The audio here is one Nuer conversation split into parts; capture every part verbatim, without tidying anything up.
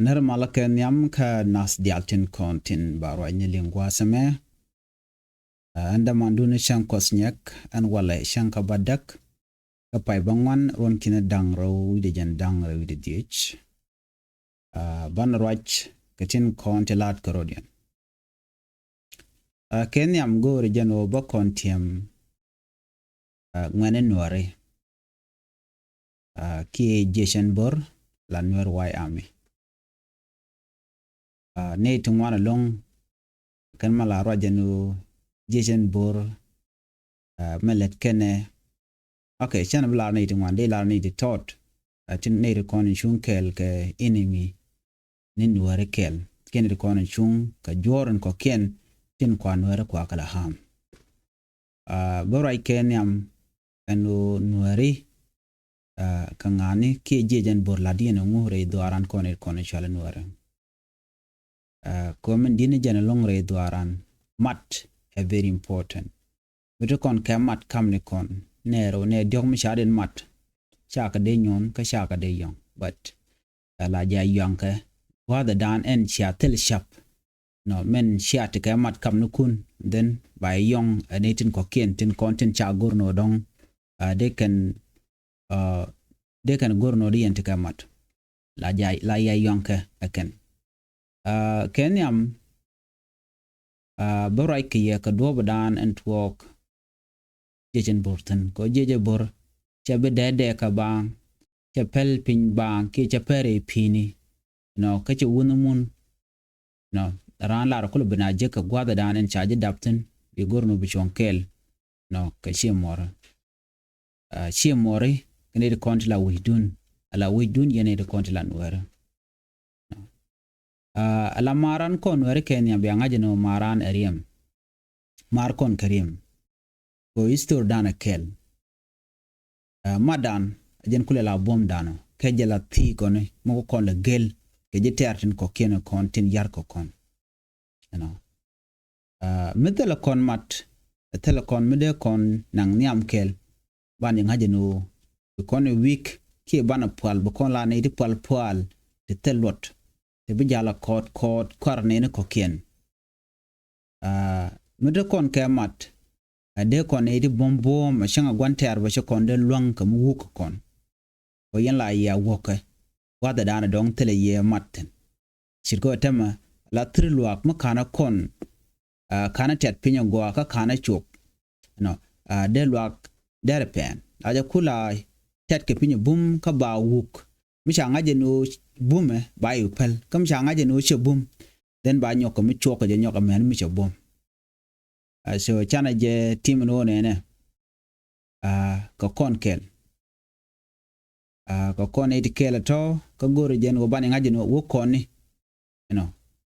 Nɛr malä kɛ nhiam kä nath diaal tin kɔn tin ba ruacni liŋ gua̱a̱th ɛmɛ. Ɛn dämandun cäŋ Kuɔth Nyɛk, ɛn walɛ cäŋ kä bädäk, kä pay bäŋuan, ruɔ̱n ki̱n da̱ŋ rɛw wi̱cdɛ jiɛn da̱ŋ rɛw wi̱cdɛ dhieec. Banɛ ruac kɛ tin kɔn ti la̱t kärɔ̱diɛn. Kɛ nhiam go̱o̱ri jɛn ɣöö bä kɔn tiɛm ŋuɛ̈ni Nuääri kiɛ jiecɛn bo̱r la Nuer White Army. Nɛy ti ŋuan ɛlɔ̱ŋ kɛn ma la ruac jɛn ɣöö jiecɛn bo̱r mɛ lät kɛnɛ. Okay, canɛ bi lar nɛy ti ŋuan, dee lar nɛy ti tɔt. Tin nɛy ti kɔn in cuŋ kɛɛl kɛ enemy ni Nuääri kɛɛl, kɛn ti kɔn in cuŋ kɛ juɔ̱ɔ̱r in kɔ̱kiɛn tin kua Nuääri kua kɛ la harm. Bä ruac kɛ nhiam ɛn ɣöö Nuääri kɛ ŋa̱ni kiɛ jiecɛn bo̱r la̱t yɛn ɛŋu rɛy dhuaaran kɔn in kɔn in cual Nuääri. Kɛ min di̱t ni jɛn ɛlɔ̱ŋ rɛy dhuaaran, mat ɛ very important. Mi ti kɔn kɛ mat kamni kɔn nɛɛr ɣöö nɛy diɔ̱k mi ca den mat, cakɛ dee nyuɔ̱n kä cakɛ dee yɔ̱ŋ, but la jɛ a yɔ̱ŋkɛ gua̱a̱thɛ daan ɛn cia thil cap. Nɔ min cia ti kɛ mat kamnikun, then ba yɔ̱ŋ ɛ nɛy tin kɔ̱kiɛn tin kɔn tin ca go̱r nɔ dɔ̱ŋ. Dee kɛn dee kɛn go̱r nɔ di yɛn ti kɛ mat. La jɛ a yɔ̱ŋkɛ ɛ kɛn. Kɛ nhiam bä ruac kɛ yɛ kɛ duɔ̱ɔ̱p daan ɛn tuɔɔk jiecɛn bo̱r thi̱n. Kɛ jiecɛ bo̱r cɛ bi dɛɛ dɛɛ kɛ baaŋ, cɛ pɛl piny baaŋ kiɛ cɛ pɛr ɛ pi̱i̱ni. Nɔ kä cɛ wun mun. Nɔ raan lar kulɛ bi na jek kɛ gua̱a̱thɛ daan ɛn ca ji̱ dap thi̱n, bi go̱r nɔ bi cuɔ̱ŋ kɛɛl. Nɔ kɛ ciɛ muɔri, ciɛ muɔri kɛ nɛy ti kɔn ti la wi̱cdun. Ala wi̱cdun yɛn nɛy ti kɔn ti la Nuääri. Ala maran kɔn Nuääri kɛ nhiam bia ŋa̱c ɛn ɣöö maran ɛ riɛm. Mar kɔn kɛ riɛm. Kɛ history dan ɛ kɛl. Mat dan a jɛn kulɛ la buɔ̱m danɔ kɛ jɛ la thi̱i̱ kɔni mi kɔ kɔn lɛ gel kɛ ji̱ tɛɛr tin kɔ̱kiɛn kɔn tin ya̱r kɛ kɔn. Ɛnɔ mi thilɛ kɔn mat, thilɛ kɔn mi dee kɔn naŋ nhiam kɛl. Ban jɛ ŋa̱c ɛn ɣöö bi kɔn ɛ weak kiɛ banɛ pual, bi kɔn la nɛy ti pual pual ti thil luɔt ti bi jal a kɔɔt kɔɔt kuar nɛɛni kɔ̱kiɛn. Mi dee kɔn kɛ mat a dee kɔn nɛy ti buɔ̱m buɔ̱ɔ̱m a cäŋ a gua̱n tɛɛr bä ci kɔn dee luäŋ kɛ mi wuk kɛ kɔn. Kɔ yɛn la yɛ a wäkɛ gua̱thɛ daanɛ dɔ̱ŋ thilɛ yɛ mat thi̱n. Ce̱tkɛ ɣöö tɛmɛ la thir luaak mi ka̱n a kɔn ka̱n a tiat piny a gɔaa kä ka̱n a cuɔp. Nɔ dee luaak derɛ pɛn la jɛ kula tɛt kɛ piny a bum kä ba wuk. Mi ca ŋa̱c jɛ ni ɣöö bumɛ ba i̱ päl, kä mi ca ŋa̱c jɛ ni ɣöö cɛ bum, then ba nyɔk kɛ mi cuɔk kɛ jɛ nyɔk a mɛn mi cɛ bum. So canɛ jɛ tim ni ɣöö nɛnɛ kɛ kɔn kɛl. Kɛ kɔn i̱ ti kɛl a tɔ̱ kä go̱ri jɛn ɣöö ban i̱ ŋa̱c jɛ ni ɣöö wä kɔn ni. Ɛnɔ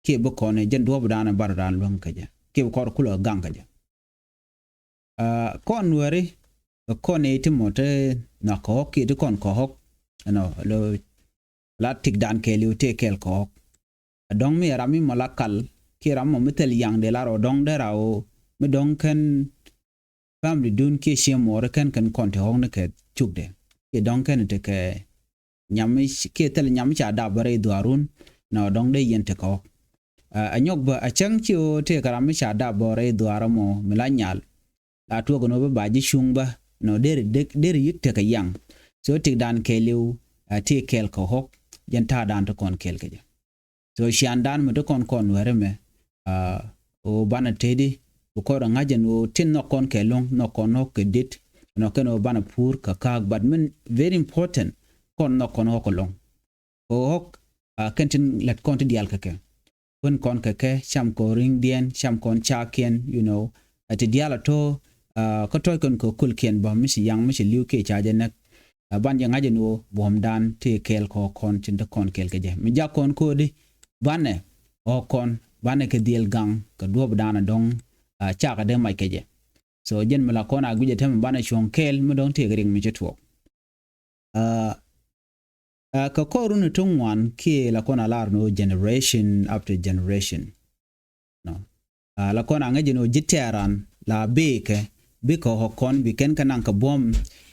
kiɛ bi kɔn ni jɛn duɔ̱ɔ̱p dan bar dan luäŋ kä jɛ kiɛ bi kɔr kulɛ gaŋ kä jɛ. Kɔn Nuääri kɛ kɔn i̱ ti mɔ te nhɔak kɛ ɣɔ̱k kiɛ ti kɔn kɛ ɣɔ̱k. Ɛnɔ lo la tik dan kɛɛliw tëë kɛɛl kɛ ɣɔ̱k. Ɛ dɔ̱ŋ mi ɛ ram mi mɔ la kal kiɛ ram mɔ mi thil yaŋ dee la rɔ dɔ̱ŋ dee ra ɣöö mi dɔ̱ŋ kɛn family dun kiɛ ciɛ muɔɔri kɛn kɛn kɔn te ɣɔ̱k ni kɛ cuk dee kiɛ dɔ̱ŋ kɛn te kɛ nyam mi kiɛ thil nyam mi ca dap bä rɛy dhuaarun. Nɔ dɔ̱ŋ dee yɛn te kɛ ɣɔ̱k. Ɛ nyɔk bä a cäŋ ci ɣöö tëë kɛ ram mi ca dap bä rɛy dhuaar mɔ mi la nyal. La tuɔk ni ɣöö bä ba ji̱ cuŋ bä nɔ deri dek deri yik tekɛ yaŋ. So tik dan kɛɛliw a ti kɛɛl kɛ ɣɔ̱k jɛn ta̱a̱ dan ti kɔn kɛɛl kɛ jɛ. So cian dan mi ti kɔn kɔn wɛri mɛ ɣöö banɛ tëëdi bi kɔn rɛ ŋa̱c jɛn ɣöö tin nhɔk kɔn kɛ lo̱ŋ nhɔk kɔn ɣɔ̱k kɛ dit. Nɔ kɛn ɣöö banɛ puur kɛ ka̱a̱k, but min very important kɔn nhɔk kɔn ɣɔ̱k kɛ lo̱ŋ. Kɛ ɣɔ̱k kɛn tin lät kɔn ti diaal kɛ kɛ. Wen kɔn kɛ kɛ cam kɔn ri̱ŋdiɛn cam kɔn cakiɛn, you know. Ɛ ti diaal a to̱ kä tɔ̱c kɔn kɛ kulkiɛn bä mi ci yaŋ mi ci li̱w kiɛ ca jɛ näk. Ɛ ban jɛ ŋa̱c ɛn ɣöö buɔ̱mdan ti kɛɛl kɛ ɣɔ̱k kɔn tin te kɔn kɛɛl kɛ jɛ mi jak kɔn ko̱o̱di. Banɛ ɣɔ̱k kɔn banɛ kɛ dhiel gaŋ kɛ duɔ̱ɔ̱pdan a dɔ̱ŋ. Cakɛ dee mac kɛ jɛ. So jɛn mi la kɔn a guic ɛ tɛmɛ banɛ cuɔ̱ŋ kɛɛl mi dɔ̱ŋ tëëkɛ riɛk mi ci tuɔɔk. Ɛ kɛ kɔr run ti ŋuan kiɛ la kɔn a lar ni ɣöö generation after generation. Nɔ la kɔn a ŋäc ni ɣöö ji̱ tɛɛran la bikɛ bikɛ ɣɔ̱k kɔn bi kɛn kɛ naŋ kɛ buɔ̱m.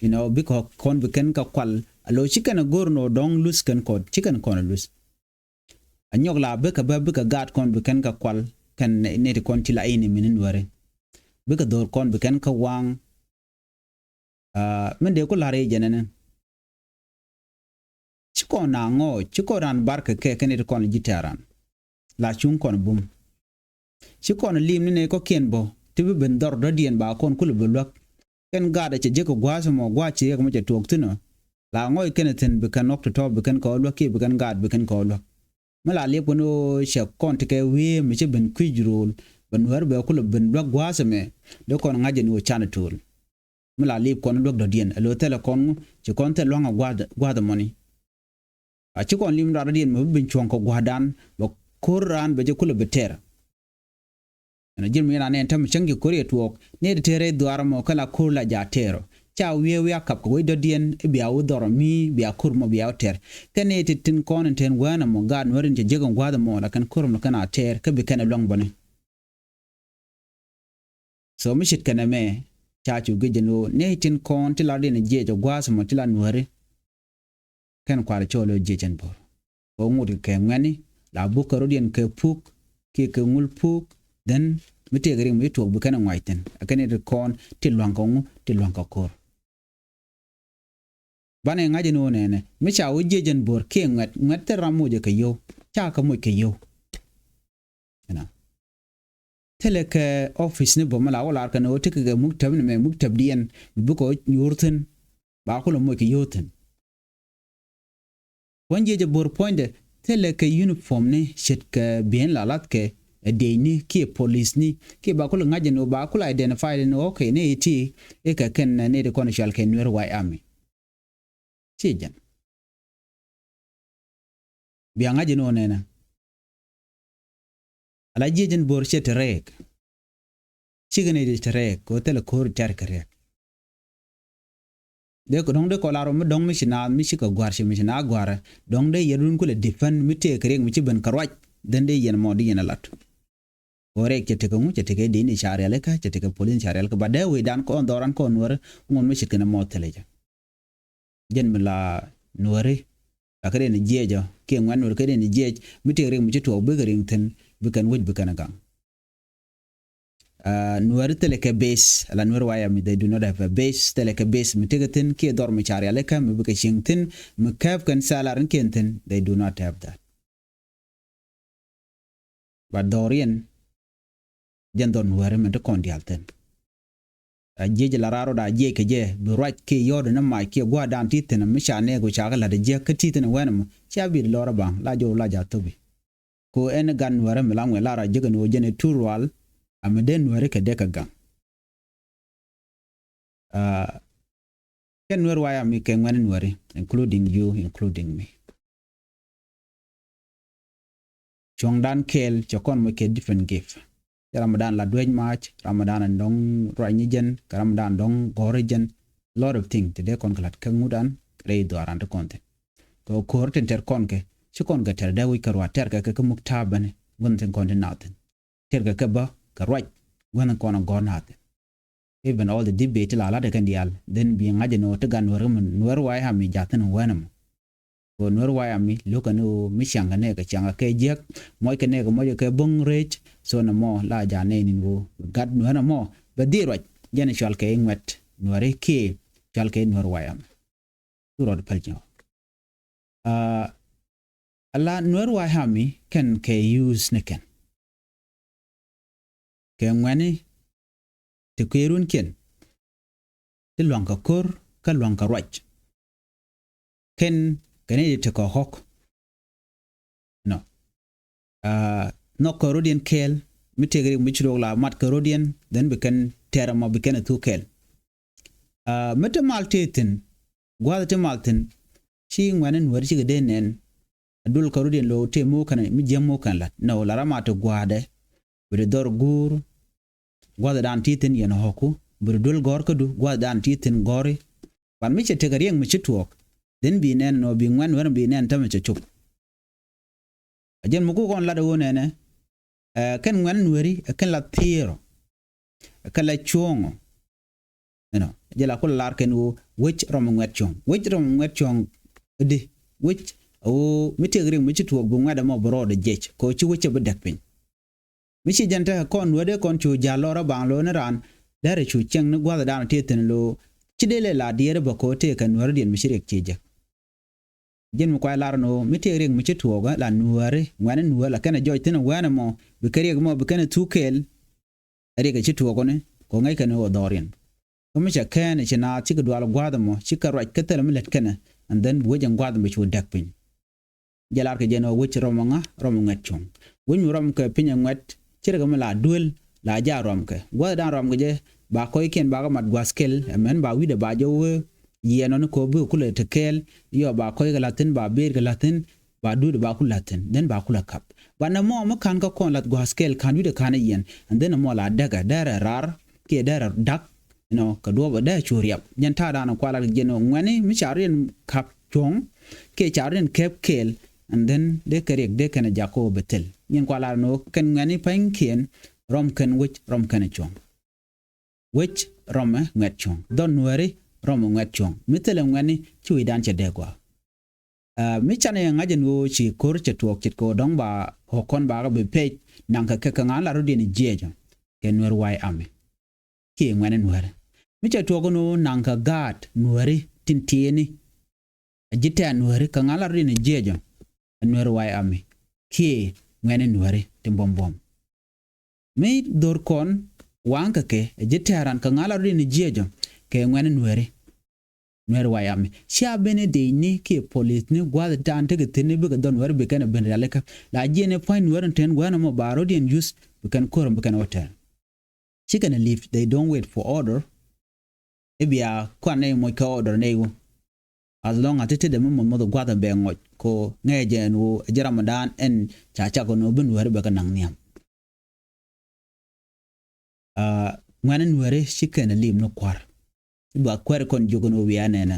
You know, bikɛ ɣɔ̱k kɔn bi kɛn kɛ kual a lo̱ ci kɛn a go̱r ni ɣöö dɔ̱ŋ luth kɛn kɔn ci kɛn kɔn a luth. A nyɔk la bikɛ bä bikɛ gaat kɔn bi kɛn kɛ kual kɛn nɛy ti kɔn ti la ini mini nuäri. Bikɛ dho̱r kɔn bi kɛn kɛ waŋ. Aa, min dee ku la̱r i̱ jɛnɛni. Ci kɔn na ŋɔɔc, ci kɔn ran bar kɛ kɛ kɛn nɛy ti kɔn ji̱ tɛ̈ran. La cuŋ kɔn bum. Ci kɔn lim ni nɛy kɔ̱kiɛn bä ti bi ben dhɔr dɔ̱diɛn ba kɔn kulɛ bi luäk. Kɛn gaat ɛ cɛ jek kɛ gua̱a̱th ɛmɔ gua̱a̱th ci riɛk mi cɛ tuɔɔk thi̱n ɔ. La ŋɔc kɛn ɛ thi̱n bi kɛn ɣɔ̱k ti tɔ̱ bi kɛn kɛ ɣɔ̱ luäk kiɛ bi kɛn gaat bi kɛn kɛ ɣɔ̱ luäk. Mi la liep kɛn ɣöö cɛ kɔn ti kɛ wiee mi ci ben kui̱c ro̱o̱l bɛ nuäär bɛ kulɛ ben luäk gua̱a̱th ɛmɛ. Dee kɔn ŋa̱c ɛn ɣöö can ɛ to̱o̱l. Mi la liip kɔn luäk dɔ̱diɛn ɛ lo̱ thilɛ kɔn ŋu ci kɔn thil lua̱ŋ ɛ gua̱th gua̱th ɛmɔni. A ci kɔn lim rat dɔ̱diɛn mɛ bi ben cuɔ̱ŋ kɛ gua̱dan bɛ ko̱r raan bɛ jɛ kulɛ bi tɛr. Ɛn a ji̱n mi ran nɛn tämɛ cäŋ ci ko̱r yɛ tuɔɔk ni ti tɛr rɛy dhuaar ɛmɔ kä la ko̱r la jaat tɛr ɔ. Ca wiee wiaa kap kɛ wec dɔ̱diɛn i̱ bia wä dhɔr ɔ mi bia ko̱r mɔ bia wä tɛr. Kɛn ni ti tin kɔn in tɛn wään ɛmɔ gaat nuäär in cɛ jek in gua̱a̱th ɛmɔ la kɛn ko̱r ɛmɔ kɛn a tɛr kä bi kɛn ɛ luäŋ bäni. So mi ce̱tkɛ nɛmɛ ca cu gec jɛn ɣöö nɛy tin kɔn ti la diɛn jiɛc ɛ gua̱a̱th ɛmɔ ti la nuääri. Kɛn kua̱r cɔɔl ɣöö jiɛc ɛn bo̱r ɣöö ŋot kɛ kɛ ŋuɛ̈tni la buk kɛ rɔ̱diɛn kɛ puk kiɛ kɛ ŋul puk. Then mi tëëkɛ riŋ mi ci tuɔɔk bi kɛn ɛ ŋuac thi̱n ɛ kɛn nɛy tin kɔn ti lua̱ŋ kɛ ŋu ti lua̱ŋ kɛ ko̱r. Banɛ ŋa̱c ɛn ɣöö nɛnɛ mi ca wä jiɛc ɛn bo̱r kiɛ ŋuɛ̈t ŋuɛ̈t thil ram mocɛ kɛ yio̱w ca kɛ moc kɛ yio̱w. Ɛnɔ thilɛ kɛ office ni bä mi la wä lar kɛn ɣöö tekɛ kɛ muktäp ni mɛ muktäpdiɛn mi bikɛ wä nyuur thi̱n. Ba kulɛ moc kɛ yio̱w thi̱n. Kuɔn jiɛc ɛ bo̱r puɔ̱nydɛ thilɛ kɛ uniform ni ce̱tkɛ bi̱i̱n la lathkɛ ɛ diecni kiɛ police ni kiɛ ba kulɛ ŋa̱c ɛn ɣöö ba kulɛ identify ni ɣöö kɛ ni iti i̱ kɛ kɛn ni ti kɔn cual kɛ Nuer White Army. Ci jɛn bia ŋa̱c ɛn ɣöö nɛnɛ. Ala jiɛc ɛn bo̱r cɛ te rɛɛk. Cikɛ nɛy ti te rɛɛk kɛ ɣöö thilɛ ko̱r tɛr kɛ rɛɛk. Dee kɛ dɔ̱ŋ dee kɔ lar ɔ mi dɔ̱ŋ mi ci naath mi cikɛ gua̱r ci mi ci naath gua̱rɛ dɔ̱ŋ dee yɛn run kulɛ defend mi tëëkɛ riɛk mi ci ben kɛ ruac. Then dee yɛn mɔ dee yɛn a lat. Kɛ ɣöö rɛɛk cɛ tekɛ ŋu cɛ tekɛ dee ni ca rialikä cɛ tekɛ police ca rialikä ba dee wecdan kɔn dhɔran kɔn nuäri. Ŋun mi ce̱tkɛ nɛ mɔ thilɛ jɛ. Jɛn mi la nuääri la kä den jiɛc ɔ kiɛ ŋuɛ̈t nuääri kä den jiɛc mi tëëkɛ riɛk mi ci tuɔɔk bikɛ riŋ thi̱n. Bi kɛn wec bi kɛn ɛ gaŋ. Aa, nuääri thilɛ kɛ base ala Nuer White Army, they do not have a base. Thilɛ kɛ base mi tëëkɛ thi̱n kiɛ dhɔr mi ca rialikä mi bikɛ cieŋ thi̱n mi kääp kɛn salary ni kiɛn thi̱n, they do not have that. But dhɔriɛn jɛn dhɔr nuääri mɛn ti kɔn diaal thi̱n. A jiɛc la raar rot a jiɛc kɛ jɛ bi ruac kiɛ yɔ̱ɔ̱t ni mac kiɛ gua̱a̱r dan ti thi̱n mi ca nɛɛk wi ca kɛ la̱t a jiäk kä ti thi̱n wɛn mɔ cia bi lɔr a baŋ la jɔw la ja̱ thopi. Ko ɛn gan nuääri mi la ŋuɛ lar a jiäk ɛn ɣöö jɛn ɛ tur rual a mi dee nuääri kɛ dee kɛ gaŋ. Aa, kɛn Nuer White Army kɛ ŋuɛ̈tni nuääri, including you, including me. Cuɔ̱ŋdan kɛɛl cɛ kɔn moc kɛ different gift. Cɛ ramdan la duec mac, ramdan dɔ̱ŋ ruac ni jɛn kɛ ramdan dɔ̱ŋ gɔ̱r jɛn. Lot of thing ti dee kɔn kɛ la̱t kä ŋudan rɛy dhuaaran ti kɔn thi̱n. Kɛ ko̱r tin tɛr kɔn kɛ ci kɔn kɛ tɛr dee wi̱c kɛ ruac tɛr kɛ kɛ kä muk ta̱a̱ bäni gua̱n thi̱n kɔn ti naath thi̱n. Tɛr kɛ kɛ bä kɛ ruac gua̱n thi̱n kɔn a gɔ̱r naath thi̱n. Even all the debate ti la lat kɛn diaal then bi ŋa̱c ɛn ɣöö ti gan nuäär mi nuäär wa̱a̱ i̱ ami ja̱thin wänɛ mɔ. Kɛ ɣöö nuäär wa̱a̱ i̱ ami lo̱k kɛn ɣöö mi ciaŋ kɛ nɛɛkɛ ciaŋ kɛ jiäk muɔc kɛ nɛɛkɛ muɔc kɛ bo̱ŋ rɛc. So nɛ mɔ la ja̱ nɛy ni̱n ɣöö gat nuäär ɛmɔ bɛ dhil ruac jɛn cual kɛ i̱ ŋuɛ̈t nuääri kiɛ cual kɛ i̱ nuäär wa̱a̱ i̱ ami. Thurɔt päl nyɔk. Aa, ala nuäär wa̱a̱ i̱ ami kɛn kɛ use ni kɛn kɛ ŋuɛ̈tni ti kuëërun kiɛn ti lua̱ŋ kɛ ko̱r kä lua̱ŋ kɛ ruac. Kɛn kɛ ni ti tekɛ ɣɔ̱k. Nɔ. Aa, nhɔk kɛ ro̱diɛn kɛɛl mi tëëk rik mi ci ro̱o̱k la mat kɛ ro̱diɛn then bi kɛn tɛr ɛmɔ bi kɛn ɛ thuk kɛɛl. Aa, mi te mal tëë thi̱n gua̱a̱th te mal thi̱n ci ŋuɛ̈tni nuääri cikɛ dee nɛn. A dul kɛ ro̱diɛn lo̱o̱ tëë mi wä kɛn mi jiäm mi wä kɛn la̱t nɔ la ram a te gua̱a̱dɛ. Bi di dhɔr guur gua̱thdan ti thi̱n yɛn ɣɔ̱ku. Bi di duel gɔ̱r kädu gua̱thdan ti thi̱n gɔ̱ri. Ban mi cɛ tekɛ riɛŋ mi ci tuɔɔk then bi nɛn nɔ bi ŋuɛ̈tni nuääri bi nɛn tämɛ cɛ cop. A jɛn mi ku kɔn lat ɛ ɣöö nɛnɛ ɛ kɛn ŋuɛ̈tni nuääri ɛ kɛn la thiëër ɔ. Ɛ kɛn la cuɔ̱ɔ̱ŋ ɔ. Ɛnɔ jɛ la ku la lar kɛn ɣöö wec rɔm ŋuɛ̈t cuɔ̱ɔ̱ŋ wec rɔm ŋuɛ̈t cuɔ̱ɔ̱ŋ. Di wec Ɣöö mi tëëk riɛk mi ci tuɔɔk bi ŋuɛ̈t ɛmɔ bi rɔɔdɛ jiɛc kɛ ɣöö ci wec cɛ bi däk piny. Mi ci jɛn tekɛ kɔn nuäär dee kɔn cu ja̱l lɔrä baŋ lo̱o̱ni raan derɛ cu cieŋ ni gua̱thdan tëë thi̱n lo̱o̱ ci dee lɛ la diɛɛri bä kɛ ɣöö tëëkɛ nuääridiɛn mi ci riɛk ci jek. Ji̱n mi kuay lar ni ɣöö mi tëëk riɛk mi ci tuɔɔkä la nuääri ŋuɛ̈ni nuäär la kɛnɛ jɔc thi̱n ɛ wɛ̈ɛ̈n ɛmɔ bikɛ riɛk ɛmɔ bikɛn ɛ thuk kɛɛl. Ɛ riɛk ɛ ci tuɔɔkuni kɛ ɣöö ŋäc kɛn ɣöö dhɔriɛn. Kä mi cɛ kɛɛn ɛ ci naath cikɛ dual gua̱a̱th ɛmɔ cikɛ ruac kä thilɛ mi lät kɛnɛ. And then bi wec ɛn gua̱a̱th ɛmɔ cu däk piny. Jɛ lar kɛ jɛn ɣöö wec rɔm ɛ ŋa, rɔm ɛ ŋuɛ̈t cuɔ̱ŋ. Wec mi rɔm kɛ piny ɛ ŋuɛ̈t ci rɛ kɛ mi la duel la jaak rɔm kɛ gua̱thdan rɔm kɛ jɛ. Ba kɔckiɛn bakɛ mat gua̱a̱th kɛl ɛmɛn ba wi̱cdɛ ba jɛ wee yiɛɛn ɔni kɛ ɣöö bikɛ kulɛ te kɛɛl. Yɔ ba kɔckɛ la̱thi̱n ba bëëtkɛ la̱thi̱n ba duut ba ku la̱thi̱n then ba kulɛ kap. Banɛ mɔ mi ka̱n kä kɔn la̱th gua̱a̱th kɛl ka̱n wi̱cdɛ ka̱n yiɛɛn and then mɔ la däkɛ derɛ raar kiɛ derɛ da̱k. Inɔ kɛ duɔ̱ɔ̱p ɛ dee cu riɛp jɛn ta̱a̱dan kualat kɛ jɛn ŋuɛ̈ni mi ca riɛn ka̱p cuɔ̱ŋ kiɛ ca riɛn kɛp kɛɛl. And then dee kɛ riɛk dee kɛn ɛ jak kɛ ɣöö bɛ thil nyin kualat ni ɣöö kɛn ŋuɛ̈ni pa̱nykiɛn rɔm kɛn wec rɔm kɛn ɛ cuɔ̱ŋ. Wec rɔmɛ ŋuɛ̈t cuɔ̱ŋ dhɔn nuääri rɔmɛ ŋuɛ̈t cuɔ̱ŋ mi thilɛ ŋuɛ̈ni ci wecdan cɛ dee gɔaa. Aa, mi canɛ yɛ ŋa̱c ɛn ɣöö ci ko̱r cɛ tuɔɔk ce̱tkɛ ɣöö dɔ̱ŋ ba ɣɔ̱k kɔn bakɛ bi pec naŋkɛ kɛ kɛ ŋa̱n la rɔ̱diɛn jiɛcä kɛ nuäär way ami. Kiɛ ŋuɛ̈ni nuääri mi cɛ tuɔɔk ɛn ɣöö naŋkɛ gaat nuääri tin tiɛɛni. A ji̱ tɛ̈ɛ̈n nuääri kɛ ŋa̱n la rɔ̱diɛn jiɛcä ɛ nuäär way ami. Kiɛ ŋuɛ̈ni nuääri tin buɔ̱m buɔ̱m. Mi dho̱r kɔn waŋ kɛ kɛ ɛ ji̱ tɛ̈ran kɛ ŋa̱l a rɔ̱diɛn jiɛcä kɛ ŋuɛ̈ni nuääri. Nuääri way ami cia ben i̱ dec ni kiɛ police ni gua̱th dan tekɛ thi̱n ni bikɛ dhɔn nuääri bikɛn ɛ ben rialikä la jiɛn i̱ pua̱ny nuääri in ten gua̱n ɛmɔ ba rɔ̱diɛn yuth bikɛn ko̱r ɛmɔ bikɛn hotel. Cikɛn ɛ live, they don't wait for order. I̱ bia kuan nɛy moc kɛ order nɛy wu. As long as ti tetdɛ mi moth moth gua̱th ɛn bɛ ŋɔc ko ŋɛɛ jɛ ɛn wu ɛ ji̱ ramadan ɛn ca cak ɛn wu bi nuääri bɛ kɛ naŋ nhiam. Aa, ŋuɛ̈ni nuääri ci kɛn ɛ li̱i̱m ni kua̱r. I̱ ba kuäär kɔn jiök ɛn wu bia nɛnɛ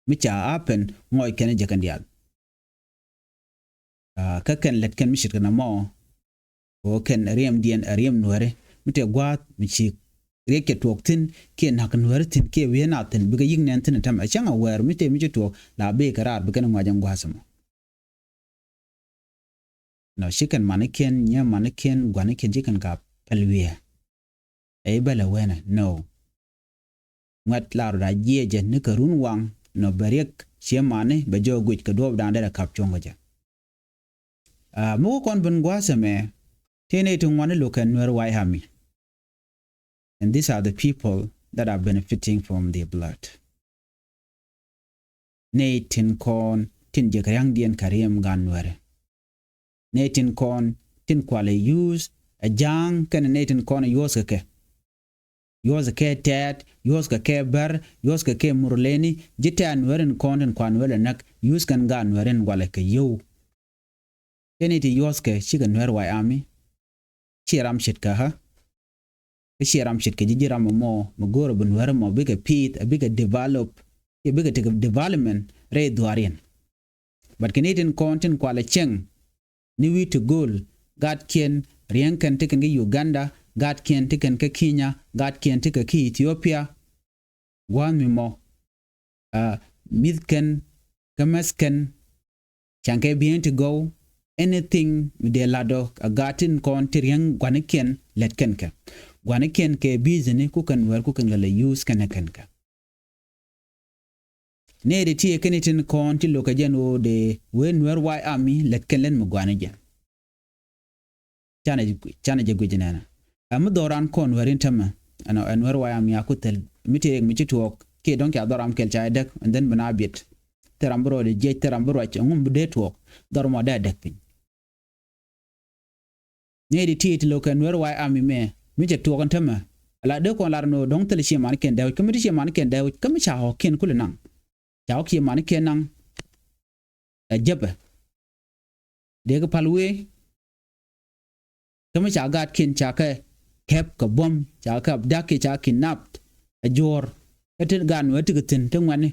mi ca happen ŋɔc kɛn jɛ kɛn diaal. Aa, kä kɛn lät kɛn mi ce̱tkɛ nɔmɔ. Kɛ ɣöö kɛn riɛmdiɛn ɛ riɛm nuääri mi tëë gua̱a̱th mi ci riɛk cɛ tuɔɔk thi̱n kiɛ na̱k nuääri thi̱n kiɛ wi̱i̱ naath thi̱n bikɛ yi̱k nɛn thi̱n ɛ tɛm ɛ cäŋ a wɛɛr mi tëë mi ci tuɔɔk la bëë kɛ raar bikɛn ŋuac ɛn gua̱a̱th ɛmɔ. Nɔ ci kɛn manikiɛn nyɛ manikiɛn guanikiɛn ci kɛn ka pɛl wi̱i̱. Ɛ i̱ bɛl ɛ weenɛ no. Ŋuɛ̈t la rɔ̱da jiɛcɛ ni kɛ run waŋ nɔ bɛ riɛk ciɛ mani bɛ jɔɔk guic kɛ duɔɔpdan derɛ ka̱p cuɔ̱ŋ kɛ jɛ. Aa, mi wä kɔn ben gua̱a̱th ɛmɛ tëë nɛy ti ŋuani lo̱kɛ nuäär way ami. And these are the people that are benefiting from their blood. Nɛy tin kɔn tin jek ria̱ŋdiɛn kɛ riɛm gan nuäärɛ. Nɛy tin kɔn tin kualɛ yuuth ɛ ja̱a̱ŋ kɛnɛ nɛy tin kɔn ɛ yuɔ̱thkɛ kɛ. Yuɔ̱thkɛ kɛ tɛɛt, yuɔ̱thkɛ kɛ bär, yuɔ̱thkɛ kɛ murleni, ji̱ tɛɛt nuääri in kɔn tin kuan nuäär ɛ näk, yuuth kɛn gan nuääri in gualɛ kɛ yio̱w. Kɛn i̱ ti yuɔ̱thkɛ cikɛ nuäär way ami. Ciɛ ram ce̱tkɛ ɣä. Kä ciɛ ram ce̱tkɛ ji̱ ji̱ ram ɛmɔ mi go̱o̱rä bi nuäär ɛmɔ bikɛ pi̱i̱th ɛ bikɛ develop. Ciɛ bikɛ tekɛ development rɛy dhuaariɛn. But kɛn i̱ tin kɔn tin kualɛ cieŋ ni wi̱i̱ ti go̱o̱l. Gaatkiɛn riɛŋkɛn ti kɛn kä Uganda, gaatkiɛn ti kɛn kä Kenya, gaatkiɛn ti kɛ kä Ethiopia. Gua̱a̱th mi mɔ. Aa, mi̱thkɛn kä mɛ̈thkɛn. Ca̱ŋkɛ bi̱i̱n ti gɔw. Anything mi dee lat ɔ a gaat tin kɔn ti riäŋ gua̱nikiɛn lɛt kɛn kɛ. Gua̱nikiɛn kɛ business ku kɛn wɛr ku kɛn kɛ lɛ use kɛn kɛn kɛ. Nɛy ti ti kɛn tin kɔn ti lo̱kɛ jɛn ɣöö dee wee nuäär way ami lɛt kɛn lɛn mi gua̱ni jɛ. Canɛ, canɛ jɛ guic nɛnɛ. Ɛ mi dhɔran kɔn nuääri in tämɛ. Ɛnɔ ɛ nuäär way ami a ku thil mi ti rɛk mi ci tuɔɔk kiɛ dɔ̱ŋ ca dhɔr ram kɛl ca jɛ däk and then bi na biɛt. Thil ram bi rɔɔdɛ jiɛc thil ram bi ruac ɛŋu mi dee tuɔɔk dhɔr mɔ dee däk piny. Nɛy ti ti ti lo̱kɛ nuäär way ami mɛ mi cɛ tuɔɔk ɛn tämɛ. Ala dee kɔn lar ni ɣöö dɔ̱ŋ thil ciɛ manikiɛn dee wec kä mi ti ciɛ manikiɛn dee wec kä mi ca ɣɔ̱kiɛn kulɛ naŋ. Ca ɣɔ̱kiɛn manikiɛn naŋ. Ɛ jäpɛ. Dee kɛ pal wee. Kä mi ca gaatkiɛn ca kɛ kɛp kɛ buɔ̱m ca kɛ abduct kiɛ ca kidnap. Ɛ juɔ̱ɔ̱r kä ti gaat nuäär ti kɛ thi̱n ti ŋuɛ̈tni.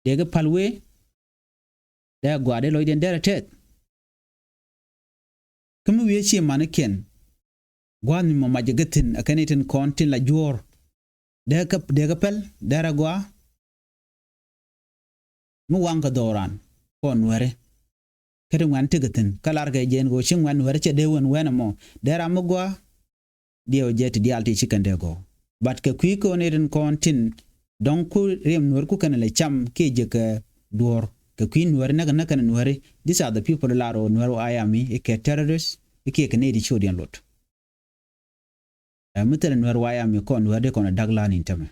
Dee kɛ pal wee. Dee gɔaa dee lɔcdiɛn derɛ tɛth. Kä mi wiee ciɛ manikiɛn. Gua̱a̱th mi mɔ mac jɛ kä thi̱n ɛ kɛn i̱ tin kɔn tin la juɔ̱ɔ̱r. Dee kä, dee kä pɛl derɛ gɔaa. Mi waŋ kɛ dhɔran. kɔn Nuääri. Kä ti ŋuɛ̈n tekɛ thi̱n kä larkɛ jɛ ɛn ɣöö ci ŋuɛ̈n Nuääri cɛ dee wän wɛn ɛmɔ dee ram mi gɔaa. Diɛw jɛ ti diaal ti ci kɛn dee gɔw. But kɛ kui̱ kɔn i̱ rin kɔn tin dɔ̱ŋ ku riɛm Nuääri ku kɛn lɛ cam kiɛ jɛ kɛ duɔ̱ɔ̱r kɛ kui̱ Nuääri näk näk kɛn Nuääri. These are the people lar ɣöö Nuääri wa yam i̱ kɛ terrorist i̱ kiɛ kɛ nɛy ti ci ɣöö diɛn lot. Ɛ mi thilɛ Nuääri wa yam i̱ kɔn Nuääri dee kɔn ɛ da̱k la̱a̱n in tämɛ.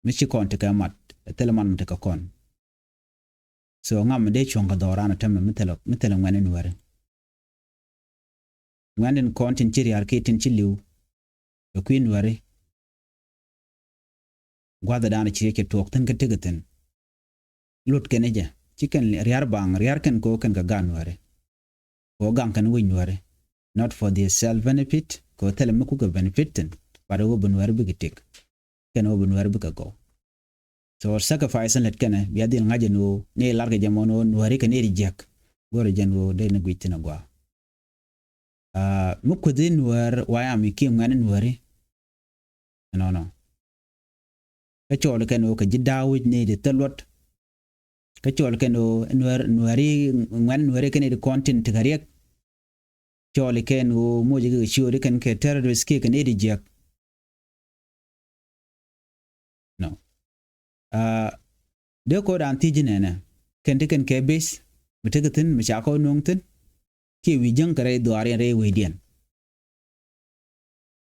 Mi ci kɔn tekɛ mat ɛ thilɛ man mi tekɛ kɔn. So ŋam mi dee cuɔ̱ŋ kɛ dhɔran ɛ tämɛ mi thilɛ mi thilɛ ŋuɛ̈ni Nuääri. Ŋuɛ̈ni kɔn tin ci ria̱r kiɛ tin ci li̱w. Kɛ kui̱ Nuääri. Gua̱thɛ da̱a̱n ci riɛc kɛ tuɔɔk thi̱n kä tekɛ thi̱n. Lot kɛn jɛ ci kɛn ria̱r baŋ ria̱r kɛn kɛ ɣöö kɛn kɛ ga̱a̱n Nuääri. Kɛ ɣöö gaŋ kɛn wi̱c Nuääri. Not for their self benefit kɛ ɣöö thilɛ mi kukɛ benefit thi̱n. But ɣöö bi Nuääri bikɛ tëk. Kɛn ɣöö bi Nuääri bikɛ gɔw. So sacrifice in lät kɛnɛ bia dhil ŋa̱c ɛn ɣöö ni larkɛ jɛ mɔn ɣöö Nuääri kɛ ni ri jiäk. Go̱rɛ jɛn ɣöö dee ni guic thi̱n agɔaa. Aa mi kueth in Nuäär wa yam i̱ kiɛ ŋuɛ̈ni Nuääri. Ɛnɔnɔ. Kä cɔɔl kɛn ɣöö kɛ ji̱ da̱a̱ wi̱c ni di thil luɔt. Kä cɔɔl kɛn ɣöö Nuäär Nuääri ŋuɛ̈ni Nuääri kɛn di kɔn tin ti kɛ riɛk. Cɔɔl kɛn ɣöö moc kɛ ciööri kɛn kɛ terrorist kiɛ kɛn di jiäk. No. Aa dee ko̱o̱dan thiec ji̱ nɛnɛ kɛn ti kɛn kɛ base mi tekɛ thi̱n mi ca kɔ nuɔ̱ŋ thi̱n. Kiɛ wi̱i̱ jäŋ kɛ rɛy dhuaar yɛn rɛy wecdiɛn.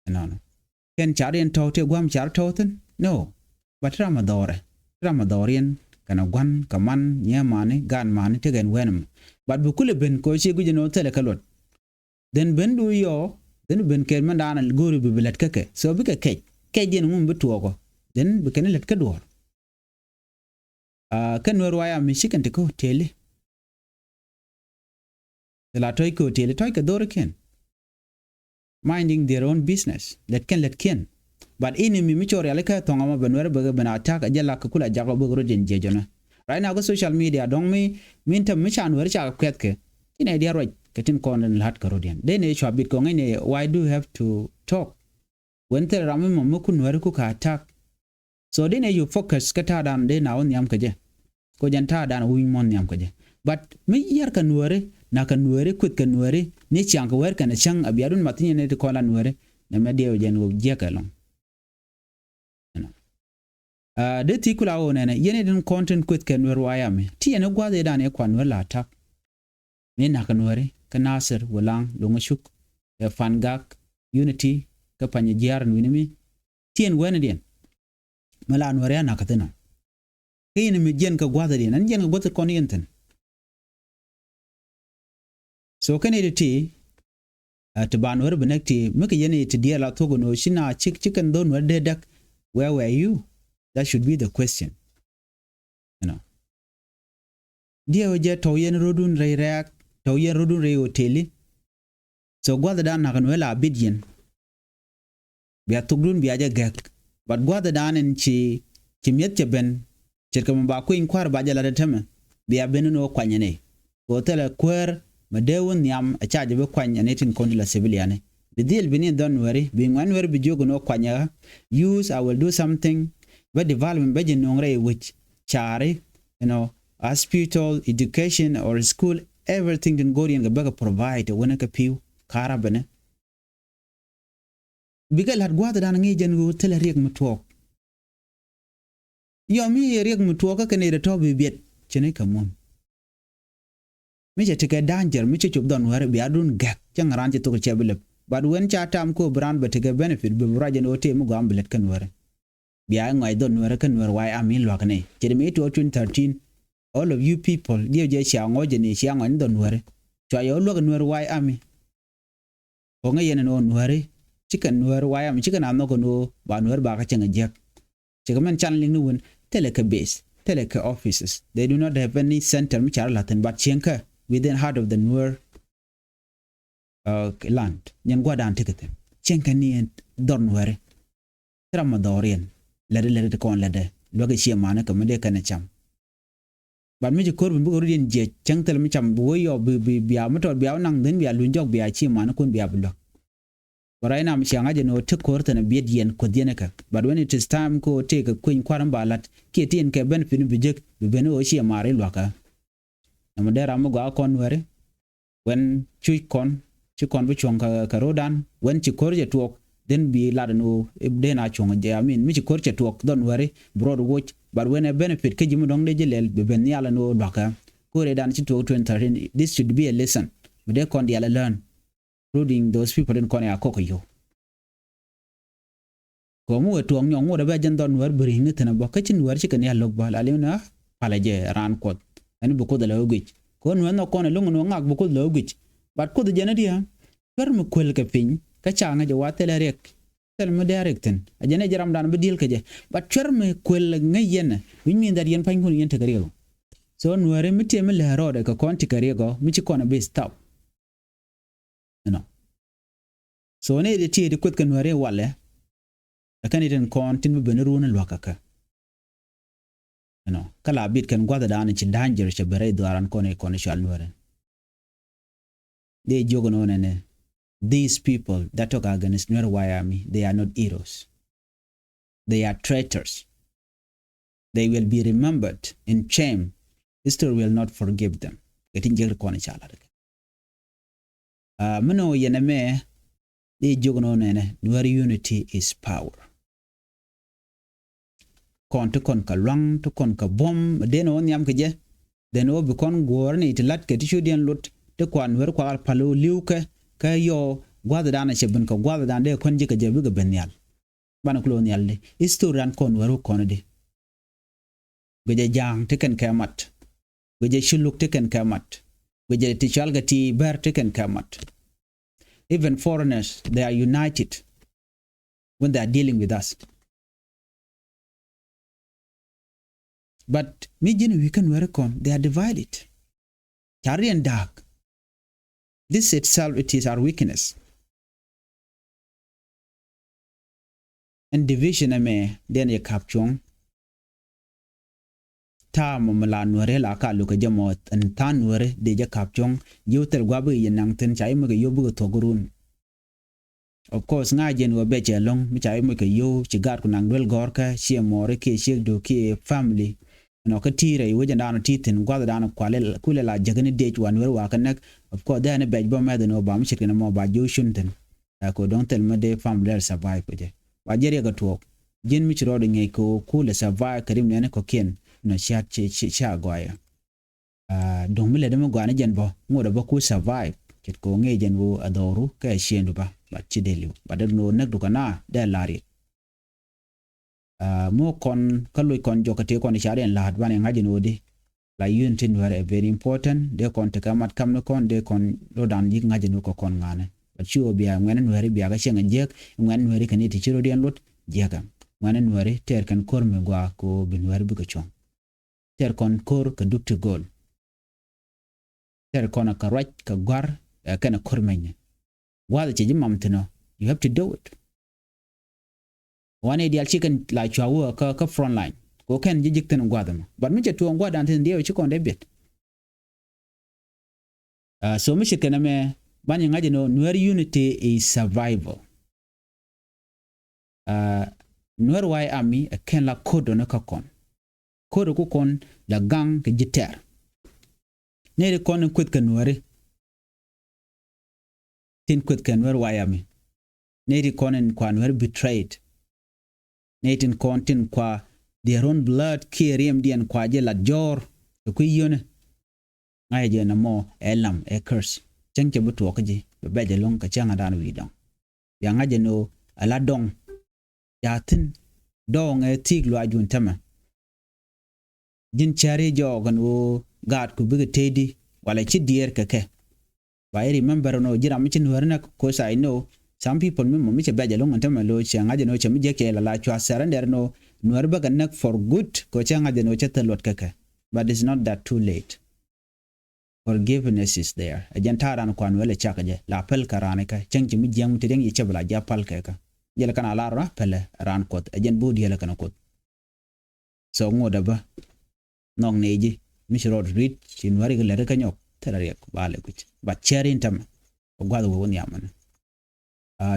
Ɛnɔnɔ kɛn car yɛn tɔ̱w tëë gua̱a̱m car tɔ̱w thi̱n. No. But ti ram a dhɔrɛ ti ram a dhɔr yɛn kɛn a gua̱n kɛ man nyɛ mani gaan mani tekɛ ɛn wɛn ɛmɔ. But bi kulɛ ben kɛ ɣöö ciɛ guic ɛn ɣöö thilɛ kɛ luɔt. Then ben du yɔ then ben kɛ mɛn daanɛ go̱o̱ri bi bi lät kä kɛ so bikɛ kɛc kɛc diɛn ŋum bi tuɔɔkɔ. Then bi kɛn lät kä duɔ̱ɔ̱r. Aa kä Nuäär wa yam i̱ ci kɛn ti kä hoteli. Ti la tɔ̱c kɛ hoteli tɔ̱c kɛ dhorikiɛn. Minding their own business lät kɛn lät kiɛn. But ini mi mi cɔɔr yali kä thɔŋ amɔ ben Nuäär bek ben attack a jɛ lak kɛ kula jakɔ bek rot in jiɛc ɔnɛ. Right now kä social media dɔŋ mi min täm mi ca Nuäär ca kɛ kuɛth kɛ. Ci nɛ diaal ruac kɛ tin kɔn in la̱t kɛ rot yɛn dee nɛ cua bit kɔŋ in why do you have to talk. Wen thil ram mi mɔ mi ku Nuääri ku ka attack. So dee nɛ yu focus kä ta̱a̱dan dee na wä nhiam kɛ jɛ. Ko jɛn ta̱a̱dan wi̱ny muɔ̱n nhiam kɛ jɛ. But mi yɛr kɛ Nuääri na kɛ Nuääri kueth kɛ Nuääri ni ciaŋ kɛ wɛr kɛn cäŋ a bia dun math nyɛ ni ti kɔn la Nuääri. Nɛ mɛ diɛw jɛn wä jiɛk ɛlɔŋ. Ɛnɔ. Aa dee thi kula wä nɛnɛ yɛn i̱ din kɔn tin kueth kɛ Nuääri wa yam i̱ ti yɛn i̱ gua̱th i̱ dan i̱ kuan Nuääri la attack. Mi nakä Nuääri kä Nasir, Wulaŋ, Loŋä Cuk, ɛ Pangak, Unity, kä Panyijiar ɛn wi̱ni mi. Ti ɛn gua̱thdiɛn. Mi la Nuääri a nakä thi̱n ɔ. Kä yɛn mi jiɛn kɛ gua̱thdiɛn ɛn jiɛn kɛ gua̱th kɔn yɛn thi̱n. So kɛn i̱ ti ti ɛ ti ba Nuääri bi näk ti mi kɛ yɛn i̱ ti diɛɛl a thuɔ̱k ɛn ɣöö ci na cik ci kɛn dho̱r Nuääri dee däk. Where were you? That should be the question. You know. Diɛw jɛ tɔw yɛn rɔdun rɛy rɛɛk tɔw yɛn rɔdun rɛy hoteli. So gua̱thdan nakä Nuääri la bit yɛn. Bia thukdun bia jɛ gɛk. But gua̱thdan in ci ci mi̱eth cɛ ben. Ce̱tkɛ mɛ ba kueny kua̱r ba jɛ lat ɛ tämɛ bia ben in wä kuany ɛnɛ. Kɛ ɣöö thilɛ kuäär mɛ dee wä nhiam ɛ ca jɛ bi kuany ɛn itin kɔn ti la civiliani. Bi dhil bi ni dhɔn Nuääri bi ŋuɛ̈n Nuääri bi jiök ɛn wä kuany ɛ ɣä. Use I will do something. Bä development bä ji̱ no̱o̱ŋ rɛy wi̱c caari. You know, hospital, education or school, everything tin go̱o̱r yɛn kɛ bäkɛ provide ɛ wänä kɛ pi̱w ka̱rä bɛnɛ. Bikɛ la̱t gua̱a̱thdan ŋi̱i̱c jɛn ɣöö thilɛ riɛk mi tuɔɔk. Yɔm i̱ riɛk mi tuɔɔk kä kɛn i̱ rɛ tɔ̱ bi biɛt cini kɛ mun. Mi cɛ tekɛ danger mi cɛ cop dhɔn Nuääri bia dun gɛk cɛ ŋa̱ran cɛ thok cɛ bi lɛp. But wen ca tam ko bi raan bɛ tekɛ benefit bi bi ruac jɛn ɣöö tëë mi gɔaa mi bi lɛt kä Nuääri. Bia ŋɔac dhɔn Nuääri kä Nuääri wa yam in luäk ni cɛ di mi tuɔɔk twenty thirteen. All of you people diɛw jɛ cia ŋɔc jɛ ni cia ŋɔc ni dhɔn Nuääri. Cua yɛ wä luäk Nuääri wa yam in. Kɔŋä yɛn ɛn ɣöö Nuääri cikɛ Nuääri wa yam cikɛ na nhɔk ɛn ɣöö ba Nuääri ba kä cieŋ ɛ jiäk. Cikɛ mɛn can liŋ ni wun thilɛ kɛ base thilɛ kɛ offices. They do not have any center mi car la̱thin but cieŋ kä within heart of the Nuer uh, land. Nyɛn gua̱dan tekɛ thin cieŋ kä ni dhɔr Nuääri. Thil ram mi dhɔriɛn lätdɛ lätdɛ ti kɔn lätdɛ luäk i̱ ciɛ mani kɛ mi dee kɛn ɛ cam. But mi ci ko̱r bi mi bikɛ rut yɛn jiɛc cäŋ thil mi cam bi wee yɔɔk bi bi bia mi tɔt bia wä naŋ dhin bia luny jɔk bia ci mani kun bia bi luäk. Kɛ ruac nam cia ŋa̱c ɛn ɣöö ti ko̱r thi̱n a biɛt yɛn kuoth yɛn ɛ kɛ. But when it is time kɛ ɣöö tëëkɛ kueny kua̱r in ba la̱t kiɛ ti in kɛ benefit in bi jek bi ben ɣöö ciɛ maar i̱ lua̱kä. Nɔmɔ dee ram mi gɔaa kɔn Nuääri. When cuc kɔn ci kɔn bi cuɔ̱ŋ kɛ, kɛ ro̱o̱dan. When ci ko̱r cɛ tuɔɔk then bi lat ɛn ɣöö dee na cuɔ̱ŋ jɛ, I mean, mi ci ko̱r cɛ tuɔɔk dhɔn Nuääri bi rɔɔd woc. But when ɛ benefit kä ji̱ mi dɔ̱ŋ dee ji̱ lɛl bi ben nhial ɛn ɣöö lua̱kä. Ko̱r ëëdan ci tuɔɔk twenty thirteen, this should be a lesson mi dee kɔn diaal ɛ learn, including those people in kɔn ya kɔk kɛ yio̱w. Kɛ ɣöö mi wee tuɔɔk nyɔk ŋot ɛ bɛ jɛn dhɔn Nuäär bi ri̱ŋ ni thi̱n ɛ bä kä ci Nuäär cikɛ nhial lo̱k bä la li̱w ni a palɛ jɛ raan kuɔth. Ɛn bi kuoth ɛ lɛ wee guic kɛ ɣöö Nuäär nhɔk kɔn ɛ lo̱ŋ ɛn ɣöö ŋak bi kuoth lɛ wee guic. But kuoth jɛn ɛ diɛ cuɛr mi kuël kɛ piny kä ca ŋäc ɛ wa thilɛ riɛk. Thil mi dee riɛk thi̱n ɛ jɛn ɛ jɛ ramdan bi di̱el kɛ jɛ. But cuɛr mi kuël ŋäc yɛn ɛ, which mean that yɛn pa̱nykun yɛn tekɛ riɛk ɔ. So Nuääri mi tiee mi lɛ rɔɔdɛ kɛ kɔn tekɛ riɛk ɔ mi ci kɔn ɛ bi stop. You know. So ni di ti di kueth kɛ Nuääri walɛ. Ɛ kɛn itin kɔn tin bi ben run luak kɛ kɛ. You know, kä la bit kɛn guath dan ci danger cɛ ben rɛy dhuaran kɔn i kɔn i cual Nuääri. Di jiök ni wä nɛnɛ, these people that talk against Nuer White Army, they are not heroes. They are traitors. They will be remembered in shame. History will not forgive them. Kɛ tin jiäk ti kɔn i̱ ca lat kɛ. Aa, mi nɔ yɛn ɛmɛ di jiök nɔ nɛnɛ, Nuer unity is power. Kɔn ti kɔn kɛ luaŋ, ti kɔn kɛ buɔ̱m, den ɔ nhiam kɛ jɛ. Den ɔ bi kɔn guɔ̱ɔ̱r ni ti lat kɛ ti cu diɛn lot, ti kuan Nuer kuak al pal ɔ li̱w kɛ, kɛ yɔ gua̱th dan a cɛ ben kɛ gua̱th dan dee kɔn ji̱ kɛ jɛ bikɛ ben nhial. Banɛ kulɛ wä nhial di. History dan kɔn Nuääri wä kɔn di. Guicɛ ja̱a̱ŋ ti kɛn kɛ mat. Guicɛ culuk ti kɛn kɛ mat. Guicɛ ti cual kɛ ti bɛr ti kɛn kɛ mat. Even foreigners, they are united when they are dealing with us. But mi ji̱n wi̱i̱ kä Nuääri kɔn, they are divided. Ca riɛn da̱a̱k. This itself, it is our weakness. Ɛn division ɛmɛ den yɛ kap cuɔ̱ŋ. Ta̱a̱ mɔ mi la Nuääri la ka lukɛ jɛ mɔ ɛn tha̱a̱ŋ Nuääri dee jɛ kap cuɔ̱ŋ. Ji̱ wä thil gua̱a̱ bikɛ yɛ naŋ thi̱n ca yɛ mɛ kɛ yio̱w bikɛ thuɔ̱k run. Of course ŋa̱c jɛn ɣöö bɛ cɛ lo̱ŋ mi ca i̱ moc kɛ yio̱w ci gaat ku naŋ duel gɔ̱rkä ciɛ mɔɔri kiɛ ciek duk kiɛ family. Nɔ kä ti̱i̱rɛ i̱ wecɛn daanɔ ti̱i̱ thi̱n gua̱th daanɔ kualɛ kulɛ la jäk ni dec wa Nuer wa kä näk. Of course dhɛɛn i̱ bɛc bä mɛth ni ɣöö ba mi ce̱tkɛ ni mɔ ba ji̱ wä cun thi̱n. Ɛ kɛ ɣöö dɔ̱ŋ thil mi dee family rɛ survive kɛ jɛ ba jiɛt riɛk kɛ tuɔɔk. Ji̱n mi ci rɔɔd iŋɛc kɛ ɣöö kulɛ survive kɛ rim nɛɛni kɔ̱kiɛn. Nɔ cia cia cia gɔaayɛ. Aa, duŋ mi lɛ dee mi gɔaa ni jɛn bä ŋot ɛ bä ku survive. Ce̱tkɛ ɣöö ŋee jɛn ɣöö ɛ dhɔru kɛ ɛ ciëŋdu bä, but ci dee li̱w. But dee duŋ ɣöö näk dukɛ na dee la̱r yet. Aa, mi wä kɔn kä loc kɔn jɔk kɛ tëë kɔn i̱ ca riɛn la̱a̱t banɛ ŋa̱c jɛn ɣöö di. La unity Nuäär ɛ very important. Dee kɔn tekɛ mat kam ni kɔn dee kɔn lo̱dan yi̱k ŋa̱c jɛn ɣöö kɛ kɔn ŋa̱nɛ. But ci ɣöö bia ŋuɛ̈ni Nuääri bia kɛ cieŋ ɛ jiäk, ŋuɛ̈ni Nuääri kɛ ni ti ci rot yɛn lot jiäkä. Ŋuɛ̈ni Nuääri tɛɛr kɛn ko̱r mi gɔaa kɛ ɣöö bi Nuääri bikɛ cuɔ̱ŋ. Tɛr kɔn ko̱r kɛ duk ti go̱o̱l. Tɛr kɔn kɛ ruac kɛ gua̱r ɛ kɛn ko̱r mɛnyɛ. Gua̱th cɛ ji̱ mam thi̱n ɔ, you have to do it. Wanɛ diaal ci kɛn la cua wä kä kä front line kɛ kɛn ji̱ ji̱k thi̱n gua̱th ɛmɔ. But mi cɛ tuɔɔŋ gua̱th dan thi̱n diɛw ci kɔn dee biɛt. Aa, so mi ce̱tkɛ nɛmɛ banɛ ŋa̱c ɛn ɣöö Nuer unity is survival. Aa, Nuer White Army ɛ kɛn la ko̱r dɔ̱ni kä kɔn. Ko̱r ku kɔn la gaŋ kɛ ji̱ tɛr. Nɛy ti kɔn in kueth kɛ Nuääri. Tin kueth kɛ Nuer White Army. Nɛy ti kɔn in kua Nuääri betrayed. Nɛy tin kɔn tin kua their own blood kiɛ riɛmdiɛn kua jɛ lat jɔ̱ɔ̱r kɛ kui̱ yio̱ni. Ŋa̱cɛ jɛ nɔmɔ ɛ lam ɛ curse. Cäŋ cɛ bi tuɔɔk kä ji̱ bɛ bɛc ɛlɔ̱ŋ kɛ cäŋ a daan wi̱i̱ dɔ̱ŋ. Bia ŋa̱c jɛ ni ɣöö ɛ la dɔ̱ŋ. Ca thi̱n dɔ̱ŋ ɛ thi̱i̱k luaacdun tämɛ. Ji̱n cäri jɔɔk ɛn ɣöö gaatku bikɛ tëëdi walɛ ci diɛɛr kɛ kɛ. Ba i̱ remember ɛn ɣöö ji̱ ram mi ci Nuääri näk, 'cause I know some people mi mɔ mi cɛ bɛc ɛlɔ̱ŋ ɛn tämɛ lo̱c cɛ ŋa̱c ɛn ɣöö cɛ mi jiäk cɛ la la cua surrender ɛn ɣöö Nuääri bäkɛ näk for good, 'cause cɛ ŋa̱c ɛn ɣöö cɛ thil luɔt kɛ kɛ. But it's not that too late. Forgiveness is there. Ɛ jɛn ta̱a̱ raan kuan wɛl ɛ cak ɛ jɛ la päl kɛ raan ɛ kɛ cäŋ ci mi jiäŋ mi te riäŋ yi cɛ bi la ji̱ a päl kɛ kɛ. Jɛl kɛn a lar ɔ na pälɛ raan Kuɔth ɛ jɛn bi wä diɛlɛ kɛn Kuoth. So ŋot ɛ bä nhɔk nɛy ji̱ mi ci rɔɔd ri̱t ci Nuääri kɛ lɛr kä nyɔk thilɛ riɛk ba lɛ kui̱c. But cɛɛr in tämɛ kɛ gua̱th wee wä nhiam ɛn.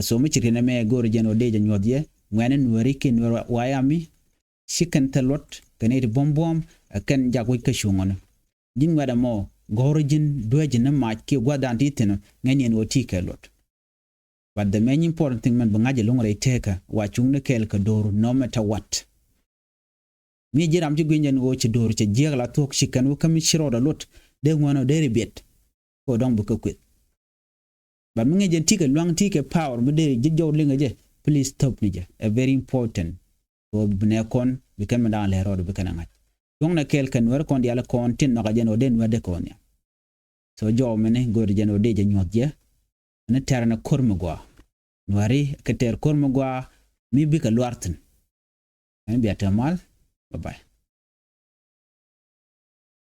So mi ci riɛn ɛmɛ go̱o̱r jɛn ɔ dee jɛ nyuɔth yɛ ŋuɛ̈ni Nuääri kiɛ Nuäär White Army. Ci kɛn thil luɔt kɛ nɛy ti buɔ̱m buɔ̱m, ɛ kɛn jak wec kä cuŋ ɔni. Ji̱n ŋuɛ̈t ɛmɔ gɔ̱r ji̱n dueecä ni mac kiɛ gua̱thdan ti thi̱n ɔ ŋäcni ɛn ɣöö ti kɛ luɔt. But the main important thing mɛn bi ŋa̱c ɛlɔ̱ŋ rɛy tekä wa cuŋni kɛɛl kɛ do̱r nɔmɛ tɛ wat. Mi ji̱ ram ci gui̱ny jɛn ɣöö ci do̱r cɛ jiäk la thuɔ̱k ci kɛn wä kä mi ci rɔɔdɛ luɔt dee ŋuɛ̈n ɔ dee ri biɛt. Kɛ ɣöö dɔ̱ŋ bi kä kueth. But mi ŋäc jɛn ti kɛ lua̱ŋ ti kɛ power mi dee ji̱ jɔw liŋ jɛ, please thop ni jɛ. Ɛ very important. Kɛ ɣöö bi nɛ kɔn bi kɛn mi da̱a̱n lɛ rɔɔdɛ bi kɛn ɛ ŋa̱c. Cuɔ̱ŋnɛ kɛɛl kɛ Nuäär kɔn diaal kɔn tin nhɔk a jɛn ɣöö dee Nuäär dee kɛ ɣöö nhiam. So jɔw mini go̱o̱r jɛn ɣöö dee jɛ nyuɔth jɛ. Ni tɛr ni ko̱r mi gɔaa. Nuääri kɛ tɛr ko̱r mi gɔaa mi bikɛ luar thi̱n. Ɛn bia te mal. Bye bye.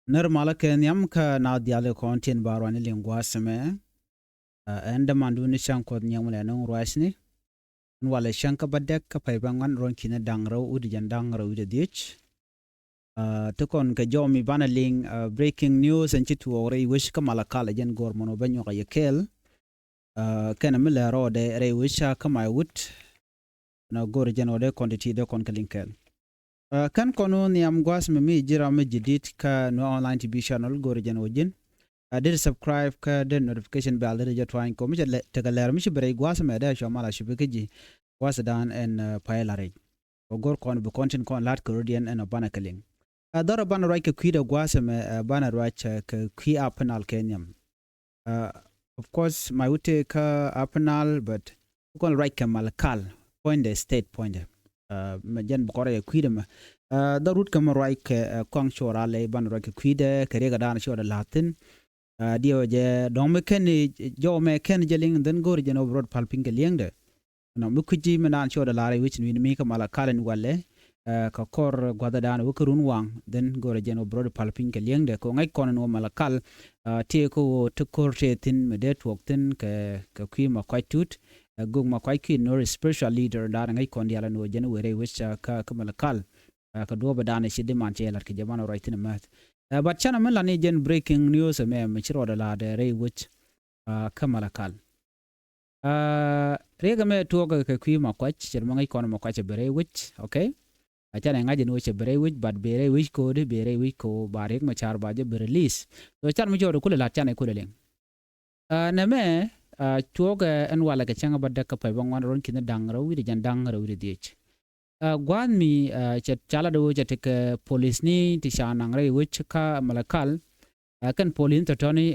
När malä kɛ nhiam kä naath diaal kɔn tin ba ruani liŋ gua̱a̱th ɛmɛ. Ɛn dämandun ni cäŋ Kuɔth nyiɛŋ mi lɛ no̱o̱ŋ ruacni. Ɛn walɛ cäŋ kä bädäk kä pay bä ŋuan ruɔ̱n ki̱ni da̱ŋ rɛw wi̱cdɛ jiɛn da̱ŋ rɛw wi̱cdɛ dhiec. Ti kɔn kɛ jɔw mi banɛ liŋ breaking news ɛn ci tuɔɔk rɛy wec kä Malakal ɛ jɛn go̱o̱r mɔn wä bä nyuɔk a yɛ kɛɛl. Kɛnɛ mi lɛ rɔɔdɛ rɛy wec ca kä may wut. Nɔ go̱o̱r jɛn wä dee kɔn ti ti dee kɔn kɛ liŋ kɛɛl. Kɛn kɔn wä nhiam gua̱a̱th mi mi ji̱ ram mi ji̱ di̱t kä Nuer Online T V channel go̱o̱r jɛn wä ji̱n. Dee subscribe kä dee notification bell dee jɛ tuany kɔ mi cɛ tekɛ lɛr mi ci bɛ rɛy gua̱a̱th mɛ dee cua mal a cupi kä ji̱ gua̱a̱th dan ɛn pay la rɛy. Kɛ go̱r kɔn bi kɔn tin kɔn la̱t kɛ rɔ̱diɛn ɛn ɔ banɛ kɛ liŋ. Ɛ dhɔrɛ banɛ ruac kɛ kui̱dɛ gua̱a̱th ɛmɛ ɛ banɛ ruac kɛ kui̱ Upper Nile kɛ nhiam. Of course may wut tëë kä Upper Nile but kɔn ruac kɛ Malakal puɔ̱nydɛ state puɔ̱nydɛ. Mɛ jɛn bi kɔn ruac kɛ kui̱dɛ mɛ. Dhɔr wut kɛ mɛ ruac kɛ kɔaŋ cuɔr alɛ banɛ ruac kɛ kui̱dɛ kɛ riɛkɛ da̱a̱n cuɔr dɛ la̱thi̱n. Diɛw jɛ dɔ̱ŋ mi kɛn jɔw mɛ kɛn jɛ liŋ dhän go̱o̱ri jɛn ɔ bi rɔɔd pal piny kɛ li̱eŋdɛ. Nɔ mi kui̱ci mi naan cɔɔdɛ la̱r i̱ wi̱c ni mi kä Malakal in walɛ. Kɛ kɔr gua̱thɛ daan wä kä run waŋ dhän go̱o̱rɛ jɛn wä bi rɔɔd pal piny kɛ li̱eŋdɛ kɛ ŋäc kɔn in wä Malakal. Tëë kä wä ti ko̱r tëë thi̱n mi dee tuɔɔk thi̱n kɛ kui̱ ma kuac tut. Gök ma kuac kui̱ nor spiritual leader daan ŋäc kɔn diaal in wä jɛn wä rɛy wi̱c kä Malakal. Kɛ duɔ̱ɔ̱pɛ daan ci di man cɛ la̱t kɛ jɛ man ruac thi̱n mɛth. But canɛ mi lan i̱ jɛn breaking news ɛmɛ mi ci rɔɔdɛ la̱r dɛ rɛy wi̱c kä Malakal. Riek ɛmɛ tuɔɔk kɛ kui̱ ma kuac cɛ mɛ ŋäc kɔn ma kuac cɛ bɛ rɛy wi̱c. Okay. A canɛ ŋa̱c in wä cɛ bɛ rɛy wi̱c but bɛ rɛy wi̱c ko̱di bɛ rɛy wi̱c ko̱ ba Riek Machar ba jɛ bɛ release. So can mi cɔɔd kulɛ la̱t canɛ kulɛ liŋ. Nɛmɛ tuɔɔk ɛn walɛ kɛ cäŋ bä däk kä pay bä ŋuan ruɔ̱n ki̱n da̱ŋ rɛw wi̱cdɛ jɛn da̱ŋ rɛw wi̱cdɛ dhiec. Gua̱a̱th mi cɛ ca lat wä cɛ tekɛ police ni ti ca naŋ rɛy wi̱c kä Malakal. Kɛn police ni tɔ̱tɔ̱ni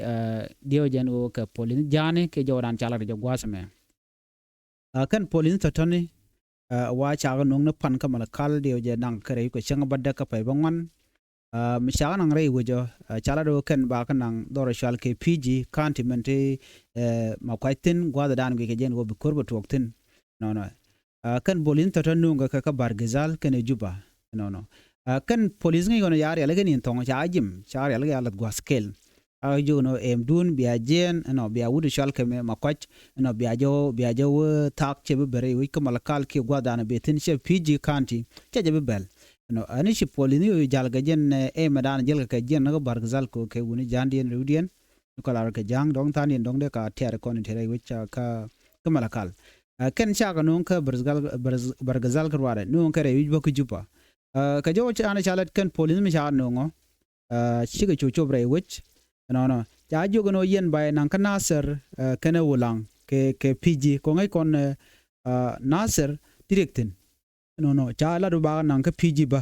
diɛw jɛn wä kɛ police ni ja̱a̱ni kɛ jɔwdan ca lat jɛ gua̱a̱th mɛ. Kɛn police ni tɔ̱tɔ̱ni wa cakɛ nuɔ̱ŋ ni pan kä Malakal diɛw jɛ naŋ kɛ rɛy kɛ cäŋ bä däk kä pay bä ŋuan. Mi cakɛ naŋ rɛy wecä ca lat wä kɛn bakɛ naŋ dhɔr cual kɛ P G County mɛn ti ma kuac thi̱n gua̱a̱th dan guic kɛ jɛn wä bi ko̱r bä tuɔɔk thi̱n. Nɔnɔ. Kɛn police ni tɔ̱tɔ̱ nuŋ kɛ kä Bargazal kɛn ɛ Juba. Nɔnɔ. Kɛn police ŋäc kɔn ya rialikä ni thɔŋ ca jim ca rialikä ya lath gua̱th kɛl. A jiök nɔ ɛmdun bia jiɛn ɛnɔ bia wut cual kɛ mɛ ma kuac ɛnɔ bia jɛ bia jɛ wä thak cɛ bi bɛr i̱ wi̱c kä Malakal kiɛ gua̱th dan bi thi̱n cɛ P G County cɛ jɛ bi bɛl. Ɛnɔ ɛn ci police ni yo̱ jal kɛ jɛn ɛmɛ dan jɛl kɛ kɛ jiɛn ni kä Bargazal kɛ wuni ja̱a̱ndiɛn rɛwdiɛn. Kɔlar kɛ ja̱a̱ŋ dɔ̱ŋ tha̱a̱ndiɛn dɔ̱ŋ dee ka tiaar kɔn in te rɛy wi̱c kä Malakal. Kɛn cakɛ nuŋ kä Bargazal kä ruarɛ nuŋ kɛ rɛy wi̱c bä kä Juba. Kɛ jɔw ca ni ca lɛt kɛn police mi ca nuŋɔ. Cikɛ cu cop rɛy wec. Nɔnɔ ca jiök ɛn ɣöö yɛn ba yɛ naŋ kä Nasir kɛnɛ Wulaŋ kɛ kɛ P G kɔ ŋäc kɔn Nasir ti riɛk thi̱n. Nɔnɔ ca lat wä bakɛ naŋ kä P G bä.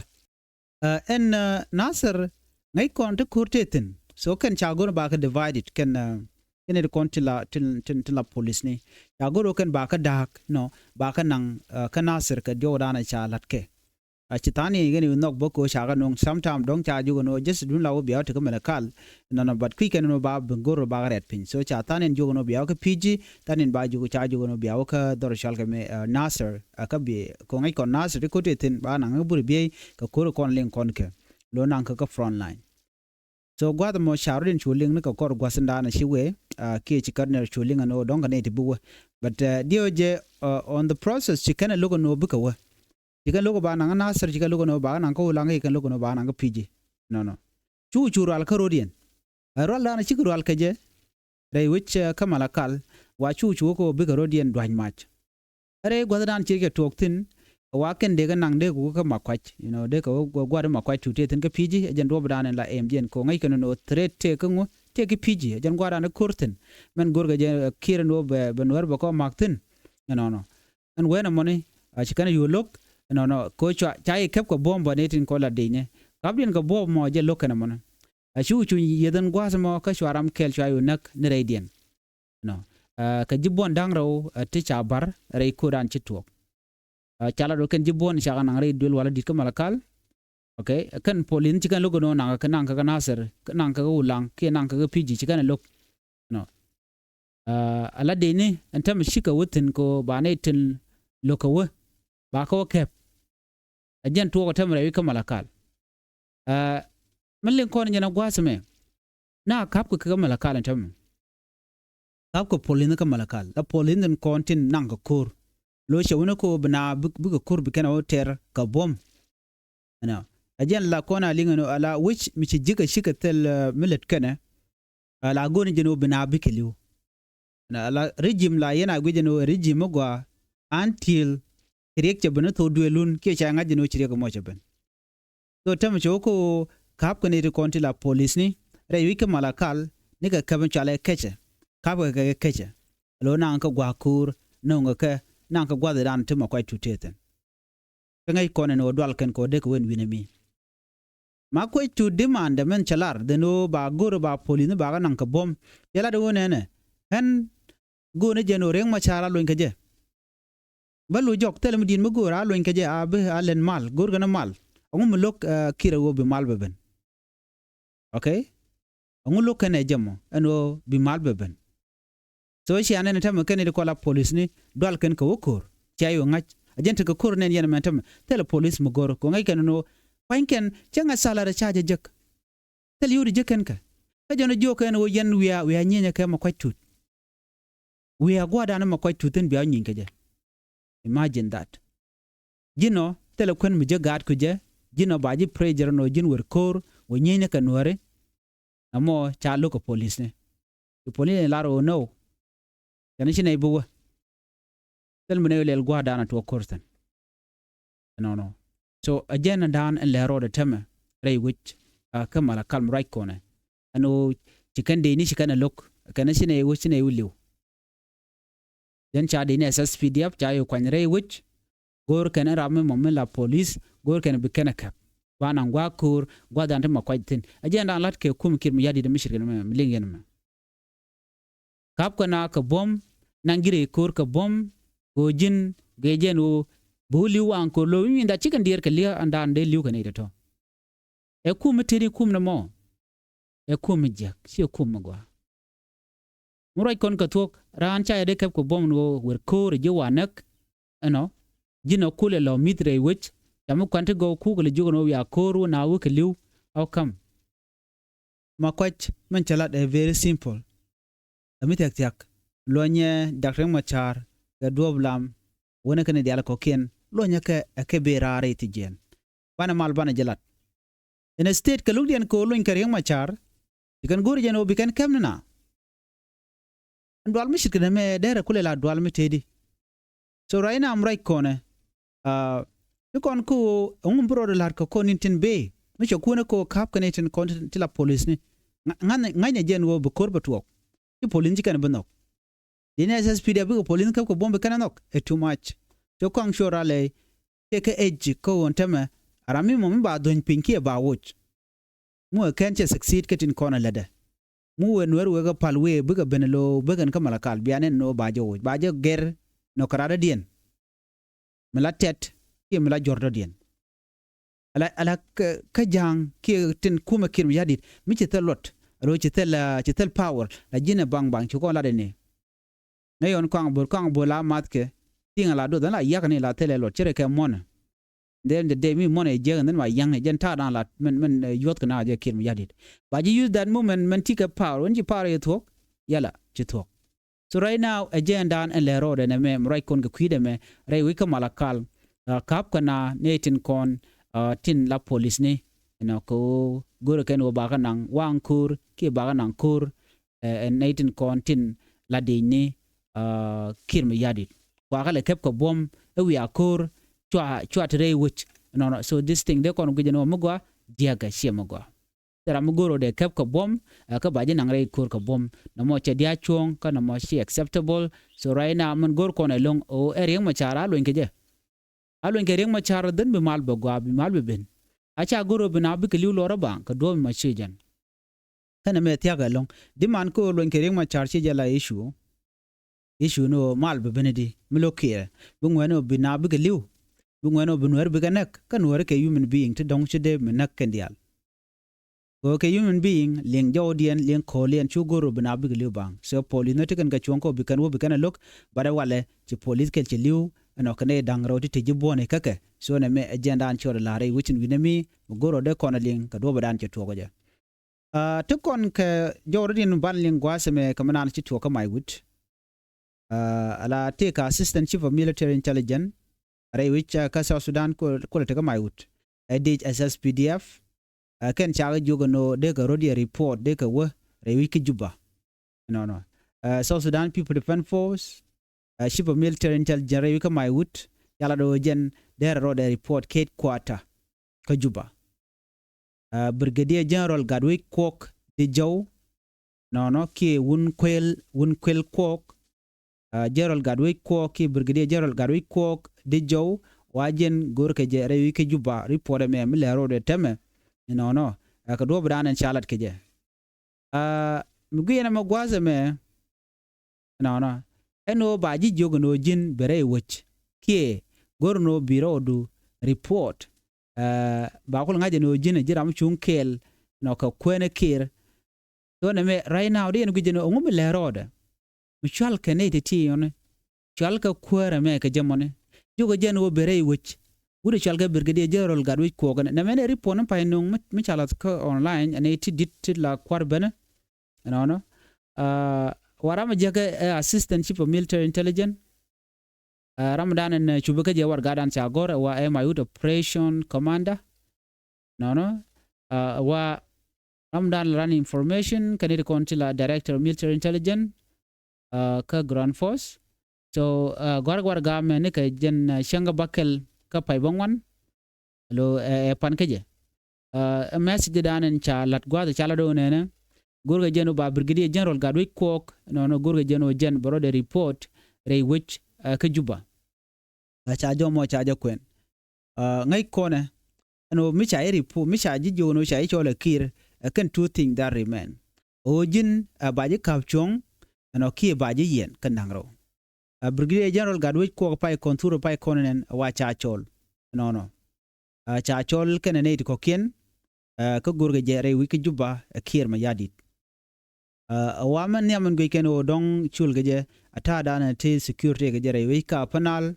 Ɛn Nasir ŋäc kɔn ti ko̱r tëë thi̱n so kɛn ca go̱r bakɛ divided kɛn kɛn ti kɔn ti la ti ti la police ni ca go̱r wä kɛn bakɛ da̱a̱k nɔ bakɛ naŋ kä Nasir kɛ diɔw danɛ ca latkɛ. A ci tha̱a̱n yɛn kɛn i̱ nhɔk bä ko̱ cakɛ nuɔ̱ŋ sometime dɔ̱ŋ ca jiök ɛn ɣöö just dun la wä bia wä tekɛ Malakal. Nɔnɔ but kui̱ kɛn ɛn ɣöö ba ben go̱r wä bakɛ rɛt piny so ca tha̱a̱n yɛn jiök ɛn ɣöö bia wä kä P G tha̱a̱n yɛn ba jiök ca jiök ɛn ɣöö bia wä kä dhɔr cɔal kɛ mi Nasir. Kä bi ko̱ ŋäc kɔn Nasir ti ko̱r tëë thi̱n ba naŋ kä bur biey kɛ ko̱r kɔn liŋ kɔn kɛ lo naŋ kä kä front line. So gua̱th ɛmɔ ca rɔ̱diɛn cu liŋ ni kɛ kɔr gua̱thindan ci wee kiɛ ci kär nɛr cu liŋ ɛn ɣöö dɔ̱ŋ kɛ nɛy ti bi wä. But diɛw jɛ on the process ci kɛn ɛ lo̱k ɛn ɣöö bikɛ wä. Ci kɛn lo̱k ɛ ba naŋ Nasir ci kɛn lo̱k ɛn ɣöö ba naŋ kä Wulaŋ ci kɛn lo̱k ɛn ɣöö ba naŋ kä P G. Nɔnɔ. Cu cu rual kä rɔ̱diɛn. Ɛ rualdan cikɛ rual kɛ jɛ. Rɛy wec kä Malakal Wa cu cu wä kɛ wä bikɛ rɔ̱diɛn dua̱c mac. Rɛy gua̱thdan ci kɛ tuɔɔk thi̱n, wa kɛn dee kɛ naŋ dee kɛ wä kä Makuac, you know, dee kɛ wä gua̱th Makuac Tut tëë thi̱n kä Pi̱i̱ci, ɛ jɛn duɔ̱ɔ̱pdan in la ɛm jiɛn kɛ wä ŋäc kɛn ni wä threat tëë kä ŋu, tëë kä Pi̱i̱ci, ɛ jɛn gua̱thdan in ko̱r thi̱n. Mɛn go̱rkɛ jɛ, ɛ, kiɛr ni wä bɛ, bɛ Nuäär bɛ kɔ mak thi̱n. Ɛnɔnɔ. Ɛn wen ɛmɔni, a ci kɛn ɛ yo̱o̱ lo̱k, ɛnɔnɔ, kɛ wä cua, ca yi kɛp kɛ buɔ̱m bä ni tin kɔ la dec ni. Kapdiɛn kɛ buɔ̱m mɔ jɛ lo̱k kɛn ɛmɔni. A ci wä cuny yieth ɛn gua̱a̱th ɛmɔ kä cua ram kɛl cua yo̱o̱ näk ni rɛydiɛn. Nɔ. Ɛ, kɛ ji̱ buɔ̱n da̱ŋ rɛw, ɛ, ti ca ba̱r rɛy ko̱dan ci tuɔɔk. Ɛ, ca lat wä kɛn ji̱ buɔ̱n ca kɛ naŋ rɛy duël walä di̱t kä Malakal. Ok, kɛn polith ci kɛn lo̱k kɛ nɔ naŋ kɛ, naŋ kɛ kä Nasir, naŋ kɛ kä Ulaŋ, kiɛ naŋ kɛ kä Pi̱i̱ci ci kɛn ɛ lo̱k. Nɔ. Ɛ, ala dee ni ɛn täämɛ cikɛ wä thi̱n kɛ wä ba nɛy tin lo̱k kɛ wä. Ba kɛ wä kɛp. Ɛ jɛn tuɔɔk ɛ täämɛ rɛy wi̱c kä Malakal. Ɛ, mi liŋ kɔn jɛn a gua̱a̱th ɛmɛ. Na ka̱pkɛ kɛ kä Malakal ɛn täämɛ. Ka̱pkɛ polith kä Malakal. La polith in kɔn tin naŋ kɛ ko̱r. Lo̱c cɛ wä ni ko̱r bi na bi, bikɛ ko̱r bi kɛn a wä tɛr kɛ buɔ̱m. Ɛnɔ. Ɛ jɛn la kɔn a liŋ ɛn ɣöö ala wec mi ci ji̱ kɛ cikɛ thil, ɛ, mi lät kɛnɛ. Ɛ, la go̱o̱r ni jɛn ɣöö bi na bikɛ li̱w. Ɛnɔ, ala regime la yɛn a guic ɛn ɣöö regime mi gɔaa until kɛ riɛk cɛ ben ni thok duëëlun kiɛ ca ŋa̱c jɛn ɣöö ci riɛk ɛmɔ cɛ ben. So täämɛ cɛ wä kä ɣöö ka̱pkɛ nɛy ti kɔn ti la polithni rɛy wi̱c kä Malakal ni kɛ kɛp in cɔalɛ kecɛ. Ka̱pkɛ kɛ kɛ kecɛ. Lo̱ naŋ kä gua̱a̱k ko̱o̱r, no̱ŋɛ kɛ, naŋ kä gua̱thdan ti Makuac Tut tëë thi̱n. Kä ŋäc kɔn ɛn ɣöö dual kɛn kɛ ɣöö dee kɛ wä ɛn wi̱n ɛmi. Makuac Tut demand ɛ mɛn cɛ lar, then ɣöö ba go̱r ba polithni ba kɛ naŋ kɛ buɔ̱m. Cɛ lar ɛ ɣöö nɛnɛ, ɣän go̱o̱r ni jɛn ɣöö Riɛk Macar a lony kɛ jɛ. Bä lo̱c jɔk thilɛ mi di̱i̱t mi go̱o̱r a lony kɛ jɛ a bi a lɛn mal, go̱o̱r kɛn mal. Ɛŋu mi lo̱k, ɛ, Kiir ɛ ɣöö bi mal bɛ ben? Ok? Ɛŋu lo̱k kɛn ɛ jɛ mɔ ɛn ɣöö bi mal bɛ ben? So cia nɛn täämɛ kɛn i̱ ti kɔla polithni dual kɛn kɛ wä ko̱r. Cia yɛ ŋa̱c. A jɛn tekɛ ko̱r nɛn yɛn mɛn täämɛ. Thilɛ polith mi go̱r. Kɛ ŋa̱c kɛn ni wä. Kuany kɛn cä ŋa̱c thalarɛ ca jɛ jek. Thilɛ yio̱w ti jek kɛn kɛ. Kä jɔn jiök kɛn wä yɛn wiaa, wiaa nyienyɛ kɛ Makuac Tut. Wiaa gua̱a̱rdan Makuac Tut thi̱n bia wä nyieeny kɛ jɛ. Imagine that. Ji̱n ɔ, thilɛ kuän mi ji̱ gaat ku jɛ, ji̱n ɔ ba ji̱ pressure nɔ ji̱n wer ko̱o̱r, wä nyieeny ni kɛ Nuääri. Ɛmɔ ca lo̱k kɛ polithni. Ti polithni lar ɣöö no. Kɛn ci nɛy bi wä. Thil mi nɛy lɛl gua̱a̱rdan a tuɔɔk ko̱r thi̱n. Ɛnɔnɔ. So, ɛ jɛn dan ɛn lɛ rɔɔdɛ täämɛ, rɛy wec, a, kä Malakal mi ruac kɔnɛ. Ɛn ɣöö ci kɛn dee ni ci kɛn ɛ lo̱k, kɛn ci nɛy wec ci nɛy wä li̱w. Jɛn ca dee ni S S P D F ca yɛ kuany rɛy wec. Go̱o̱r kɛn ram mi mɔ mi la polith, go̱o̱r kɛn bi kɛn ɛ kɛp. Ba naŋ gua̱a̱k ko̱o̱r, gua̱a̱rdan ti Makuac thi̱n. Ɛ jɛn dan lat kɛ kum Kiir mi ya̱di̱t mi cirkɛ ni mɛ, mi liŋ yɛn mɛ. Ka̱pkɛ na kɛ buɔ̱m, naŋ ji̱ rɛy ko̱o̱r kɛ buɔ̱m, kɛ ɣöö ji̱n, gɛ jɛn ɣöö, bi wä li̱w waŋ ko̱o̱r lo̱w, mi nda cikɛ diɛɛr kɛ li̱w, ɛn dan dee li̱w kɛ nɛy tɔ̱tɔ̱. Ɛ kum mi tëëdi kum ni mɔ. Ɛ kum mi jiäk, ciɛ kum mi gɔaa. Mi ruac kɔn kɛ thuɔ̱k, raan ca yɛ dee kɛp kɛ buɔ̱m ni ɣöö wer ko̱o̱r ji̱ wa näk, ɛnɔ, ji̱n ɔ kulɛ lɔ mi̱th rɛy wec, ca mi kuan ti gɔw kukɛ lɛ jiök ɛn ɣöö wiaa ko̱o̱r wä na wä kɛ li̱w, how come? Makuac min cɛ lat ɛ very simple. Ɛ mi thia̱k thia̱k. Luɔnyɛ Dak Riɛk Macar kɛ duɔ̱ɔ̱p lam. Wänɛ kɛn diaal kɔ̱kiɛn. Luɔnyɛ kɛ ɛ kɛ bëë raar i̱ thi jiɛɛn. Banɛ mal banɛ jɛ lat. Instead kɛ lo̱kdiɛn kɛ ɣöö lony kɛ Riɛk Macar. Ci kɛn go̱o̱ri jɛn ɣöö bi kɛn kɛm ni na. Ɛn dual mi ce̱tkɛ nɛmɛ dee rɛ kulɛ la dual mi tëëdi. So right now mi ruac kɔnɛ, ah, ti kɔn kä ɣöö ɛŋu mi bi rɔɔdɛ la̱r kɛ kɔn in tin bëë mi cɛ kuäär ni kä ɣöö ka̱p kɛn in tin kɔn ti la polithni. Ŋa̱-, ŋa̱nyɛ jɛn ɣöö bi ko̱r bɛ tuɔɔk. Ci polith ci kɛn bi nhɔk. Di̱t ni S S P D F bikɛ polith käp kɛ buɔ̱m bi kɛn ɛ nhɔk. Ɛ too much. Cɛ kɔaŋ cuɔr ralɛ. Tëëkɛ age kä ɣöö ɛn täämɛ a ram mi mɔ mi ba dhuny piny kiɛ ba woc. Mi wee kɛn cɛ succeed kä tin kɔn ɛ lätdɛ. Mi wee Nuäär wee kɛ pal wee bikɛ ben lo̱o̱ bikɛn kä Malakal bia nɛn ni ɣöö ba jɛ woc ba jɛ gɛr nɔ kɛ radɔ̱diɛn. Mi la tɛt kiɛ mi la jɔr dɔ̱diɛn. Ala, ala kä, kä ja̱a̱ŋ kiɛ tin kumɛ Kiir mi ya̱di̱t mi ci thil luɔt. Alo ci thil, ah, ci thil power la ji̱n ɛ baŋ baŋ ci kɔn lat ɛn ni. Ŋäc ɣɔn kɔaŋ bo̱r kɔaŋ bo̱r la math kɛ. Tiŋ la duɔth ɛn la yak ni la thilɛ luɔt ci rɛ kɛ muɔnɛ. Then the day mi muɔnɛ jiɛk ɛn then ma yaŋ ni jɛn ta̱a̱ da̱a̱n la min, min, eh, yuɔth kɛ na jɛ Kiir mi ya̱di̱t. Ba ji̱ use that moment min ti kɛ power wän ci power yɛ thuɔ̱k. Yala ci thuɔ̱k. So right now ɛ jɛn da̱a̱n ɛn lɛ rɔɔdɛ nɛ mɛ ruac kɔn kɛ kui̱dɛ mɛ rɛy wi̱c kä Malakal. Ah, ka̱p kɛ na nɛ tin kɔn, ah, tin la polithni. Ɛnɔ kɛ ɣöö go̱rɛ kɛn ɣöö ba kɛ naŋ waŋ ko̱r kiɛ ba kɛ naŋ ko̱r. Ɛ, ɛ nɛy tin kɔn tin la dec ni, Kiir Mayardit. Kuakä lɛ kɛp kɛ buɔ̱m ɛ wiaa ko̱r cua, cua te rɛy wec. Nɔnɔ, so this thing dee kɔn guic ɛn ɣöö mi gɔaa, diɛkɛ ciɛ mi gɔaa. Thil ram mi go̱r ɣöö dee kɛp kɛ buɔ̱m, ɛ, kä ba ji̱ naŋ rɛy ko̱r kɛ buɔ̱m. Nɔmɔ cɛ diaal cuɔ̱ɔ̱ŋ, kä nɔmɔ ci acceptable. So right now, min go̱r kɔn ɛlɔ̱ŋ, ɣöö ɛ Riek Machar a luɔ̱ny kɛ jɛ. A luɔ̱ny kɛ Riek Machar, dhän bi mal bɛ gɔaa, bi mal bɛ ben. A ca go̱r ɣöö bi naath bikɛ li̱w lɔrä baŋ, kɛ duɔ̱ɔ̱p mi ma ci jɛn. Kä nɛmɛ thia̱k ɛlɔ̱ŋ. Di man kä ɣöö luɔ̱ny kɛ Riek Machar ci jɛ la issue. Issue ni ɣöö mal bi ben di, mi lo̱k Kiir. Bi ŋuɛ̈ni ɣöö bi naath bikɛ li̱w. Bi ŋuɛ̈ni ɣöö bi Nuäär bikɛ näk. Kä Nuäär kɛ human being ti dɔ̱ŋ ci dee mi näk kɛn diaal. Kɛ ɣöö kɛ human being, liŋ jɔwdiɛn, liŋ ko̱o̱liɛn, cu go̱r ɣöö bi naath bikɛ li̱w baŋ. So police ni ti kɛn kɛ cuɔ̱ŋ kä ɣöö bi kɛn wä bi kɛn ɛ lo̱k, but ɛ walɛ ci police kɛl ci li̱w, ɛnɔ kɛn ɛ da̱ŋ rɛw ti te ji̱ buɔ̱n ikä kɛ. So nɛmɛ ɛ jɛn dan cɔɔd ɛ la̱r rɛy wec in wi̱nɛ mi, mi go̱r ɣöö dee kɔn ɛ liŋ kɛ duɔ̱ɔ̱p ɛ dan cɛ tuɔɔk ɛ jɛ. Ah, ti kɔn kɛ jɔwdiɛn ban liŋ gua̱a̱th ɛmɛ kɛ mi naan ci tuɔɔk kä Maiwut. Ah, ala tëëkɛ Assistant Chief of Military Intelligence rɛy wec, ah, kä South Sudan ku, kulɛ te kä Maiwut. Ɛ dic S S P D F. Ah, kɛn cakɛ jiök ɛn ɣöö dee kɛ rɔ̱diɛn report, dee kɛ wä rɛy wec kä Juba. Nɔnɔ. Ah, South Sudan People Defense Force, ah, Chief of Military Intelligence rɛy wec kä Maiwut, cala do̱ jɛn dee rɛ rɔɔdɛ report kɛ headquarter kä Juba. Ah, Brigadier General Gatwec Kuok Dec Jɔw, nɔnɔ, kiɛ Wun Kuel, Wun Kuel Kuok. Ah, General Gatwec Kuok kiɛ Brigadier General Gatwec Kuok Dec Jɔw, wa jɛn go̱rkɛ jɛ rɛy wec kä Juba, report ɛmɛ mi lɛ rɔɔdɛ täämɛ. Nɔnɔ, ah, kɛ duɔ̱ɔ̱p dan ɛn ca lat kɛ jɛ. Ah, mi guic ɛn ɛmɛ gua̱a̱th ɛmɛ, nɔnɔ, ɛn ɣöö ba ji̱ jiök ɛn ɣöö ji̱n bɛ rɛy wec, kiɛ go̱r ɛn ɣöö bi rɔɔdu report. Ah, ba kul ŋa̱c ɛn ɣöö ji̱n ɛ ji̱ ram cuŋ kɛɛl, nɔ, kɛ kuäär ni Kiir. So nɛmɛ right now dee yɛn guic ɛn ɣöö ɛŋu mi lɛ rɔɔdɛ? Mi cual kɛ nɛy ti ti yɔni. Cual kɛ kuäär ɛmɛ kɛ jɛ mɔni. Jiök ɛ jɛn ɣöö bɛ rɛy wec. Wut ɛ cual kɛ Brigadier General Gatwec Kuok ɛnɛ. Nɛmɛ ni report ni pay nuŋ mi, mi ca lath kä online, ɛn ɛ ti di̱t ti la kua̱r benɛ. Ɛnɔnɔ. Ah, wa ram ɛ jiäk ɛ, ɛ Assistant Chief of Military Intelligence. Ah, ram dan ɛn, eh, cupi kä jɛ warɛgakdan ca gɔ̱r ɛ wa ɛ Maiwut Operation Commander. Nɔnɔ. Ah, wa ram dan la run information, kɛn it kɔn ti la Director of Military Intelligence, ah, kä Ground Force. So, ah, gɔ̱a̱r warɛgak mɛ ni kɛ jɛn, ah, cäŋ kä bäkɛl kä pay bäŋuan. Lo, eh, eh, pan kä jɛ. Ah, message dan ɛn ca lat gua̱a̱th ca lat ɣöö nɛnɛ. Go̱rkɛ jɛn ɣöö ba Brigadier General Gatwec Kuok, nɔnɔ, go̱rkɛ jɛn ɣöö jɛn bɛ rɔɔdɛ report rɛy wec, ah, kä Juba. Ah, ca jɔmɔ ca jɛ kuɛn. Ah, ŋäc kɔnɛ, ɛn ɣöö mi ca ji̱ report, mi ca ji̱ jiök ɛn ɣöö ca ji̱ cɔl ɛ Kiir, ɛ kɛn two things that remain. Ɣöö ji̱n, ah, ba ji̱ ka̱p cuɔ̱ŋ, ɛnɔ, kiɛ ba ji̱ yiɛn kɛ naŋ rɛw. Ah, Brigadier General Gatwec Kuok pay kɔn, thurɛ pay kɔn ɛnɛn, wa ca cɔl. Nɔnɔ. Ah, ca cɔl kɛnɛ nɛy ti kɔ̱kiɛn, ah, kä go̱rkɛ jɛ rɛy wec kä Juba, ɛ Kiir Mayardit. Ah, ɛ wa mɛn nhiam ɛn guic kɛn ɣöö dɔ̱ŋ cul kɛ jɛ, a ta̱a̱ danɛ ti security kɛ jɛ rɛy wec kä Upper Nile,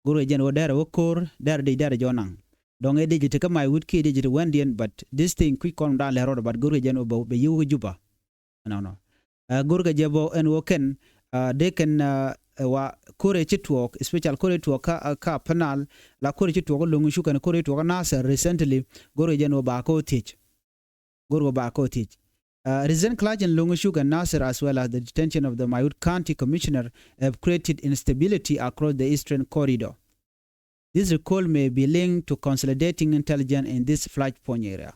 go̱rkɛ jɛn ɣöö derɛ wä ko̱r, derɛ dec, derɛ jɔɔnaŋ. Dɔ̱ŋ ɛ dec ti kä Maiwut kiɛ dec ti wändiɛn, but this thing kui̱c kɔn dan lɛ rɔɔdɛ, but go̱rkɛ jɛn ɣöö bɛ, bɛ yi̱w kä Juba. Nɔnɔ. Ah, go̱rkɛ jɛ bä ɛn ɣöö kɛn, ah, dee kɛn, ah, ɛ wa ko̱r ɛ ci tuɔɔk, especially ko̱r ɛ tuɔɔk kä, ah, kä Upper Nile, la ko̱r ɛ ci tuɔɔk kä Loŋ Cuk kɛnɛ ko̱r ɛ tuɔɔk kä Nasir recently, go̱rkɛ jɛn ɣöö ba kɛ wä thiec. Go̱rkɛ ba kɛ wä thiec. Ah, recent clash in Loŋ Cuk and Nasir, as well as the detention of the Maiwut County Commissioner, have created instability across the eastern corridor. This recall may be linked to consolidating intelligence in this flashpoint area.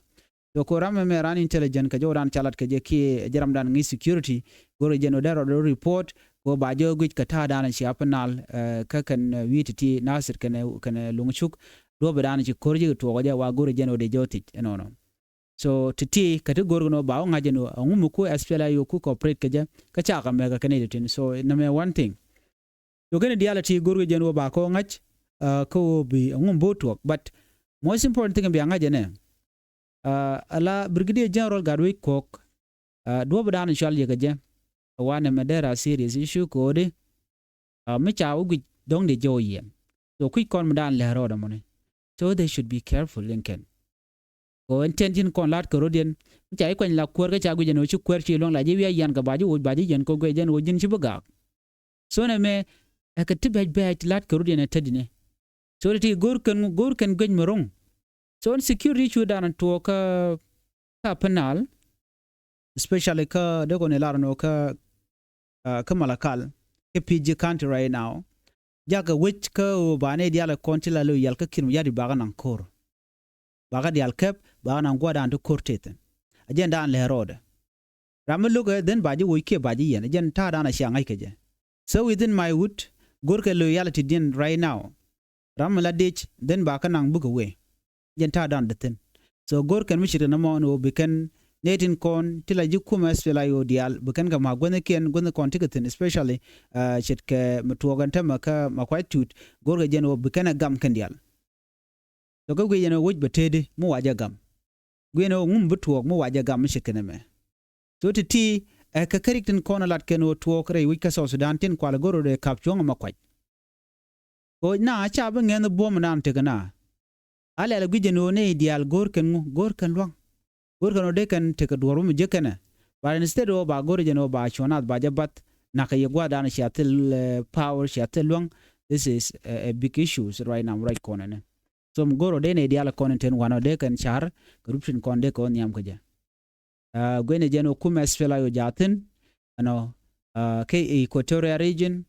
So kɛ ram ɛmɛ ran intelligence kɛ jɔwdan ca lat kɛ jɛ kiɛ jɛ ramdan ŋi̱i̱c security, go̱rkɛ jɛn ɣöö derɛ rɔɔdɛ report, kɛ ɣöö ba jɛ guic kɛ ta̱a̱ danɛ ci Upper Nile, eh, kä kɛn, eh, wi̱i̱ ti̱ti̱ Nasir kɛnɛ, kɛnɛ Loŋ Cuk, duɔ̱ɔ̱p ɛ danɛ ci ko̱r ji̱ kɛ tuɔɔk ɛ jɛ wa go̱rkɛ jɛn ɣöö dee jɔw thiec ɛnɔnɔ. So ti̱ti̱ kɛ ti go̱rkɛ nɔ ba wä ŋa̱c ɛn ɣöö ɛŋu mi ku S P L A I O ku cooperate kɛ jɛ, kä ca kɛ mɛk kɛ kɛn nɛy ti tin. So nɛmɛ one thing. Yokɛn diaal a ti go̱rkɛ jɛn ɣöö ba kɔ ŋa̱c, ah, kä ɣöö bi ɛŋu bo̱o̱ tuɔɔk. But most important thing bia ŋa̱c ɛnɛ, ah, ala Brigadier General Gatwec Kuok, ah, duɔ̱ɔ̱p dan cual yɛ kɛ jɛ. Wanɛ mɛ derɛ a serious issue kɛ ɣöö di, ah, mi ca wä guic dɔ̱ŋ dee jɔw yiɛn. So kui̱c kɔn mi dan lɛ rɔɔdɛ mɔni. So they should be careful in kɛn. Kɛ ɣöö ɛn tɛn tin kɔn la̱t kɛ rɔ̱diɛn. Mi ca ji̱ kuany la kuäär kä ca guic ɛn ɣöö ci kuäär ci luäŋ la ji̱ wi̱i̱ a yian kɛ ba ji̱ woc, ba ji̱ yian kɛ guic ɛn ɣöö ji̱n ci bi gaak. So nɛmɛ, ɛ kɛ ti bɛc bɛc la̱t kɛ rɔ̱diɛn ɛ tetdinɛ. So ti ti go̱r kɛn, go̱r kɛn guic mi ro̱ŋ. So ɛn security issue dan tuɔɔk kä, kä Upper Nile. Especially kä dee kɔn ilar nɔ kä, ah, kä Malakal. kä P G County right now. Jakɛ wec kä ɣöö ba nɛy diaal kɔn ti la lo̱ yal kä Kiir Mayardit bakä naŋ ko̱r. Bakä diaal käp, bakä naŋ gua̱a̱th dan ti ko̱r tëë thi̱n. A jɛn dan lɛ rɔɔdɛ. Ram mi lo̱kɛ, then ba ji̱ woc kiɛ ba ji̱ yɛn. A jɛn ta̱a̱ dan a cia ŋa̱c kɛ jɛ. So within my wood, go̱rkɛ lo̱ yal a ti diɛn right now. Ram mi la dic, then ba kä naŋ bikɛ wee. Jɛn ta̱a̱ dan dee thi̱n. So go̱r kɛn mi ce̱tkɛ nɔmɔ ni ɣöö bi kɛn nɛy tin kɔn ti la ji̱ kumɛ S P L A I O diaal, bi kɛn kɛ ma̱a̱k guäthnikiɛn, guäthni kɔn ti kɛ thi̱n, especially, uh, ce̱tkɛ mi tuɔɔk ɛn tämɛ kä Makuac Tut, go̱rkɛ jɛn ɣöö bi kɛn ɛ gam kɛn diaal. So kä guic ɛn ɣöö wec bɛ tëëdi mi wa jɛ gam. Guic ɛn ɣöö ŋum bi tuɔɔk mi wa jɛ gam mi ce̱tkɛ nɛmɛ. So ti̱ti̱, ɛ kɛ kä rik tin kɔn ɛ lat kɛn ɣöö tuɔɔk rɛy wec kä South Sudan tin kualɛ go̱r ɣöö dee ka̱p cuɔ̱ŋ ɛ Makuac. Koc na ca bi ŋɛn buɔ̱m nan tekɛ na. A lɛl guic jɛn ɣöö nɛy diaal go̱o̱r kɛn ŋu, go̱o̱r kɛn lua̱ŋ. Go̱o̱r kɛn ɣöö dee kɛn tekɛ duɔ̱ɔ̱r mi jiäk kɛnɛ. But instead ɣöö ba go̱o̱r jɛn ɣöö ba cuɔ̱ɔ̱n nath ba jɛ bath, nakä yɛ gua̱a̱th dan cia thil, eh, power, cia thil lua̱ŋ. This is a, a big issues right now, right kɔn ɛnɛ. So mi go̱o̱r ɣöö dee nɛy diaal kɔn in ten wanɔ dee kɛn ca̱r kɛ rup tin kɔn dee kɛ ɣöö nhiam kɛ jɛ. Ah, guic ɛn ɣöö jɛn ɣöö kumɛ S P L A I O jaathin, ɛnɔ, ah, kɛ Equatoria region,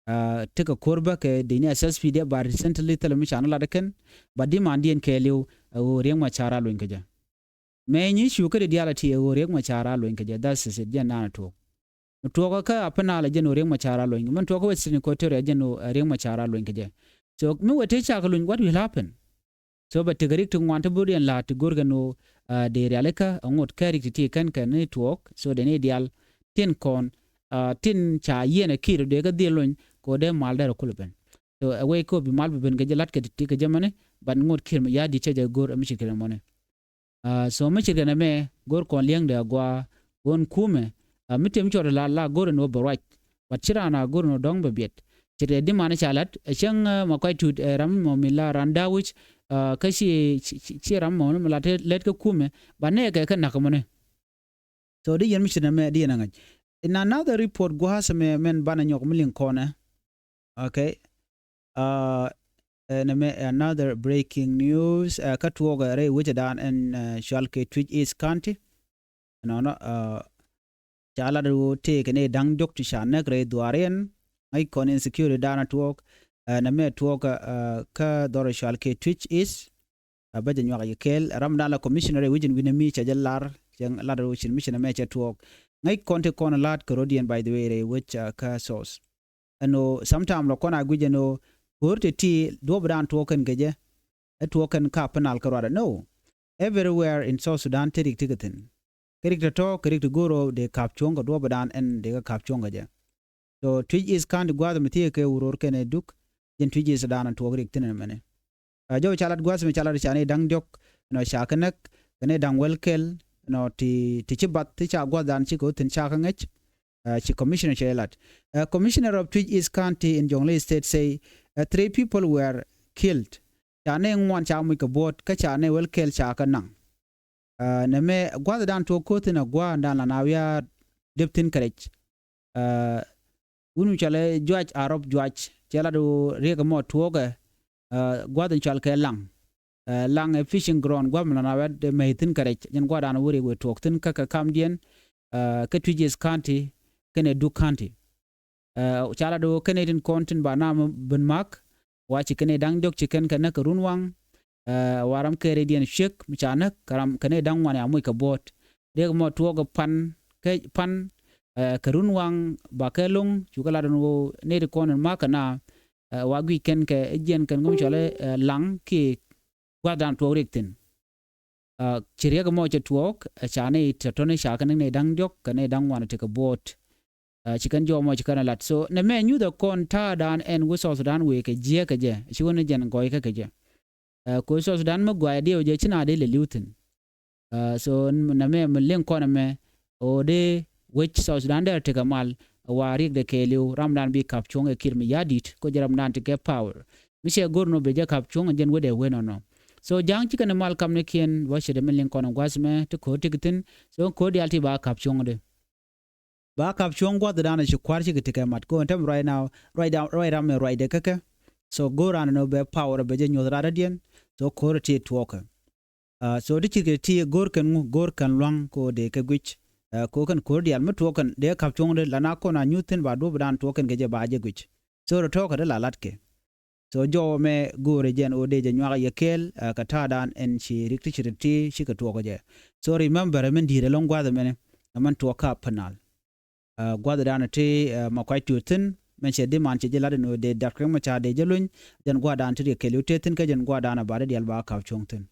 ah, tekɛ ko̱r bä kɛ dee ni S S P D F, ba recently thilɛ mi ca ni lat kɛn, ba dimandiɛn kɛɛliw, ɛ ɣöö Riek Machar a luny kɛ jɛ. Mɛ nyi cu kä di diaal a ti ɛ ɣöö Riek Machar a luny kɛ jɛ, that is it, jɛn naan a tuɔɔk. Mi tuɔɔkä kä Upper Nile jɛn ɣöö Riek Machar a luny. Mi tuɔɔkä Western Equatoria jɛn ɣöö, eh, Riek Machar a luny kɛ jɛ. So mi wee te cakɛ luny, what will happen? So bɛ tekɛ rik ti ŋuan ti bi riɛn la̱a̱t ti go̱rkɛ ni ɣöö, ah, dee rialikä ɛ ŋot kɛ rik ti ti kɛn kɛ ni tuɔɔk. So dee ni diaal tin kɔn, ah, tin ca yiɛn ɛ Kiir dee kä dhil lony kɛ ɣöö dee mal dee rɛ kulɛ ben. So ɛ wee kɛ ɣöö bi mal bi ben kɛ jɛ la̱t kɛ ti ti kɛ jɛ mani, but ŋot Kiir mi ya̱a̱ di̱t cɛ jɛ go̱r ɛ mi ce̱tkɛ nɛmɔni. Ah, so mi ce̱tkɛ nɛmɛ go̱r kɔn li̱eŋdɛ a gɔaa ɣöö kumɛ, ah, mi tëë mi cɔɔdɛ la la go̱r ɛn ɣöö bɛ ruac. But ci raan a go̱r ɛn ɣöö dɔ̱ŋ bɛ biɛt. Ce̱tkɛ dimanɛ ca la̱t, ɛ cäŋ, ah, Makuac Tut, ɛ ram mɔ mi la raan da̱wuc, ah, kä ci, ci, ci, ci ram mɔ mi la te lät kä kumɛ, ba nɛɛkɛ kä na̱k mɔni. So di yɛn mi ce̱tkɛ nɛmɛ di yɛn a ŋäc. In another report gua̱a̱th mɛ mɛn banɛ nyɔk mi liŋ kɔnɛ. Okay. Ah, ɛn ɛmɛ another breaking news. Ah, kä tuɔɔkɛ rɛy wecɛ daan ɛn, ah, cual kɛ Twic East County. Ɛnɔnɔ, ah, ca lat ɣöö tëëkɛ ni da̱ŋ diɔ̱k ti ca näk rɛy dhuaariɛn. Ŋäc kɔn insecurity daan a tuɔɔk. Ah, ɛn ɛmɛ tuɔɔkɛ, ah, kä dhɔr cual kɛ Twic East. Ah, bä jɛ nyuak yɛ kɛɛl. Ram daan la commissioner rɛy wecin wi̱n ɛmi ca jɛ lar. Cɛ lat ɣöö cin mi cin ɛmɛ cɛ tuɔɔk. Ŋäc kɔn ti kɔn la̱a̱t kɛ rɔ̱diɛn, by the way, rɛy wec, ah, kä source. Ɛn ɣöö sometime lɔ kɔn a guic ɛn ɣöö ko̱r ti ti duɔ̱ɔ̱p daan tuɔɔk kɛn kɛ jɛ. Ɛ tuɔɔk kɛn ka Upper Nile kɛ ruacdɛ. No. Everywhere in South Sudan te rik ti kɛ thi̱n. Kɛ rik tɔ̱tɔ̱, kɛ rik ti go̱r ɣöö dee ka̱p cuɔ̱ŋ kɛ duɔ̱ɔ̱p daan ɛn dee kɛ ka̱p cuɔ̱ŋ kɛ jɛ. So Twic East County gua̱a̱th mi thiee kɛ Uror kɛnɛ Duk, jɛn Twic East daan ɛn tuɔɔk rik thi̱n ɛn mɛnɛ. Ah, jɔw ca lat gua̱a̱th mi ca lat ca ni da̱ŋ diɔ̱k, nɔ, ca kɛ näk, kɛ ni da̱ŋ wäl kɛl, nɔ, ti, ti ci bath, ti ca gua̱a̱th daan ci kɛ wä thi̱n ca kɛ ŋäc. Ah, ci commissioner cɛ lat. Ah, commissioner of Twic East County in Jonglei State say, ah, three people were killed. Ca ni ŋuan ca muc kɛ buɔ̱ɔ̱t, kä ca ni wäl kɛl ca kɛ naŋ. Ah, nɛmɛ gua̱a̱th daan tuɔɔk ko̱r thi̱n a gua̱a̱th daan la na wiaa dep thi̱n kɛ rɛc. Ah, wun mi cɔalɛ Juac Arɔp Juac, cɛ lat ɣöö riɛk ɛmɔ tuɔɔkɛ, ah, gua̱a̱th in cɔal kɛ Laŋ. Ah, Laŋ ɛ fishing ground, gua̱a̱th mi la na wiaa mɛy thi̱n kɛ rɛc. Jɛn gua̱a̱th daan wä riɛk wëë tuɔɔk thi̱n kä kɛ kamdiɛn, ah, kä Twic East County kɛnɛ Duk County. Ah, ca lat ɣöö kɛn nɛy tin kɔn tin ba nam ben mak, wa ci kɛn nɛy da̱ŋ diɔ̱k ci kɛn kɛ näk kɛ run waŋ. Ah, wa ram kɛɛridiɛn ciek mi ca näk, kɛ ram kɛ nɛy da̱ŋ ŋuan ya moc kɛ buɔ̱ɔ̱t. Riɛk mɔ tuɔɔk kɛ pan, kɛ pan, ah, kɛ run waŋ ba kɛ lo̱ŋ, cukɛ lat ɛn ɣöö nɛy ti kɔn in mak kɛ na, ah, wa guic kɛn kɛ jiɛn kɛn ŋum cɔalɛ, ah, Laŋ kiɛ gua̱a̱th daan tuɔɔk riɛk thi̱n. Ah, ci riɛk mɔ cɛ tuɔɔk, ah, ca nɛy tɔ̱tɔ̱ni ca kɛ näk nɛy da̱ŋ diɔ̱k kɛ nɛy da̱ŋ ŋuan ti kɛ buɔ̱ɔ̱t. Ah, ci kɛn jɔw mɔ ci kɛn a lat. So nɛmɛ nyuthɛ kɔn ta̱a̱ daan ɛn wä South Sudan wëë kɛ jiɛk kɛ jɛ, ci wä ni jɛn gɔɔy kɛ kɛ jɛ. Ah, kɛ South Sudan mi gɔaa diɛw jɛ ci na dee lɛ li̱w thi̱n. Ah, so nɛmɛ mi liŋ kɔn ɛmɛ ɣöö dee wec South Sudan dee tekɛ mal, wa riɛkdɛ kɛɛliw, ram daan bi ka̱p cuɔ̱ŋ ɛ Kiir mi ya̱a̱ di̱t, kä jɛ ram daan ti kɛ power. Mi cɛ go̱r nɔ bɛ jɛ ka̱p cuɔ̱ŋ, jɛn wetdɛ wen nɔnɔ. So ja̱a̱ŋ cikɛ ni mal kamnikiɛn, wa ce̱t ɛmɛ liŋ kɔn ɛ gua̱th mɛ ti ko̱r ti kɛ thi̱n. So ko̱r diaal ti ba ka̱p cuɔ̱ŋ di. Ba ka̱p cuɔ̱ŋ gua̱th daan ci kua̱r cikɛ tekɛ mat. Kɛ ɣöö ɛn tɛm right now, ruac daan, ruac ram mɛ ruacdɛ kä kɛ. So go̱r raan nɔ bɛ power bɛ jɛ nyuɔ̱th raadädiɛn. So ko̱r ti tuɔɔkɛ. Ah, so ti cirkɛ ti go̱r kɛn ŋu, go̱r kɛn lua̱ŋ kɛ ɣöö dee kɛ guic. Ɛ, ko kɛn ko̱r diaal mi tuɔɔk kɛn dee ka̱p cuɔ̱ŋ dee la na kɔn a nyuth thi̱n ba duɔ̱ɔ̱p dan tuɔɔk kɛn kɛ jɛ ba jɛ guic. So rɔ tɔ̱ɔ̱k kɛ dee la lat kɛ. So jɔwä mɛ go̱o̱rɛ jɛn ɣöö dee jɛ nyuak yɛ kɛɛl, ɛ, kɛ ta̱a̱ dan ɛn ci rik ti ci rik ti ci kɛ tuɔɔk kɛ jɛ. So remember, ɛ, min di̱i̱t ɛlɔ̱ŋ gua̱th ɛmɛni, ɛ, min tuɔɔk ka Upper Nile. Ɛ, gua̱th dan ti, ɛ, ma kuac tuut thi̱n, min cɛ di man cɛ jɛ lat ɛn ɣöö dee dat kɛ mɛ ca dee jɛ luny, jɛn gua̱th dan ti riɛk kɛɛl ɣöö tëë thi̱n kä jɛn gua̱th dan ɛ ba dee diaal ba ka̱p cuɔ̱ŋ thi̱n.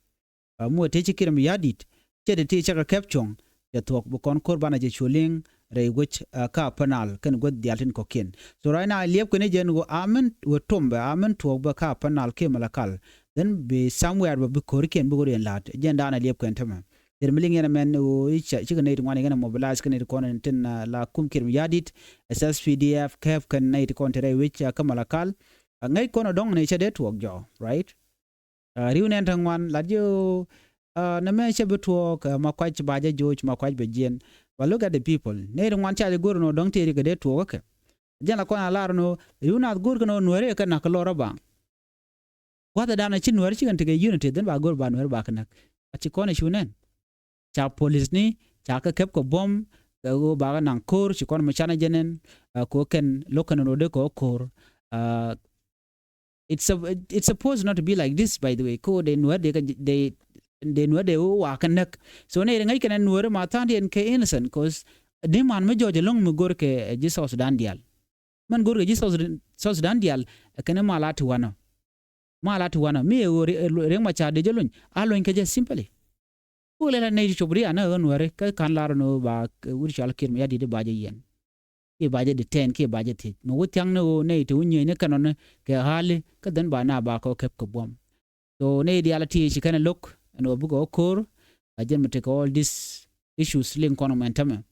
Ɛ, muɔ tëë ci kiɛt mi ya̱di̱t, cɛ ti ti cɛ kɛ kɛp cuɔ̱ŋ, cɛ thuɔ̱k bi kɔn ko̱r banɛ jɛ cu li̱ŋ rɛy wec, ɛ, ka Upper Nile kɛn guäth diaal tin kɔ̱kiɛn. So right now, liɛp kɛn jɛn ɣöö a min wä tom bɛ, a min tuɔɔk bɛ ka Upper Nile kiɛ Malakal. Then bi somewhere bɛ bi ko̱rikiɛn bi ɣöö riɛn la̱t. Jɛn daanɛ liɛp kɛn tämɛ. Thil mi liŋ yɛn ɛmɛn ɣöö i̱ ca, cikɛ nɛy ti ŋuan yɛn ɛmɛ mobilize kɛn nɛy ti kɔn tin, ɛ, la kum kiɛt mi ya̱di̱t, S S P D F, kɛp kɛn nɛy ti kɔn ti rɛy wec, ɛ, kä Malakal. Ɛ, ŋäc kɔn ɛ dɔ̱ŋ nɛy cɛ dee tuɔɔk jɔɔ, right? Ɛ, ri̱w nɛn ti ŋuan lat ji̱ ɣöö, ɛ, nɛmɛ cɛ bi tuɔɔk, ɛ, ma kuac ba jɛ joc, ma kuac bɛ jiɛn. But look at the people. Nɛy ti ŋuan ca jɛ go̱r ɛn ɣöö dɔ̱ŋ tëë ri kɛ dee tuɔɔk kä kɛ. Jɛn la kɔn a lar ɛn ɣöö ri̱w naath go̱r kɛn ɣöö Nuääri kɛ nak kɛ lɔr ɛ baŋ. Gua̱th ɛ dan ɛ ci Nuääri cikɛn tekɛ unity, then ba go̱r ba Nuääri ba kɛ näk. A ci kɔn ɛ cu nɛn. Ca policeni ca kɛ kɛp kɛ buɔ̱m, kɛ ɣöö ba kɛ naŋ ko̱r, ci kɔn mi canɛ jɛ nɛn, ɛ, kɛ ɣöö kɛn lo̱k kɛn rot dee kɛ ɣöö ko̱r. Ɛ, it's a, it's supposed not to be like this, by the way. Ko dee Nuäär dee kɛ, dee, dee Nuäär dee wa kɛ näk. So nɛy ri ŋäc kɛn ɛ Nuääri ma tha̱a̱ŋdiɛn kɛ innocent, 'cause di man mi jɔɔc ɛlɔ̱ŋ mi go̱r kɛ, ɛ, ji̱ South Sudan diaal. Mɛn go̱r kɛ ji̱ South Sudan, South Sudan diaal, ɛ, kɛn ɛ mal a ti wanɔ. Mal a ti wanɔ. Mi ɛ ɣöö Ri-, Ri-, Riek Machar dee jɛ lony, a lony kɛ jɛ simply. Wuk lɛ la nɛy ti cop ri anɛ ɣän Nuääri, kä ka̱n lar ɛn ɣöö ba, ɛ, wut cɔal Kiir mi ya̱di̱t ba jɛ yiɛn. Kiɛ ba jɛ detain, kiɛ ba jɛ thiec. Mɛ wä thia̱ŋ ni ɣöö nɛy ti wä nyieenyni kɛn ɔni kɛ ɣa̱li, kä then ba na ba kɔ kɛp kɛ buɔ̱m. So nɛy diaal a ti ci kɛn ɛ lo̱k ɛn ɣöö bikɛ ɣä ko̱r, a jɛn mi tekɛ all these issues liŋ kɔn mɛn tämɛ.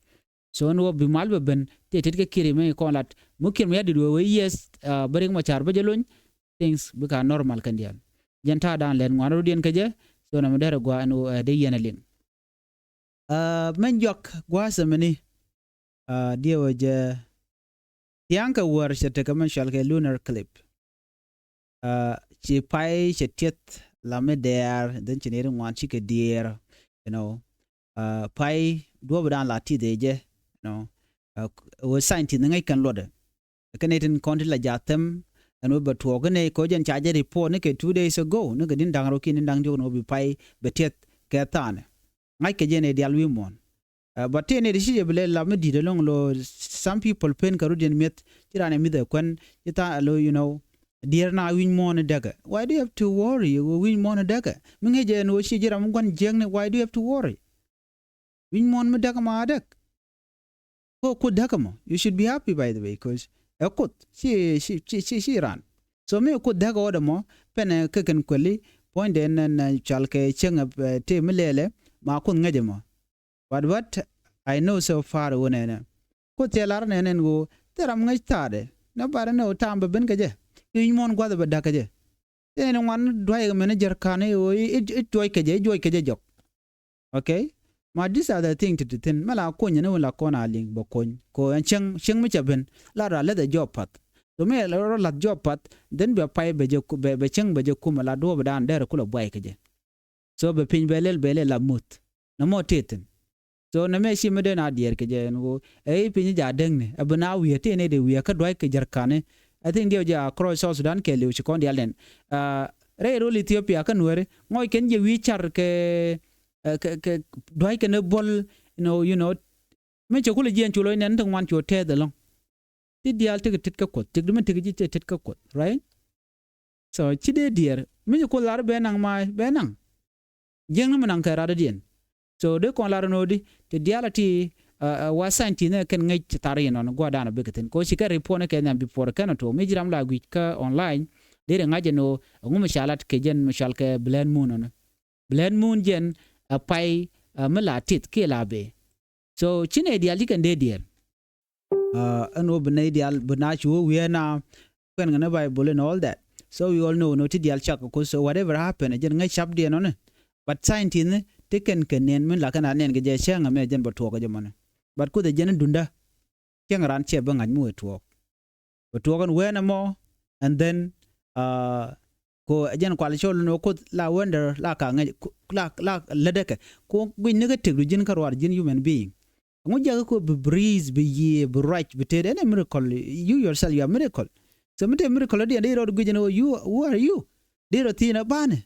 So ɛn ɣöö bi mal bɛ ben, tëë tet kɛ Kiir mi kɔn lat. Mi Kiir mi ya̱di̱t wee wee, yes, ɛ, bä Riek Machar bä jɛ lony, things bikɛ a normal kɛn diaal. Jɛn ta̱a̱ dan lɛt ŋuan rot yɛn kɛ jɛ, so nɛmɛ derɛ gua̱a̱ ɛn ɣöö, ɛ, dee yɛn ɛ liŋ. Ɛ, mɛn juak gua̱a̱th ɛmɛni, ɛ, diɛw ɛ jɛ thia̱a̱ŋ kɛ wäär cɛ tekɛ mɛ cɔal kɛ lunar eclipse. Ɛ, ci pay cɛ tiɛth la mi dɛɛr, then ci nɛy ti ŋuan cikɛ diɛɛr, you know. Ɛ, pay duɔ̱ɔ̱p dan la ti̱th ɛ jɛ, you know. Ɛ, wee scientist ni ŋäc kɛn luɔtdɛ. Kɛ nɛy tin kɔn ti la ja̱ thɛm ɛn wee bɛ tuɔɔk kɛ nɛy kɛ ɣöö jɛn ca jɛ report ni kɛ two days ago, ni kɛ di̱n da̱ŋ rɔ kiɛ di̱n da̱ŋ diɔ̱k ni wee bi pay bɛ tiɛth kɛ tha̱a̱nɛ. Ŋa̱ckɛ jɛ nɛy diaal wi̱i̱ muɔ̱ɔ̱n. Ɛ, but tëë nɛy ti ci jɛ bi lɛ la mi di̱i̱t ɛlɔ̱ŋ lo̱, some people pen kɛ rut yɛn mi̱eth, ci raan ɛ mi̱th ɛ kuɛn, ci tha̱a̱ŋ ɛ lo̱, you know, diɛɛr na wi̱i̱ muɔ̱ɔ̱n ɛ däkɛ. Why do you have to worry? Wi̱i̱ muɔ̱ɔ̱n ɛ däkɛ. Mi ŋäc jɛ ɛn ɣöö ci ji̱ ram mi gua̱n jiäkni, why do you have to worry? Wi̱i̱ muɔ̱ɔ̱n mi däk ma däk. Ko Kuoth däk mɔ. You should be happy, by the way, 'cause ɛ Kuoth ci, ci, ci, ci, ci ran. So mi Kuoth däk ɣɔt mɔ, pɛnɛ kɛ kɛn kuɛli, puɔ̱nydɛ nɛn, ɛ, cɔal kɛ cieŋ, ɛ, tëë mi lɛlɛ, ma Kuoth ŋäcɛ mɔ. But what I know so far ɣöö nɛnɛ, Kuoth cɛ lar nɛn ɛn ɣöö thil ram ŋäc thaadɛ. Nɛ barɛ ni ɣöö ta̱a̱m bɛ ben kɛ jɛ. Wi̱i̱ muɔ̱ɔ̱n gua̱th bɛ däk kɛ jɛ. Tëë ni ŋuan dua̱c kɛ mɛn jiɛr ka̱n i̱ ɣöö i̱, i̱, i̱ juɔc kɛ jɛ, i̱ juɔc kɛ jɛ jɔk. Okay? Ma these are the thing ti ti thi̱n. Mɛ la kony ni wun la kɔn a liŋ bɛ kony. Ko ɛn cieŋ, cieŋ mi cɛ ben. La rɔ a leth ɛ jɔɔp path. So mi rɔ lath jɔɔp path, then bɛ pay bɛ jɛ ku-, bɛ, bɛ cieŋ bɛ jɛ kumɛ la duɔ̱ɔ̱p dan derɛ kulɛ buay kɛ jɛ. So bɛ piny bɛ lɛl, bɛ lɛl la muth. Nɛ mɔ tëë thi̱n. So nɛ mɛ ci mi den a diɛɛr kɛ jɛ ɛn ɣöö ɛ i̱ piny ja̱ däkni ɛ bi na wiee tëë nɛy dee wiee kä dua̱c kɛ jiɛr ka̱ni. I think diɛw jɛ across South Sudan kɛɛliw ci kɔn diaal nɛn. Aa, rɛy rol Ethiopia kä Nuääri ŋɔc kɛn jɛ wi̱i̱ car kɛ, ɛ, kɛ, kɛ dua̱c kɛn ɛ buɔl, you know, you know. Mi cɛ kulɛ jiɛɛn cu lo̱c nɛn ti ŋuan cu tɛth ɛlɔ̱ŋ. Ti diaal tekɛ tet kä Kuoth, tek di mi tekɛ ji̱ cɛ tet kä Kuoth, right? So ci dee diɛɛr mi ci Kuoth lar bɛ naŋ ma bɛ naŋ. Jiäkni mi naŋ kɛ radɔ̱diɛn. So dee kɔn lar nöödi ti diaal a ti, ɛ, ɛ, wa scientist ni kɛn ŋäc thar inɔn gua̱dan a bikɛ thi̱n. Ko ci kɛ report ni kɛ nhiam before kɛn ɔ tuɔɔk mi ji̱ ram la gui̱c kä online. Dee ri ŋa̱c ɛn ɣöö ɛŋu mi ca lat kɛ jɛn mi cɔal kɛ blend moon ɔnɔ. Blend moon jɛn ɛ pay, ɛ, mi la tith kiɛ la bee. So ci nɛy diaal ci kɛn dee diɛɛr. Aa, ɛn ɣöö bi nɛy diaal bi na ci wä wiee na kuɛn kɛ ni Bible and all that. So we all know, know ti diaal cak kɛ Kuoth. So whatever happen, ɛ jɛn ŋäc capdiɛn ɔni. But scientist ni ti kɛn kɛ nɛn min la kɛn a nɛn kɛ jɛ cäŋ ɛmɛ ɛ jɛn bɛ tuɔɔk kɛ jɛ mɔni. But Kuoth ɛ jɛn dundä. Cäŋ raan cɛ bä ŋa̱c mi wee tuɔɔk. Bɛ tuɔɔk ɛn ween ɛmɔ, and then, aa, ko ɛ jɛn kual cɔl ni wä Kuoth la wonder la ka ŋäc, ku-, la, la lätdä kɛ. Ko guic ni kä tëkdu ji̱n kä ruaar ji̱n human being. Ɛŋu jakä kɔ bi breeze, bi yiëë, bi ruac, bi tet? Ɛn ɛ miracle. You yourself, you are miracle. So mi te miracle diɛn di rɔɔd guic ɛn ɣöö you, who are you? Di rɔ thiec ɛn ɛ banɛ.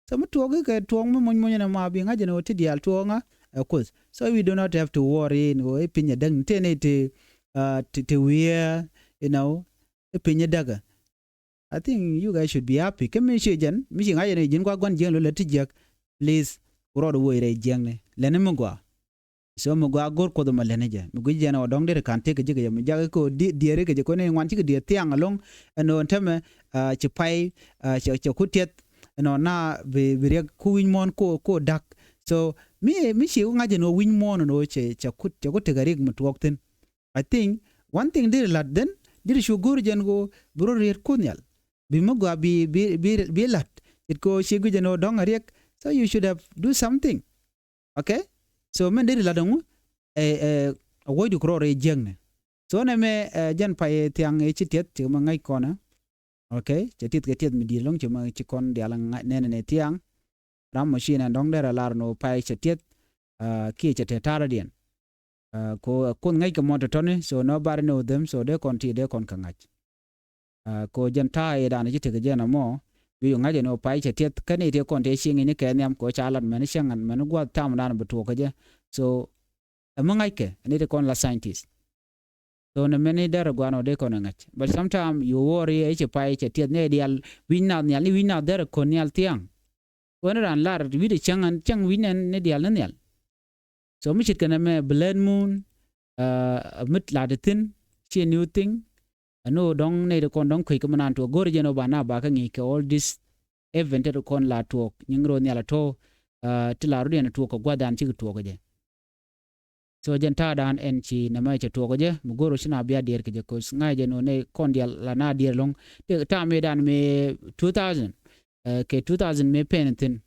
So mi tuɔɔk kɛ tuɔɔk mi muny muny ɛn ɛ ma bi ŋa̱c ɛn ɣöö ti diaal tuɔɔk ŋa ɛ Kuoth. So we do not have to worry ɛn ɣöö i̱ piny ɛ däk ni te ni te, uh, te, te wiee, you know, i̱ piny ɛ däk ɛ. I think you guys should be happy. Kä mi ci jɛn, mi ci ŋa̱c ɛn ɛ ji̱n kua gua̱n jiäkni lɛ ti jiäk. Please, ku rɔɔd woc rɛy jiäkni. Lɛni mi gɔaa. So mi gɔaa go̱r Kuoth ɛmɔ lɛni jɛ. Mi guic jɛn ɛ wä dɔ̱ŋ deri ka̱n tëk kɛ ji̱ kɛ jɛ. Mi jakä kɛ diɛɛri kɛ jɛ kɔn ɛ ŋuan cikɛ diɛɛr thiaŋ ɛlɔ̱ŋ. Ɛn ɣöö ɛn tämɛ, ah, ci pay, ah, ci, ci kut tiɛth. Ɛn ɣöö na bi, bi riɛk ku wi̱ny muɔ̱ɔ̱n ko, ko da̱k. So mi, mi ci ŋa̱c ɛn ɣöö wi̱ny muɔ̱ɔ̱n ɛn ɣöö cɛ, cɛ kut, cɛ kut tekɛ riɛk mi tuɔɔk thi̱n. I think one thing deri la̱t then, deri cu go̱o̱r jɛn ɣöö bi rɔ riet Kuoth Nhial. Bi mi gɔaa bi, bi, bi, bi la̱t. It ko ci guic jɛn ɣöö dɔ̱ŋ a riɛk. So you should have do something. Okay? So min deri la̱t ɛŋu? Ɛ, ɛ, a wuɔ̱cdu ku rɔ rɛy jiäkni. So nɛmɛ, ɛ, jɛn pay ɛ thiaŋ ɛ ci tiɛth, ci mɛ ŋäc kɔn ɛ. Okay? Cɛ tiɛth kɛ tiɛth mi di̱i̱t ɛlɔ̱ŋ, ci mɛ ci kɔn diaal ŋa-, nɛnɛ nɛ thiaŋ. Ram mɔ ci nɛn dɔ̱ŋ derɛ lar ni wä pay cɛ tiɛth, ah, kiɛ cɛ te ta̱rä diɛn. Ah, ko, ah, Kuoth ŋäc kɛ mɔ tɔ̱tɔ̱ni, so nobody know them, so dee kɔn ti dee kɔn kɛ ŋa̱c. Ah, ko jɛn ta̱a̱ i̱ dan ci tekɛ jɛn ɛmɔ, bi yu ŋa̱c ɛn wä pay cɛ tiɛth, kä ni ti kɔn ti cieŋ i̱ni kɛ nhiam, ko ca lat mɛn cäŋ ɛn mɛn gua̱th tam dan bi tuɔɔk kɛ jɛ. So ɛmɛ ŋa̱ckɛ, ɛn ti kɔn la scientist. So nɛ mɛn i̱ derɛ gua̱n ɔ dee kɔn ɛ ŋa̱c. But sometime you worry, i̱ ci pay cɛ tiɛth ni diaal wi̱ny nath nhial, ni wi̱ny nath derɛ ko̱n nhial thiaŋ. Ɣän ran lar wi̱cdɛ cäŋ ɛn, cäŋ wi̱cnɛ ni diaal ni nhial. So mi ce̱tkɛ nɛmɛ bi lät mun, ah, mi lat thi̱n, ci new thing. Ɛn ɣöö dɔ̱ŋ nɛy ti kɔn dɔ̱ŋ kuec kä mi naan tuɔɔk, go̱o̱rɛ jɛn ɣöö ba na ba kä ŋi̱i̱c kɛ all this event ti kɔn la tuɔɔk, nyiŋ rɔ nhial a tɔ̱, ah, ti la rɔ̱diɛn tuɔɔk kɛ gua̱th dan cikɛ tuɔɔk kɛ jɛ. So jɛn ta̱a̱ dan ɛn ci nɛmɛ cɛ tuɔɔk kɛ jɛ, mi go̱o̱r ɣöö ci na bia diɛɛr kɛ jɛ, 'cause ŋa̱c jɛn ɣöö nɛy kɔn diaal la na diɛɛr ɛlɔ̱ŋ. Ti, ta̱a̱ mëë dan mëë two thousand, eh, kɛ two thousand mëë pɛn thi̱n.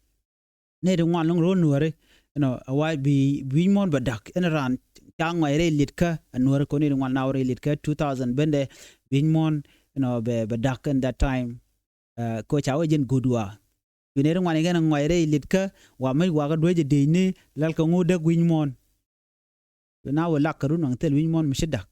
Nɛy ti ŋuan ɛlɔ̱ŋ ro̱o̱l nuääri, you know, a wa bi, bi wi̱ny muɔ̱ɔ̱n bɛ da̱k. Ɛn raan ca ŋɔac rɛy li̱tkä ɛ nuääri, kɛ nɛy ti ŋuan na wä rɛy li̱tkä two thousand bendɛ bi wi̱ny muɔ̱ɔ̱n, you know, bɛ, bɛ da̱k in that time. Eh, kɛ ca wä jɛn good wa. Bi nɛy ti ŋuan ikɛn ŋɔac rɛy li̱tkä, wa mäc wakä duec ɛ dëëcni, lal kɛ ŋu däk wi̱ny muɔ̱ɔ̱n. Bi na wä lak kɛ run waŋ thil wi̱ny muɔ̱ɔ̱n mi ci da̱k.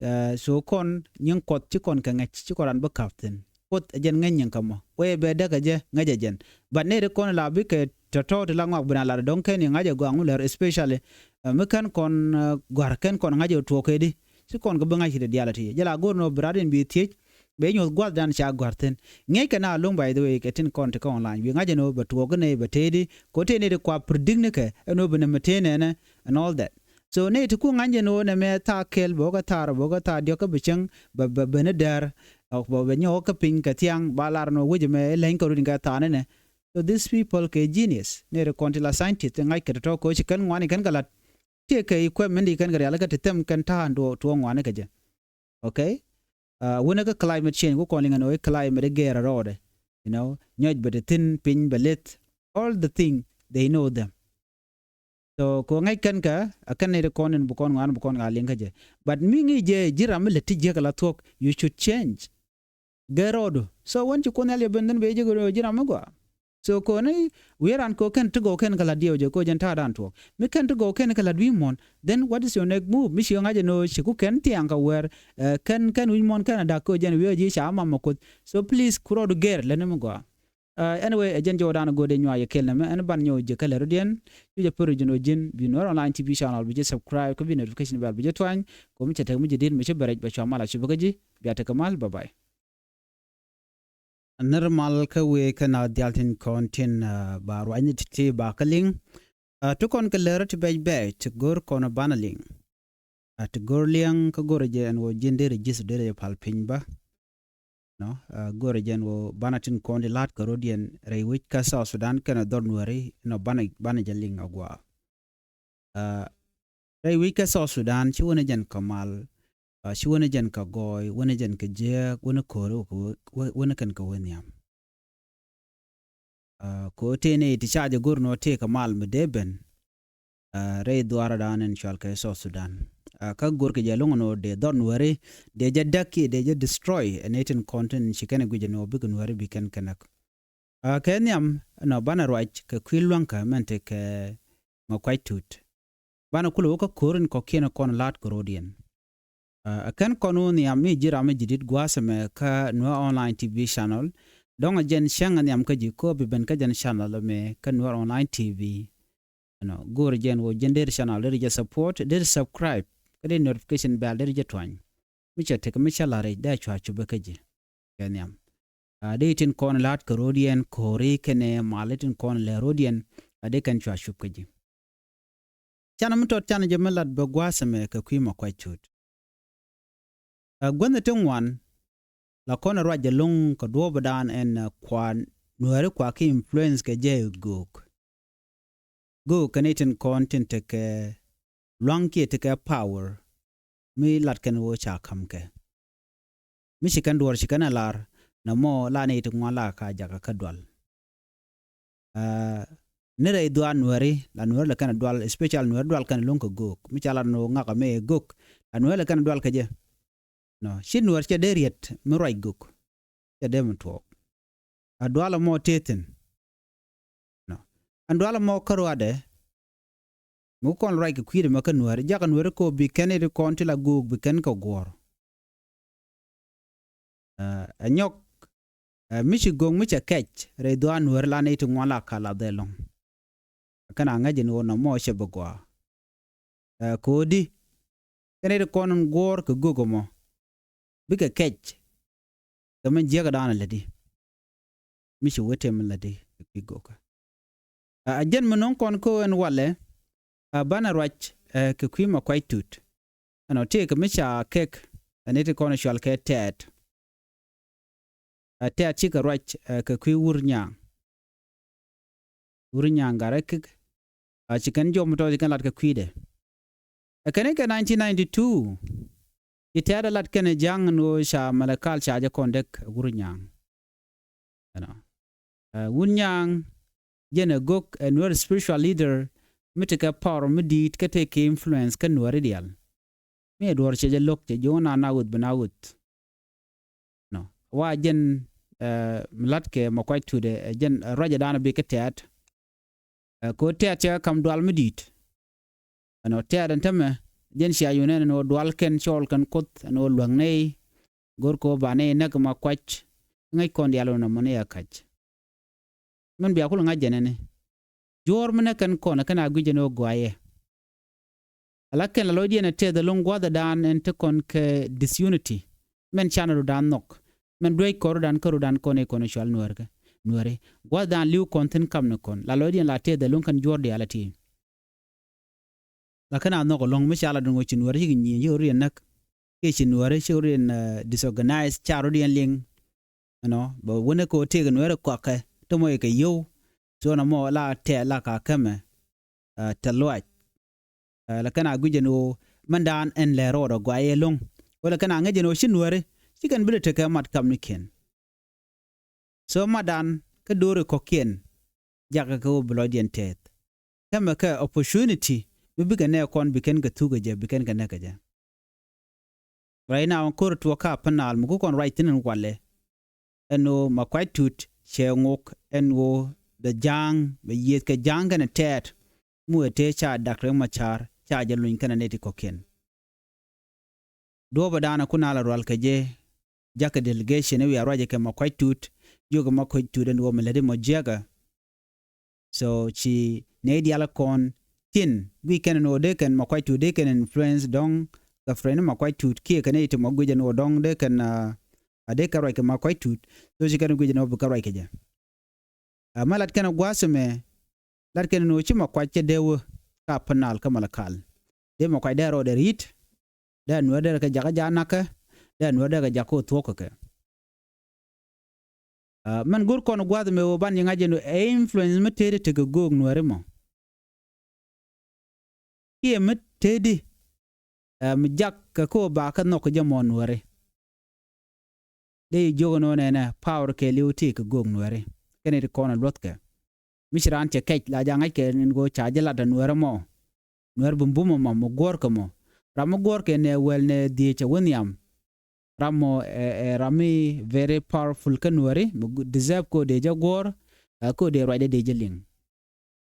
Eh, so kɔn nyiŋ Kuɔth ci kɔn kɛ ŋäc, ci kɔn ran bä ka̱p thi̱n. Kuoth ɛ jɛn ŋäc nyiŋ kä mɔ. Wee bɛ däk ɛ jɛ, ŋäc ɛ jɛn. But nɛy ti kɔn la bikɛ tɔ̱tɔ̱ ti la ŋɔak bi na lat dɔ̱ŋ kɛn i̱ ŋa̱c ɛ gɔaa ŋu lɛr, especially, eh, mi kɛn kɔn, eh, gua̱r kɛn kɔn ŋa̱c ɛ tuɔɔk kɛ di. Ci kɔn kɛ bi ŋa̱c kɛ ti diaal ɛ ti. Jɛ la go̱r nɔ bi rat in bi thiec, bɛ nyuɔ̱th gua̱thdan ca gua̱r thi̱n. Ŋi̱eckɛ na lo̱ŋ, by the way, kɛ tin kɔn ti kä online. Bi ŋa̱c ɛn ɣöö bɛ tuɔɔk inɛ bɛ tëëdi, kɛ ɣöö tëë ni ti kua predict ni kɛ, ɛn ɣöö bi nɛmɛ tëë nɛnɛ, and all that. So nɛy ti ku ŋa̱c ɛn ɣöö nɛmɛ thaak kɛl, bɛ wä kä thaar, bɛ wä kä thaar diɔ̱k kä bi cäŋ, bɛ, bɛ, bɛ ni däär, ɔ, bɛ, bɛ nyɔk kä piny kɛ thiaŋ, ba lar ɛn ɣöö wec ɛmɛ ɛ leny kä run kɛ thaar ni nɛ. So these people kɛ genius, nɛy ti kɔn ti la scientist, ti ŋa̱c kɛ tɔ̱tɔ̱ kɛ ɣöö ci kɛn ŋuani kɛn kɛ la̱t. Tiee kɛ equipment di kɛn kɛ rialikä ti thɛm kɛn ta̱a̱ tuɔɔk ŋuani kɛ jɛ. Okay? Uh, wunɛ kä climate change, ku kɔn liŋ ɛn ɣöö climate i̱ gɛɛr rɔɔdɛ. You know, nyɔc bɛ te thi̱n, piny bɛ lith. All the thing, they know them. So kɛ ŋäc kɛn kɛ, a kɛn ni ti kɔn in bi kɔn ŋuan bi kɔn ŋa liŋ kä jɛ. But mi ŋi̱i̱c jɛ ji̱ ram mi lät ti jiäk ala thuɔ̱k, you should change. Gɛr rɔɔdu. So wän ci Kuoth Nhial jɛ ben dhän bɛ jɛ ji̱ ram mi gɔaa. So koni wi̱i̱ ran kɛ kɛn ti gɔw kɛn kɛ la̱t diɛw jɛ kɛ jɛn ta̱a̱ dan tuɔɔk. Mi kɛn ti gɔw kɛn kɛ la̱t wi̱i̱ muɔ̱n. Then what is your next move? Mi ci ŋa̱c ɛn ɣöö ci ku kɛn thiaŋ kɛ wɛr, eh, kɛn, kɛn wi̱i̱ muɔ̱n kɛn a da̱k kɛ jɛn wi̱i̱ ji̱ ca mam mɛ Kuoth. So please ku rɔɔdu gɛr lɛn mi gɔaa. Uh, anyway, ɛ jɛn jɔwdan go̱o̱dɛ nyuac ɛ kɛl nɛmɛ, ɛn ban nyɔw jɛ kɛ lɛ rɔ̱diɛn. Cu jɛ pär ji̱n ɔ ji̱n, bi Nuer Online T V channel, bi jɛ subscribe, kä bi notification bell bi jɛ tuany. Komi cɛ tek mi jɛ dit mi cɛ bɛ rɛc bɛ cua mal a cupä kä ji̱, bia tekɛ mal, bye bye. Nir mal kä wee kä na dial tin kɔn tin, uh, ba ruany ti ti ba kä liŋ. Uh, ti kɔn kɛ lɛ rɔ ti bɛc bɛc, ti go̱r kɔn banɛ liŋ. A ti go̱r liɛŋ kä go̱rɛ jɛ ɛn wä ji̱n derɛ ji̱th derɛ jɛ pal piny bä. Nɔ, a, go̱rɛ jɛ ɛn wä banɛ tin kɔn di la̱t kä rɔ̱diɛn rɛy wec kä South Sudan kɛnɛ dhɔr Nuääri nɔ banɛ, banɛ jɛ liŋ a gɔaa. A, rɛy wec kä South Sudan ci wänɛ jɛn kä mal, a, ci wänɛ jɛn kä gɔɔy, wänɛ jɛn kä jiääk, wänɛ ko̱r, wä-, wä-, wänɛ kɛn kä wä nhiam. A, ko tëë ni ti ca jɛ go̱r nɔ tëë kɛ mal mi dee ben. A, rɛy dhuaaradan in cual kɛ South Sudan. A, kä go̱r kɛ jɛ lo̱ŋ nɔ dee dhɔr Nuääri, dee jɛ däk kiɛ dee jɛ destroy, ɛ ni tin kɔn tin ci kɛn ɛ guic ɛ nɔ bikɛ Nuääri bi kɛn kɛ näk. A, kɛ nhiam nɔ banɛ ruac kɛ kui̱ luäŋkä mɛn tekɛ Makuac Tut. Banɛ kulɛ wä kä ko̱r in kɔ̱kiɛn kɔn la̱t kɛ ro̱diɛn. Ɛ kɛn kɔn wä nhiam mi ji̱ ram mi ji̱ di̱t gua̱a̱th ɛmɛ kä Nuer Online T V channel. Dɔ̱ŋ ɛ jɛn cäŋ ɛ nhiam kä ji̱ ko̱ bi ben kä jɛn channel ɛmɛ kä Nuer Online T V. Ɛnɔ go̱o̱r jɛn wä jɛn der channel der jɛ support, der subscribe, kä der notification bell der jɛ tuany. Mi cɛ tek mi cɛ la̱r i̱ dee cua cupɛ kä ji̱. Kɛ nhiam. A dee tin kɔn la̱t kɛ ro̱diɛn ko̱ri kɛnɛ mal tin kɔn lɛ ro̱diɛn. A dee kɛn cua cup kä ji̱. Canɛ mi tɔt canɛ jɛ mi lat bɛ gua̱a̱th ɛmɛ kɛ kui̱ ma kuac tut. Ɛ guänh ti ŋuan la kɔn ruac jɛ lo̱ŋ kɛ duɔ̱ɔ̱p dan ɛn, ɛ, kua Nuääri kua ki influence kɛ jɛ ɛ göök. Göök kɛn i̱ tin kɔn tin tekɛ lua̱ŋ kiɛ tekɛ power mi lat kɛn ɣöö ca ka̱m kɛ. Mi ci kɛn duɔ̱ɔ̱r ci kɛn ɛ lar nɔmɔ la ni i̱ ti ŋuan la ka jakä kä dual. Ɛ, ni rɛy dhuaar Nuääri la Nuääri la kɛn ɛ dual, especially Nuääri dual kɛn ɛ lo̱ŋ kɛ göök. Mi ca lat ni ɣöö ŋakɛ mi ɛ göök la Nuääri la kɛn ɛ dual kɛ jɛ. Nɔ ci Nuäär cɛ dee riet mi ruac göök. Cɛ dee mi tuɔɔk. A dualɛ mɔ tëë thi̱n. Nɔ. Ɛn dualɛ mɔ kä ruaadɛ. Mi kɔn ruac kɛ kui̱dɛ mɛ kä Nuääri, jakä Nuääri kɛ ɣöö bi kɛn i̱ ti kɔn ti la göök bi kɛn kɛ guɔ̱ɔ̱r. Ɛ, ɛ nyɔk, ɛ, mi ci göök mi cɛ kɛc rɛy dhuaar Nuääri la ni ti ŋuan la ka lath ɛlɔ̱ŋ. Kɛn a ŋäc ɛn ɣöö nɔmɔ cɛ bi gɔaa. Ɛ, ko̱di kɛn i̱ ti kɔn in guɔ̱ɔ̱r kɛ göök ɛmɔ bikɛ kɛc kɛ min jiäkädan lätdi. Mi ci wee tëë min lätdi kɛ kui̱ göökä. Ɛ, a jɛn mi no̱o̱ŋ kɔn kä ɣöö ɛn walɛ, ɛ, banɛ ruac, ɛ, kɛ kui̱ ma kuac tut. Ɛnɔ tëëkɛ mi ca kek ɛ ni ti kɔn cual kɛ tɛɛt. Ɛ tɛ̈t cikɛ ruac, ɛ, kɛ kui̱ wur nyaŋ. Wur nyaŋ garɛ kik. A ci kɛn jɔm tɔ̱ ci kɛn lat kɛ kui̱dɛ. Ɛ kɛn ikɛ nineteen ninety-two. Ci tɛ̈t ɛ lat kɛn ɛ ja̱ŋ ni ɣöö ca Malakal ca jɛ kɔn dek ɛ wur nyaŋ. Ɛnɔ. Ɛ, wur nyaŋ jɛn ɛ gök ɛ Nuer spiritual leader mi tekɛ power mi di̱i̱t kä tekɛ influence kä Nuääri diaal. Mi ɛ duɔ̱ɔ̱r cɛ jɛ lo̱k cɛ ji̱ wä na na wuth bi na wuth. Nɔ. Wa jɛn, ɛ, mi la̱t kɛ ma kuac tut ɛ, ɛ jɛn, ɛ, ruacɛ da̱a̱n bi kä tɛ̈t. Ɛ, kɛ ɣöö tɛ̈t cɛ kam dual mi di̱i̱t. Ɛnɔ tɛ̈t ɛn tämɛ, jɛn cia yun ɛn ɛn ɣöö dual kɛn cɔɔl kɛn Kuoth ɛn ɣöö luäk nɛy. Go̱r kɛ ɣöö ba nɛy näk ma kuac. Ŋäc kɔn diaal ɛn ɣöö nɔmɔ nɛy a ka̱c. Min bia kul ŋa̱c jɛn ɛn ɛ. Juɔ̱ɔ̱r mi näk kɛn kɔn ɛ kɛn a gui̱c ɛn ɣöö gɔaaɛ. Ala kɛn la lɔcdiɛn ɛ tɛth ɛlɔ̱ŋ gua̱thdan ɛn te kɔn kɛ disunity. Mɛn canɛ rutdan nhɔk. Mɛn duec kɔn rutdan kä rutdan kɔn i̱ kɔn i̱ cual Nuäär kɛ. Nuääri. Gua̱thdan li̱w kɔn thi̱n kam ni kɔn. La lɔcdiɛn la tɛth ɛlɔ̱ŋ kɛn juɔ̱ɔ̱r diaal ɛ ti. La kɛn a nhɔk ɛlɔ̱ŋ mi ca la dun ɣöö ci Nuääri cikɛ nyieny, cikɛ rutdiɛn näk. Kiɛ ci Nuääri cikɛ rutdiɛn, ɛ, disorganize, ca rutdiɛn liŋ. Ɛnɔ, bɛ wänɛ kɛ ɣöö tëëkɛ Nuääri kɔakɛ, te mɔ ikɛ yio̱w. So nɔmɔ la tɛ̈t la ka kämɛ, ɛ, tɛ̈th lɔaac. Ɛ, la kɛn a gui̱c ɛn ɣöö mɛndan ɛn lɛ rɔɔdɛ gɔaaɛ ɛlɔ̱ŋ. Wala kɛn a ŋäc ɛn ɣöö ci Nuääri, ci kɛn bi lɛ tekɛ mat kamnikiɛn. So matdan kä do̱ri kɔ̱kiɛn, jakä kɛ ɣöö bi lɔcdiɛn tɛth. Kämɛ kɛ opportunity, mi bikɛ nɛɛkɔn bi kɛn kɛ thuk kɛ jɛ, bi kɛn kɛ näk kɛ jɛ. Right now, ko̱r tuɔɔk kä Upper Nile, mi ku kɔn ruac thi̱n ɛn walɛ. Ɛn ɣöö ma kuac tut cɛ ŋok, ɛn ɣöö bɛ ja̱a̱ŋ, bɛ yiëëth kɛ ja̱a̱ŋ kɛnɛ tɛ̈t. Mi wëë tëë ca Dak Riek Machar, ca jɛ luny kɛnɛ nɛy ti kɔ̱kiɛn. Duɔ̱ɔ̱pä da̱a̱n ɛ kun a la rual kɛ jɛ, jakä delegation i̱ wiaa ruacɛ kɛ ma kuac tut, jiökɛ ma kuac tut ɛn ɣöö mi lätdi mɔ jiäkä. So ci nɛy diaal kɔn tin guic kɛn ɛn ɣöö dee kɛn ma kuac tut dee kɛn influence dɔ̱ŋ kɛ friend ma kuac tut kiɛ kɛn i̱ ti mɔ guic ɛn ɣöö dɔ̱ŋ dee kɛn, ah, a dee kɛ ruac kɛ ma kuac tut. So ci kɛn guic ɛn ɣöö bi kɛ ruac kɛ jɛ. Ah, mɛ lat kɛn ɛ gua̱a̱th ɛmɛ, lat kɛn ɛn ɣöö ci ma kuac cɛ dee wä ka Upper Nile kä Malakal. Dee ma kuac dee rɔɔdɛ ri̱t, dee Nuäär dee kɛ jakä ja̱ nakä, dee Nuäär dee kɛ jakä thuɔ̱k kɛ kɛ. Ah, mɛn go̱r kɔn gua̱a̱th ɛmɛ ɣöö ban ji̱ ŋa̱c ɛn ɣöö ɛ influence mi tëëdi tekɛ göök Nuääri mɔ. Kiɛ mi tëëdi, ah, mi jak kɛ kä ɣöö ba kɛ nhɔk kɛ jɛ mɔ Nuääri. Dee jiök ɛn ɣöö nɛnɛ power kɛɛliw ti kɛ göök Nuääri. Kɛn i̱ ti kɔn ɛ luɔ̱thkɛ. Mi ci raan cɛ kɛc la ja̱ ŋa̱ckɛ ɛn ɣöö ca jɛ lat ɛ Nuäär ɛmɔ. Nuäär bi bum ɛmɔ mi guɔ̱ɔ̱rkɛ mɔ. Ram mi guɔ̱ɔ̱rkɛ nɛ wäl nɛ dhieec ɛ wä nhiam. Ram mɔ ɛ, ɛ ram mi very powerful kä Nuääri mi gu-, deserve kɛ ɣöö dee jɛ guɔ̱ɔ̱r, ɛ kɛ ɣöö dee ruacdɛ dee jɛ liŋ.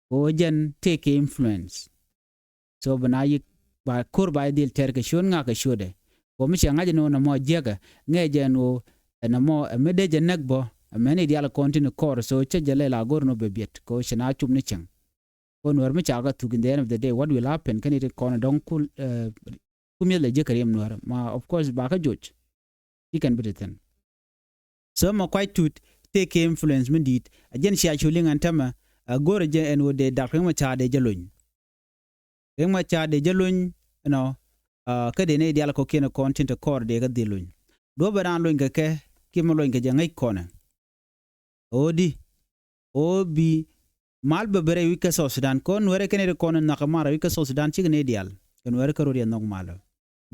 Kɛ ɣöö jɛn tëëkɛ influence. So bi na yik ba ko̱r ba dhil tɛr kɛ ciöt ŋak kɛ ciötdɛ. Kɛ mi cɛ ŋa̱c ni ɣöö nɔmɔ jiäkä ŋɛ jɛ ɛn ɣöö ɛn nɔmɔ ɛ mi dee jɛ näk bä ɛ mɛni diaal kɔn tin kɔr, so cä jɛ lɛ la go̱r ni ɣöö bɛ biɛt kɛ ɣöö ci na cup ni cieŋ. Kɛ ɣöö Nuäär mi ca kɛ thuk, in the end of the day what will happen kɛn it kɔn dɔ̱ŋ kul, eh, ku mi̱eth lɛ jiäkä riɛm Nuäär ma, of course, ba kä joc. Ci kɛn bi ti thi̱n. So Makuac Tut tëëkɛ influence mi di̱i̱t. A jɛn cia cu liŋ ɛn tämɛ, a go̱rɛ jɛ ɛn ɣöö dee dak Riek Machar dee jɛ lony. Riek Machar dee jɛ lony, you know, a kä dee nɛy diaal kɔ̱kiɛn kɔn tin te kɔɔr dee kä dhil lony. Duɔ̱pɛ raan lony kɛ kɛ kiɛ mi lony kɛ jɛ ŋäc kɔnɛ. Ɣöö di ɣöö bi mal bɛ ben rɛy wi̱c kä South Sudan. Kɛ ɣöö Nuäärɛ kɛn ri kɔn nhɔakä mal rɛy wi̱c kä South Sudan, cikɛ nɛy diaal kɛ Nuäärɛ kä rot yɛ nhɔk mal.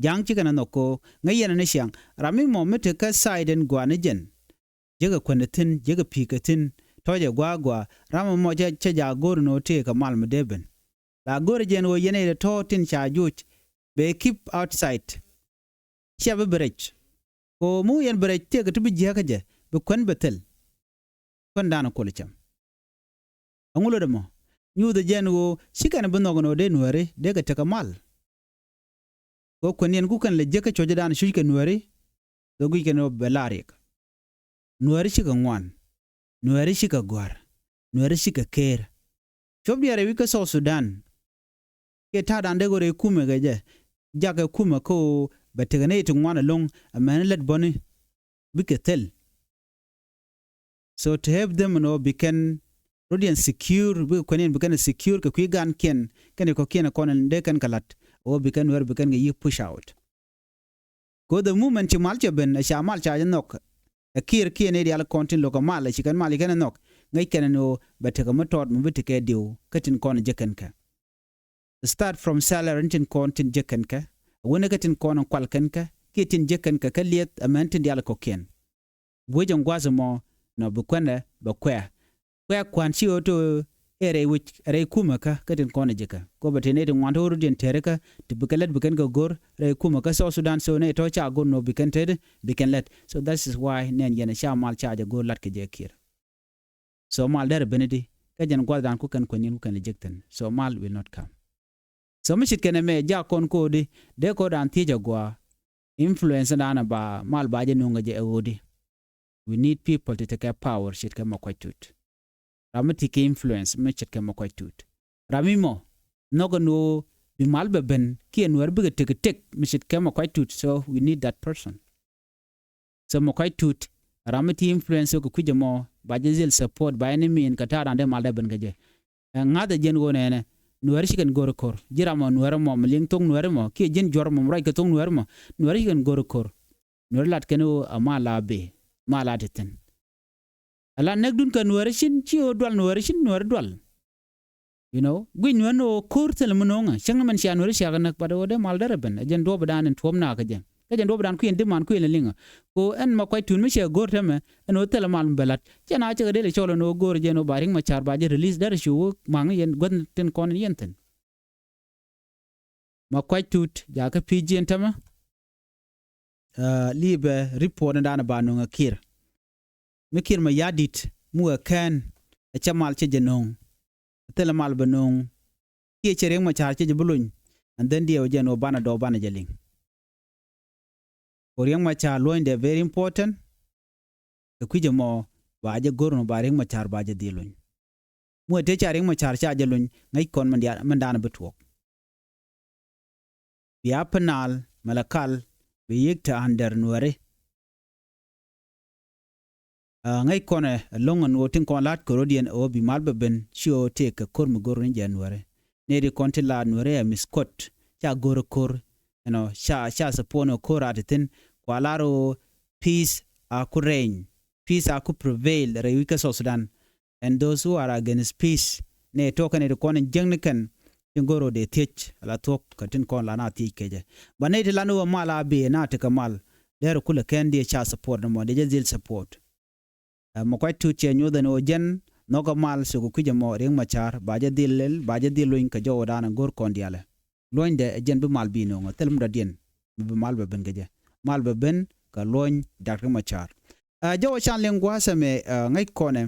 Ja̱a̱ŋ cikɛ nɛ nhɔk kɛ ɣöö ŋäc yɛn ni ciaŋ. Ram mi mɔ mi te kä side in gua̱a̱ ni jɛn, jekɛ kuändɛ thi̱n, jekɛ pi̱i̱kɛ thi̱n, tɔ̱cɛ gua̱a̱ gua̱a̱. Ram mɔ cä, cä jaak go̱o̱r ni ɣöö tëëkɛ mal mi dee ben. La go̱o̱rɛ jɛn ɣöö yɛn nɛy tɔ̱ tin ca joc bɛ keep outside. Cia bi bi rɛc. Kɛ ɣöö mi wä yɛn bi rɛc, tëëkɛ ti bi jiäkä jɛ, bi kuän bɛ thil. Kuän da̱a̱n kuɔl cam. Aŋu lotdɛ mɔ? Nyuuthɛ jɛn ɣöö ci kɛn bi nhɔk ɛn ɣöö dee Nuääri dee kɛ tekɛ mal. Kɛ ɣöö kuän yɛn ku kɛn lɛ jiäk kä cuɔ̱cdan cuc kɛ Nuääri, kɛ guic kɛn ɣöö bɛ la riɛk. Nuääri cikɛ ŋuan. Nuääri cikɛ gɔ̱a̱r. Nuääri cikɛ ker. Cuɔp diaal rɛy wi̱c kä South Sudan. Kiɛ ta̱a̱dan dee ɣöö rɛy kumɛ kɛ jɛ. Jakɛ kumɛ kä ɣöö bɛ tekɛ nɛy ti ŋuan ɛlɔ̱ŋ, amäni lät bäni bikɛ thil. So to help them ɛn ɣöö bi kɛn rot yɛn secure, bikɛ kuɛn yɛn bi kɛn secure kɛ kui̱ gaankiɛn kɛnɛ kɔ̱kiɛn kɔn in dee kɛn kɛ la̱t, ɣöö bi kɛn Nuäär bi kɛn kɛ yi̱k push out. Kɛ ɣöö the moment ci mal cɛ ben, ɛ ca mal ca jɛ nhɔk. Ɛ Kiir kiɛ nɛy diaal kɔn tin lo̱k ɛ mal, ɛ ci kɛn mal ci kɛn ɛ nhɔk. Ŋäc kɛn ɛn ɣöö bɛ tekɛ mi tɔɔt mi bi tekɛ diw kä tin kɔn jek kɛn kɛ. Start from salary in tin kɔn tin jek kɛn kɛ, ɛ wänɛ kä tin kɔn in kual kɛn kɛ, kiɛ tin jek kɛn kɛ kä liɛth, amäni tin diaal kɔ̱kiɛn. Buɔ̱c ɛn gua̱a̱th ɛmɔ, nɔ bi kuɛnɛ bɛ kuɛ. Kuɛ kua̱n ci ɣöö te ɣöö ɛ rɛy wi̱c, ɛ rɛy kumɛ kä, kä tin kɔn ɛ ji̱ kä. Kɛ ɣöö bɛ te nɛy ti ŋuan te ɣöö rut yɛn tɛri kä, ti bi kɛ lät bi kɛn kɛ go̱r rɛy kumɛ kä South Sudan, so nɛy tɔ̱ ca go̱r nɔ bi kɛn te di, bi kɛn lät. So that is why nɛn yɛn ca mal ca jɛ go̱r la̱t kɛ jɛ Kiir. So mal derɛ ben di, kä jɛn gua̱thdan ku kɛn kuɛn yɛn ku kɛn lɛ jek thi̱n. So mal will not come. So mi ce̱tkɛ nɛmɛ, jak kɔn ko̱di, dee ko̱dan thiec a gɔaa. Influence dan ba mal ba jɛ nuŋ kɛ jɛ ɛ ɣöödi. We need people ti tekɛ power ce̱tkɛ Makuac Tut. Ram mi ti kɛ influence mi ce̱tkɛ Makuac Tut. Ram mi mɔ nhɔk ɛn ɣöö bi mal bɛ ben kiɛ Nuäär bikɛ tek tek mi ce̱tkɛ Makuac Tut. So we need that person. So Makuac Tut, ram mi ti influence kɛ kui̱c ɛmɔ, ba jɛ dhil support, ba any mean kɛ ta̱a̱ raan dee mal dee ben kɛ jɛ. Ɛ ŋa̱th ɛ jɛn ɣöö nɛnɛ, Nuääri ci kɛn go̱r ko̱r. Ji̱ ram mɔ Nuäär mɔ, mi liŋ thok Nuäär mɔ, kiɛ ji̱n juɔ̱r mɔ, mi ruac kɛ thok Nuäär mɔ, Nuääri ci kɛn go̱r ko̱r. Nuääri lat kɛn ɣöö a mal a bee, mal a te thi̱n. Ala näkdun kɛ Nuääri cin, ci ɣöö dual Nuääri cin, Nuääri dual. You know, guic Nuäär ni ɣöö ko̱r thilɛ mi no̱o̱ŋä. Cäŋ ni mɛn cia Nuääri cia kɛ näk, but ɣöö dee mal derɛ ben. Ɛ jɛn duɔ̱ɔ̱pdan in tuɔ̱ɔ̱p nakä jɛ. Kä jɛn duɔ̱ɔ̱pdan kui̱n di̱t man kui̱n lɛ liŋä. Ko ɛn Makuac Tut mi cɛ go̱r tɛmɛ, ɛn ɣöö thilɛ mal mi bɛ la̱t. Cɛ na cɛ kɛ dee lɛ cɔl ɛn ɣöö go̱r jɛ ɛn ɣöö ba Riek Machar ba jɛ release, derɛ cu wä maŋ yɛn guäth tin kɔn in yɛn thi̱n. Makuac Tut jakä pi̱i̱ jiɛn tɛmɛ. Ɛ, li̱i̱pɛ report ni da̱a̱n ba no̱o̱ŋ ɛ Kiir. Mi Kiir Mayardit mi wee kɛn ɛ cɛ mal cɛ jɛ no̱o̱ŋ. Thilɛ mal bɛ no̱o̱ŋ. Kiɛ cɛ Riek Machar cɛ jɛ bi lony. And then diɛw jɛ ɛn ɣöö banɛ dɔɔk banɛ jɛ liŋ. Ko Riek Machar luɔ̱nydɛ very important. Kɛ kui̱c ɛmɔ ba jɛ go̱r nɔ ba Riek Machar ba jɛ dhil lony. Muɛ te ca Riek Machar ca jɛ lony, ŋäc kɔn min diaal, min da̱a̱n bi tuɔɔk. Bi a Upper Nile, Malakal, bi yiëk te under Nuääri. Ɛ, ŋäc kɔn ɛ lo̱ŋ ɛn ɣöö tin kɔn la̱t ko̱r rot yɛn ɣöö bi mal bɛ ben, ci ɣöö tëëkɛ ko̱r mi go̱r ni jɛ Nuääri. Nɛy ti kɔn tin la Nuääri ɛ misquote, ca go̱r ko̱r, you know, ca, ca support ni ko̱r a te thi̱n, kua lar ɣöö peace a ku reign, peace a ku prevail rɛy wi̱c kä South Sudan. And those who are against peace, nɛy tɔ̱ kɛn nɛy ti kɔn in jiäkni kɛn, tin go̱r ɣöö dee thiec, ala thuɔ̱k kɛ tin kɔn la na thiec kecɛ. Ba nɛy ti lan ɣöö mal a bee na tekɛ mal, derɛ kulɛ kɛn diɛ ca support ni mɔ, dee jɛ dhil support. Ɛ, Makuac Tut cɛ nyoth ɛn ɣöö jɛn nhɔkɛ mal, so kɛ kui̱c ɛmɔ Riek Machar ba jɛ dhil lɛl, ba jɛ dhil lony kɛ jɔwädan go̱r kɔn diaalɛ. Luɔ̱nydɛ ɛ jɛn bi mal bi no̱o̱ŋ, thil mi dɔ̱diɛn mi bi mal bɛ ben kɛ jɛ. Mal bɛ ben kɛ luɔ̱ny Dak Riek Machar. Ɛ, jɔwä can liŋ gua̱a̱th ɛmɛ, ɛ, ŋäc kɔnɛ,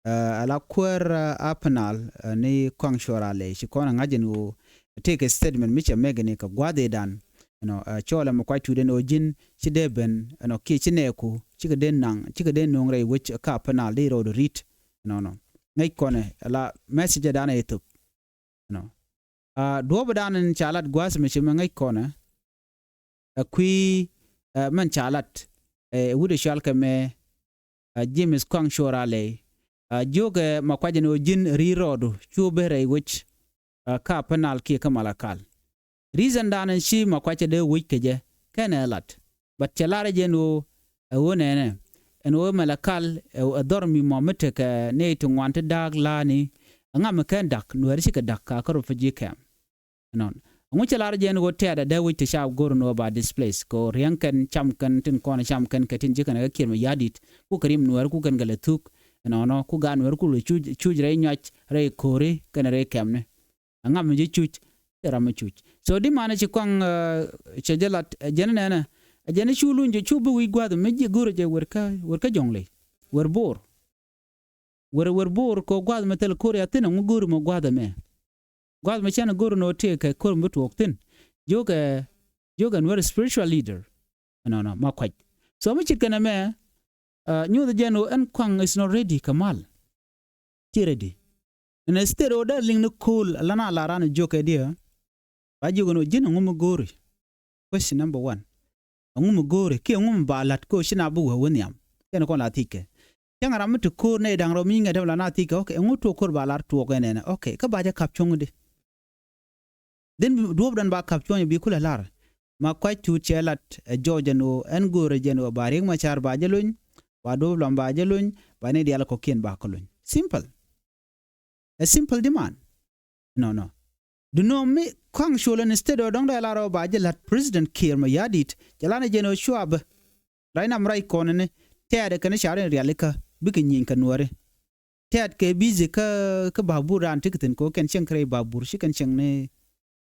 ɛ, ala kuäär, ɛ, Upper Nile, ɛ, ni Kɔaŋ Cuɔl Raley, ci kɔn ɛ ŋa̱c ɛn ɣöö Tëëkɛ statement mi cɛ mɛk ni kɛ gua̱a̱th ëëdan. Ɛnɔ, ɛ, cɔɔlɛ Makuac Tut ɛn ɣöö ji̱n ci dee ben, ɛnɔ, kiɛ ci nɛɛku cikɛ dee naŋ, cikɛ dee nööŋ rɛy wec kä Upper Nile dee rɔɔdu ri̱t. Ɛnɔnɔ ŋäc kɔnɛ ala message ëëdan ɛ thop. Ɛnɔ, ɛ, duɔ̱ɔ̱pdan in ca lat gua̱a̱th mi ci mɛ ŋäc kɔnɛ. Ɛ kui̱, ɛ, mɛn ca lat, ɛ, wut ɛ cɔal kɛ mɛ, ɛ, James Kuaŋ Cuɔl Raley. Ɛ, jiökɛ Makuac ɛn ɣöö ji̱n ri̱t rɔɔdu cu ben rɛy wec, ɛ, kä Upper Nile kiɛ kä Malakal. Reason dan ɛn ci Makuac ɛ dee wec kɛ jɛ kɛnɛ lat. But cɛ lar ɛ jɛ ɛn ɣöö, ɛ ɣöö nɛnɛ, ɛn ɣöö Malakal ɛ, ɛ dhɔr mi mɔ mi tekɛ nɛy ti ŋuan ti da̱a̱k la̱a̱ni. Ɛŋa mi /ken da̱k, Nuɛɛri cikɛ da̱k kä kä refugee camp. Ɛnɔn. Ɛŋu cɛ lar jɛ ɛn ɣöö tɛ̈t ɛ dee wec ti ca go̱r ɛn ɣöö ba displace kɛ ɣöö riäŋ kɛn, cam kɛn, tin kɔn cam kɛn kɛ tin ji̱ kɛn kɛ Kiir Mayardit, ku kɛ rim Nuɛɛri ku kɛn kɛ lɛ thuk. Ɛnɔnɔ ku gaat Nuɛɛri ku lɛ cuc, cuc rɛy nyuac, rɛy ko̱ri kɛnɛ rɛy kɛmni. Ɛŋa mi ji̱ cuc? Cɛ ram mi cuc. So di manɛ ci Kuaŋ, ɛ, cɛ jɛ lat, ɛ, jɛn nɛnɛ. Ɛ jɛn cu luny jɛ cu bi wi̱c gua̱a̱th mi ji̱ go̱r jɛ wer kä, wer kä Jɔŋley, wer Bor. Wer, wer Bor kɛ gua̱a̱th mi thil ko̱r ya thi̱n, ɛŋu go̱r mɔ gua̱a̱th ɛmɛ? Gua̱a̱th mi cɛn go̱r nɔ tëë kɛ ko̱r mi bi tuɔɔk thi̱n. Jiökɛ, jiökɛ Nuer spiritual leader. Ɛnɔnɔ Makuac. So mi ce̱tkɛ nɛmɛ, ɛ, nyuuth jɛn ɣöö ɛn Kuaŋ is not ready kɛ mal. Ci ready. Instead ɣöö dee liŋ ni ko̱o̱l ala na la ran jiökɛ diɛ. Ba jiök ɛn ɣöö ji̱n ɛŋu mi go̱o̱ri? Question number one. Ɛŋu mi go̱o̱ri kiɛ ɛŋu mi ba la̱t kä ɣöö ci na bi wee wä nhiam? Cɛn kɔn la thiec kɛ. Cäŋ ram mi te ko̱o̱r nɛy da̱ŋ rɛw mi ŋɛt ɛmɛ la na thiec kɛ, okay, ɛŋu tuɔɔk ko̱o̱r ba lar tuɔɔk ɛnɛnɛ? Okay, kä ba jɛ ka̱p cuɔ̱ŋ di. Then duɔ̱ɔ̱pdan ba ka̱p cuɔ̱ŋ bi kulɛ lar. Makuac Tut cɛ lat ɛ Jɔɔc ɛn ɣöö ɛn go̱o̱rɛ jɛn ɣöö ba Riek Machar ba jɛ lony, ba Duɔ̱ɔ̱p Lam ba jɛ lony, ba ni diaal kɔ̱kiɛn ba kɛ lony. Simple. Ɛ simple di man. Nɔnɔ. Duŋni mi Kuaŋ Cuɔl instead ɣöö dɔ̱ŋ dee lar ɣöö ba jɛ la̱t President Kiir Mayardit, cɛ lar ni jɛn ɣöö cuabä. Rac nam rac kɔn ni tɛ̈t kɛn ca̱r in rialikä bikɛ nyieny kɛ Nuääri. Tɛ̈t kɛ busy kä, kä babur dan ti kɛ thi̱n kɛ ɣöö kɛn cieŋ kɛ rɛy babur, ci kɛn cieŋ ni,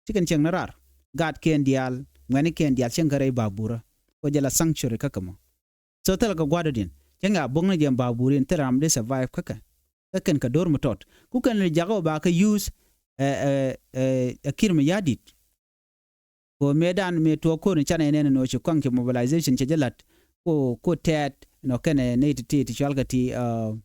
ci kɛn cieŋ ni raar. Gaatkiɛn diaal, ŋuɛ̈tnikiɛn diaal cieŋ kɛ rɛy baburä. Kɛ jɛ la sanctuary kä kɛ mɔ. So thilɛ kɛ gua̱dädiɛn. Cäŋ a buɔ̱k ni jɛ babur in thilɛ ram dee survive kä kɛ. Kä kɛn kɛ do̱r mi tɔt. Ku kɛn li jakä ba kɛ use, ɛ, ɛ, ɛ, ɛ Kiir Mayardit. Kɛ mëëdan mëë tuɔɔk ko̱n canɛ nɛn nɔ ci Kuaŋ ci mobilization cɛ jɛ la̱t. Ko, ko tɛ̈t nɔ kɛnɛ nɛy ti ti ti cual kɛ ti, ɛ, a,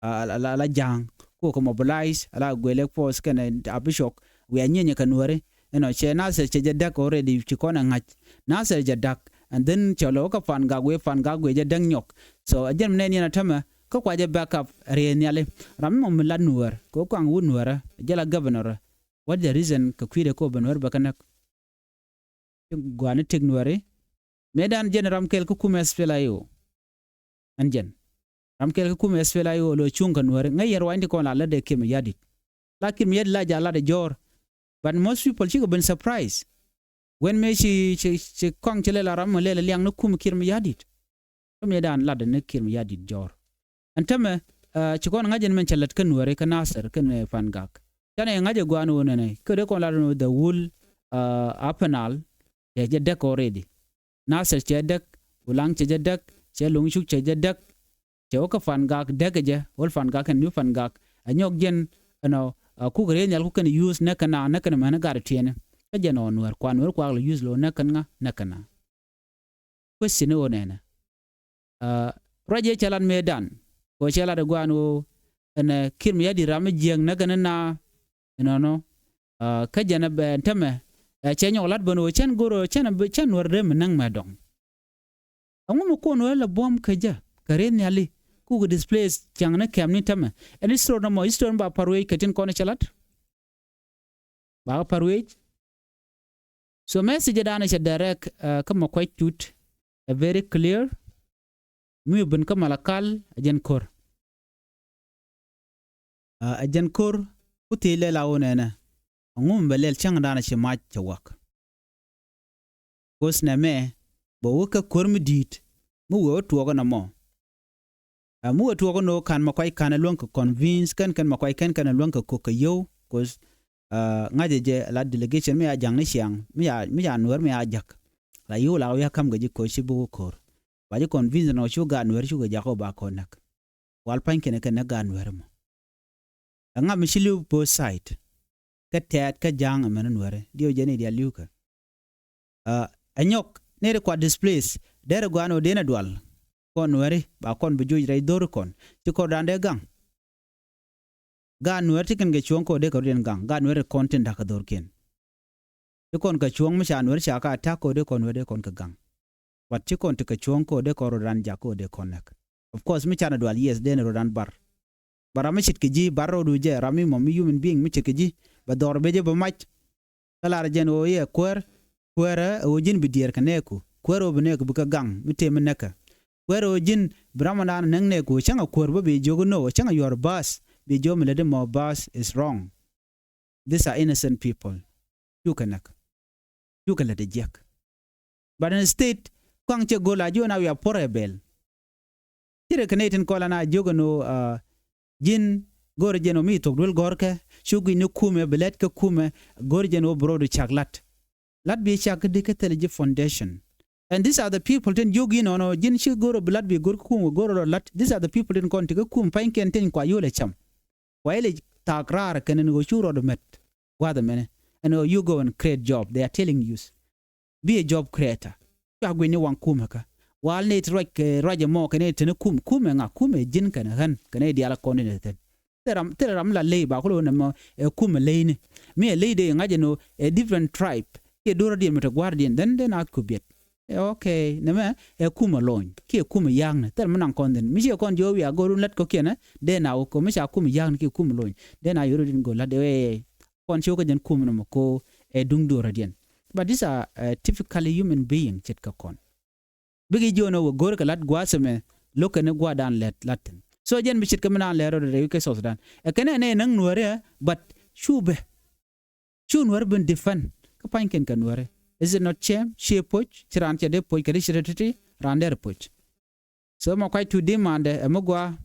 a, a, a la ja̱a̱ŋ. Ko kɛ mobilize, a la Guelek force kɛnɛ Abishok. Wiaa nyieenyɛ kɛ Nuääri. Ɛnɔ cɛ Nasir cɛ jɛ däk already ci kɔn ɛ ŋa̱c. Nasir jɛ da̱k. And then cɛ lɔ wä kä Pangak wee, Pangak wee jɛ däk nyɔk. So ɛ jɛn mi nɛn yɛn a tämɛ, kä kua jɛ backup riee nhiali. Ram mi mɔ mi lat Nuäär, kɛ wä Kuaŋ wut Nuäärä, jɛ la governor. What the reason kɛ kui̱dɛ ko bɛ Nuäär bɛ kä näk? Ci gua̱a̱ni tëk Nuääri. Mëëdan jɛn ram kɛl kä kumɛ SPLA-IO. Ɛn jɛn. Ram kɛl kä kumɛ SPLA-IO lɔ cuŋ kɛ Nuääri. Ŋäc yɛn ruaacni ti kɔn la lätdɛ Kiir Mayardit. La Kiir Mayardit la ja̱ latdɛ jɔ̱ɔ̱r. But most people cikɛ ben surprise. When mëë ci, ci, ci Kuaŋ ci lɛl a ram mɔ lɛl a liaŋ ni kum Kiir Mayardit. Kä mëëdan latdɛ ni Kiir Mayardit jɔ̱ɔ̱r. Ɛn tämɛ, ɛ, ci kɔn ŋa̱c ɛn mɛn cɛ lät kä Nuääri kä Nasir kɛnɛ Pangak. Canɛ ŋa̱c ɛ gua̱a̱ni wä nɛnɛ. Kä dee kɔn lat ni the whole, ɛ, Upper Nile. Cɛ jɛ däk already. Nasir cɛ däk, Ulaŋ cɛ jɛ däk, cɛ Loŋcuk cɛ jɛ däk. Cɛ wä kä Pangak däk ɛ jɛ, wä Pangak kɛn ni Pangak. Ɛ nyɔk jɛn, ɛnɔ, ɛ, kuk rɛy nhial kuk kɛn use näk kɛn na, näk kɛn mɛn gat tiɛni. Kä jɛn ɔ Nuäär, kua Nuäär kuak lɛ use lɔ näk kɛn ŋa, näk kɛn na. Question ni ɣöö nɛnɛ. Ɛ, ruac yɛ cɛ lat mëëdan. Kɛ ɣöö cɛ lat ɛ gua̱a̱n ɣöö ɛn, ɛ, Kiir Mayardit ram mi jiääk näk kɛn na. Ɛnɔnɔ. Ɛ, kä jɛn ɛ bɛ ɛn tämɛ. Ɛ, cɛ nyɔk lat ben ɣöö cɛn go̱r ɣöö cɛn ɛ bɛ, cɛn Nuäär dee mi näk mɛ dɔ̱ŋ. Ɛŋu mi kuɔn ɣöö lɛ buɔ̱m kä jɛ kɛ rɛy nhiali. Kuk displace ciaŋ ni kɛm ni tämɛ. Ɛn history nɔmɔ, history ni ba pa̱r wec kɛ tin kɔn cɛ lat. Ba kɛ pa̱r wec. So message dan cɛ direct, ɛ, kä Makuac Tut, ɛ very clear. Mi ben kä Malakal, ɛ jɛn ko̱r. Ɛ, ɛ jɛn ko̱r, ku thiec lɛl a wä nɛnɛ. Ɛŋu mi bɛ lɛl cäŋ dan ci mac cɛ wak. Ko̱r nɛmɛ, bɛ wä kä ko̱r mi di̱i̱t, mi wee wä tuɔɔk ɛn ɛmɔ. Ɛ, mi wee tuɔɔk ɛn ɣöö ka̱n Makuac ka̱n ɛ luäŋ kɛ convince kɛn, kɛn Makuac kɛn, kɛn ɛ luäŋ kɛ ko̱k kɛ yio̱w, ko̱r, ɛ, ŋa̱cɛ jɛ la delegation mi a ja̱ŋ ni ciaŋ, mi a, mi a Nuäär mi a ja̱k. La yio̱w la wi̱i̱ a ka̱m kɛ ji̱ ko̱r ci bi wä ko̱r. Ba ji̱ convince nɔ cu gaat Nuäär cukɛ jakä ba kɔn näk. Wal pa̱ny kɛn kɛn näk gaat Nuäär mɔ. Ɛŋa mi ci li̱w both side? kä tɛ̈t kä ja̱a̱ŋ ɛmɛn nuɛri diɛw jɛ ni dial li̱wkɛ. Ɛ nyɔk nɛy ti kua displace derɛ gɔaa ni ɣöö dee nɛ dual. Kɔn nuɛri ba kɔn bi juc rɛy dho̱ri kɔn ci kɔn raan dee gaŋ. Gaat nuɛr ti kɛn kɛ cuɔ̱ŋ kɛ ɣöö dee kɛ rɔ̱diɛn gaŋ, gaat nuɛr ti kɔn tin da̱k kɛ dho̱rkiɛn. Ti kɔn kɛ cuɔ̱ŋ mi ca nuɛr ca ka attack kɛ ɣöö dee kɔn nuɛr dee kɔn kɛ gaŋ. But ti kɔn ti kɛ cuɔ̱ŋ kɛ ɣöö dee kɔn rɔ̱dan jak kɛ ɣöö dee kɔn näk. Of course mi canɛ dual, yes, dee ni rɔ̱dan bar. But ram mi ce̱tkɛ ji̱ bar rɔɔdu jɛ, ram mi mɔ mi human being mi ce̱tkɛ ji̱ bɛ dhɔr bɛ jɛ bɛ mac. Kä lar jɛn ɣöö yɛ kuäär, kuäärä ɣöö ji̱n bi diɛɛr kɛ nɛɛku, kuäärä ɣöö bi nɛɛku bi kɛ gaŋ mi tëë mi näkä. Kuäärä ɣöö ji̱n bi ram ɔndan näk nɛɛku cäŋɛ kuäär bä bi jiök inɔ cäŋɛ your bus bi jiök mi lätdi mɔ bus is wrong. These are innocent people. Cukɛ näk. Cukɛ lät ɛ jiäk. But instead kɔaŋ cɛ go̱l a jiök na wiaa puɔ̱rɛ bɛl. Ci rɛ kɛ nɛy tin kɔl ana jiök ɛn ɣöö ji̱n go̱rɛ jɛn ɣöö mi thok duel gɔ̱rkɛ cu guic ni kumɛ bi lɛt kä kumɛ. Go̱rɛ jɛn ɣöö bi ro̱o̱du cak la̱t. La̱t bi cak kä di kä thilɛ ji̱ foundation. And these are the people tin jiök yinɔnɔ ji̱n ci go̱rɛ bi la̱t bi go̱r kä kumɛ go̱rɛ lɔ la̱t. These are the people tin kɔn ti kä kumɛ pa̱nykiɛn tin kua yol ɛ cam. Kua ilɛ thaak raar kɛn ɛn ɣöö cu rɔɔdu mɛt gua̱a̱th ɛmɛnɛ. Ɛn ɣöö you go and create job, they are telling you. Be a job creator. Cua guic ni waŋ kumɛ kä wal ni ti ruac kɛ ruac ɛmɔ kɛ ni ti ni kum kumɛ ŋa kumɛ ji̱n kɛn ɣän kɛ ni dial kɔn ni thi̱n. Thil ram thil ram la ley ba kulɛ wä nɛmɔ ɛ kumɛ leyni. Mi ɛ ley dee ŋa̱c ɛn ɣöö ɛ different tribe kiɛ do̱r adiɛn mi te gua̱r adiɛn then then a kubiɛt. Ɛ okay nɛmɛ ɛ kumɛ lony kiɛ kumɛ ya̱a̱kni thil mi naŋ kɔn thi̱n mi ciɛ kɔn jiɔ wiaa go̱o̱r wun la̱t kɔ̱kiɛn ɛ dee na wä kɔ mi ca kumɛ ya̱a̱kni kiɛ kumɛ lony dee na yoro din go̱o̱r la̱t ɛ kɔn ci wä kä jɛn kumɛ nɔmɔ ko ɛ duŋ do̱r adiɛn. But these are uh, typically human being ce̱tkɛ kɔn. Bikɛ jiɔn ɛ wä go̱o̱r kɛ la̱t gua̱a̱th ɛmɛ lo̱k kɛn ni gua̱a̱dan lɛt la̱t thi̱n. So jɛn bi ce̱tkɛ mi naan lɛr rɔ rɛy wi̱c kɛ South Sudan. Ɛ kɛn ɛ nɛ näŋ nuääri ɛ but cu bɛ cu nuääri ben defend kä pa̱nykiɛn kɛ nuääri. Is it not shame? Ciɛ poc ci raan cɛ dee poc kɛ ri ci rɛ ti̱ti̱ raan dee rɛ poc. So ma kuac tu di mandɛ ɛ mi gua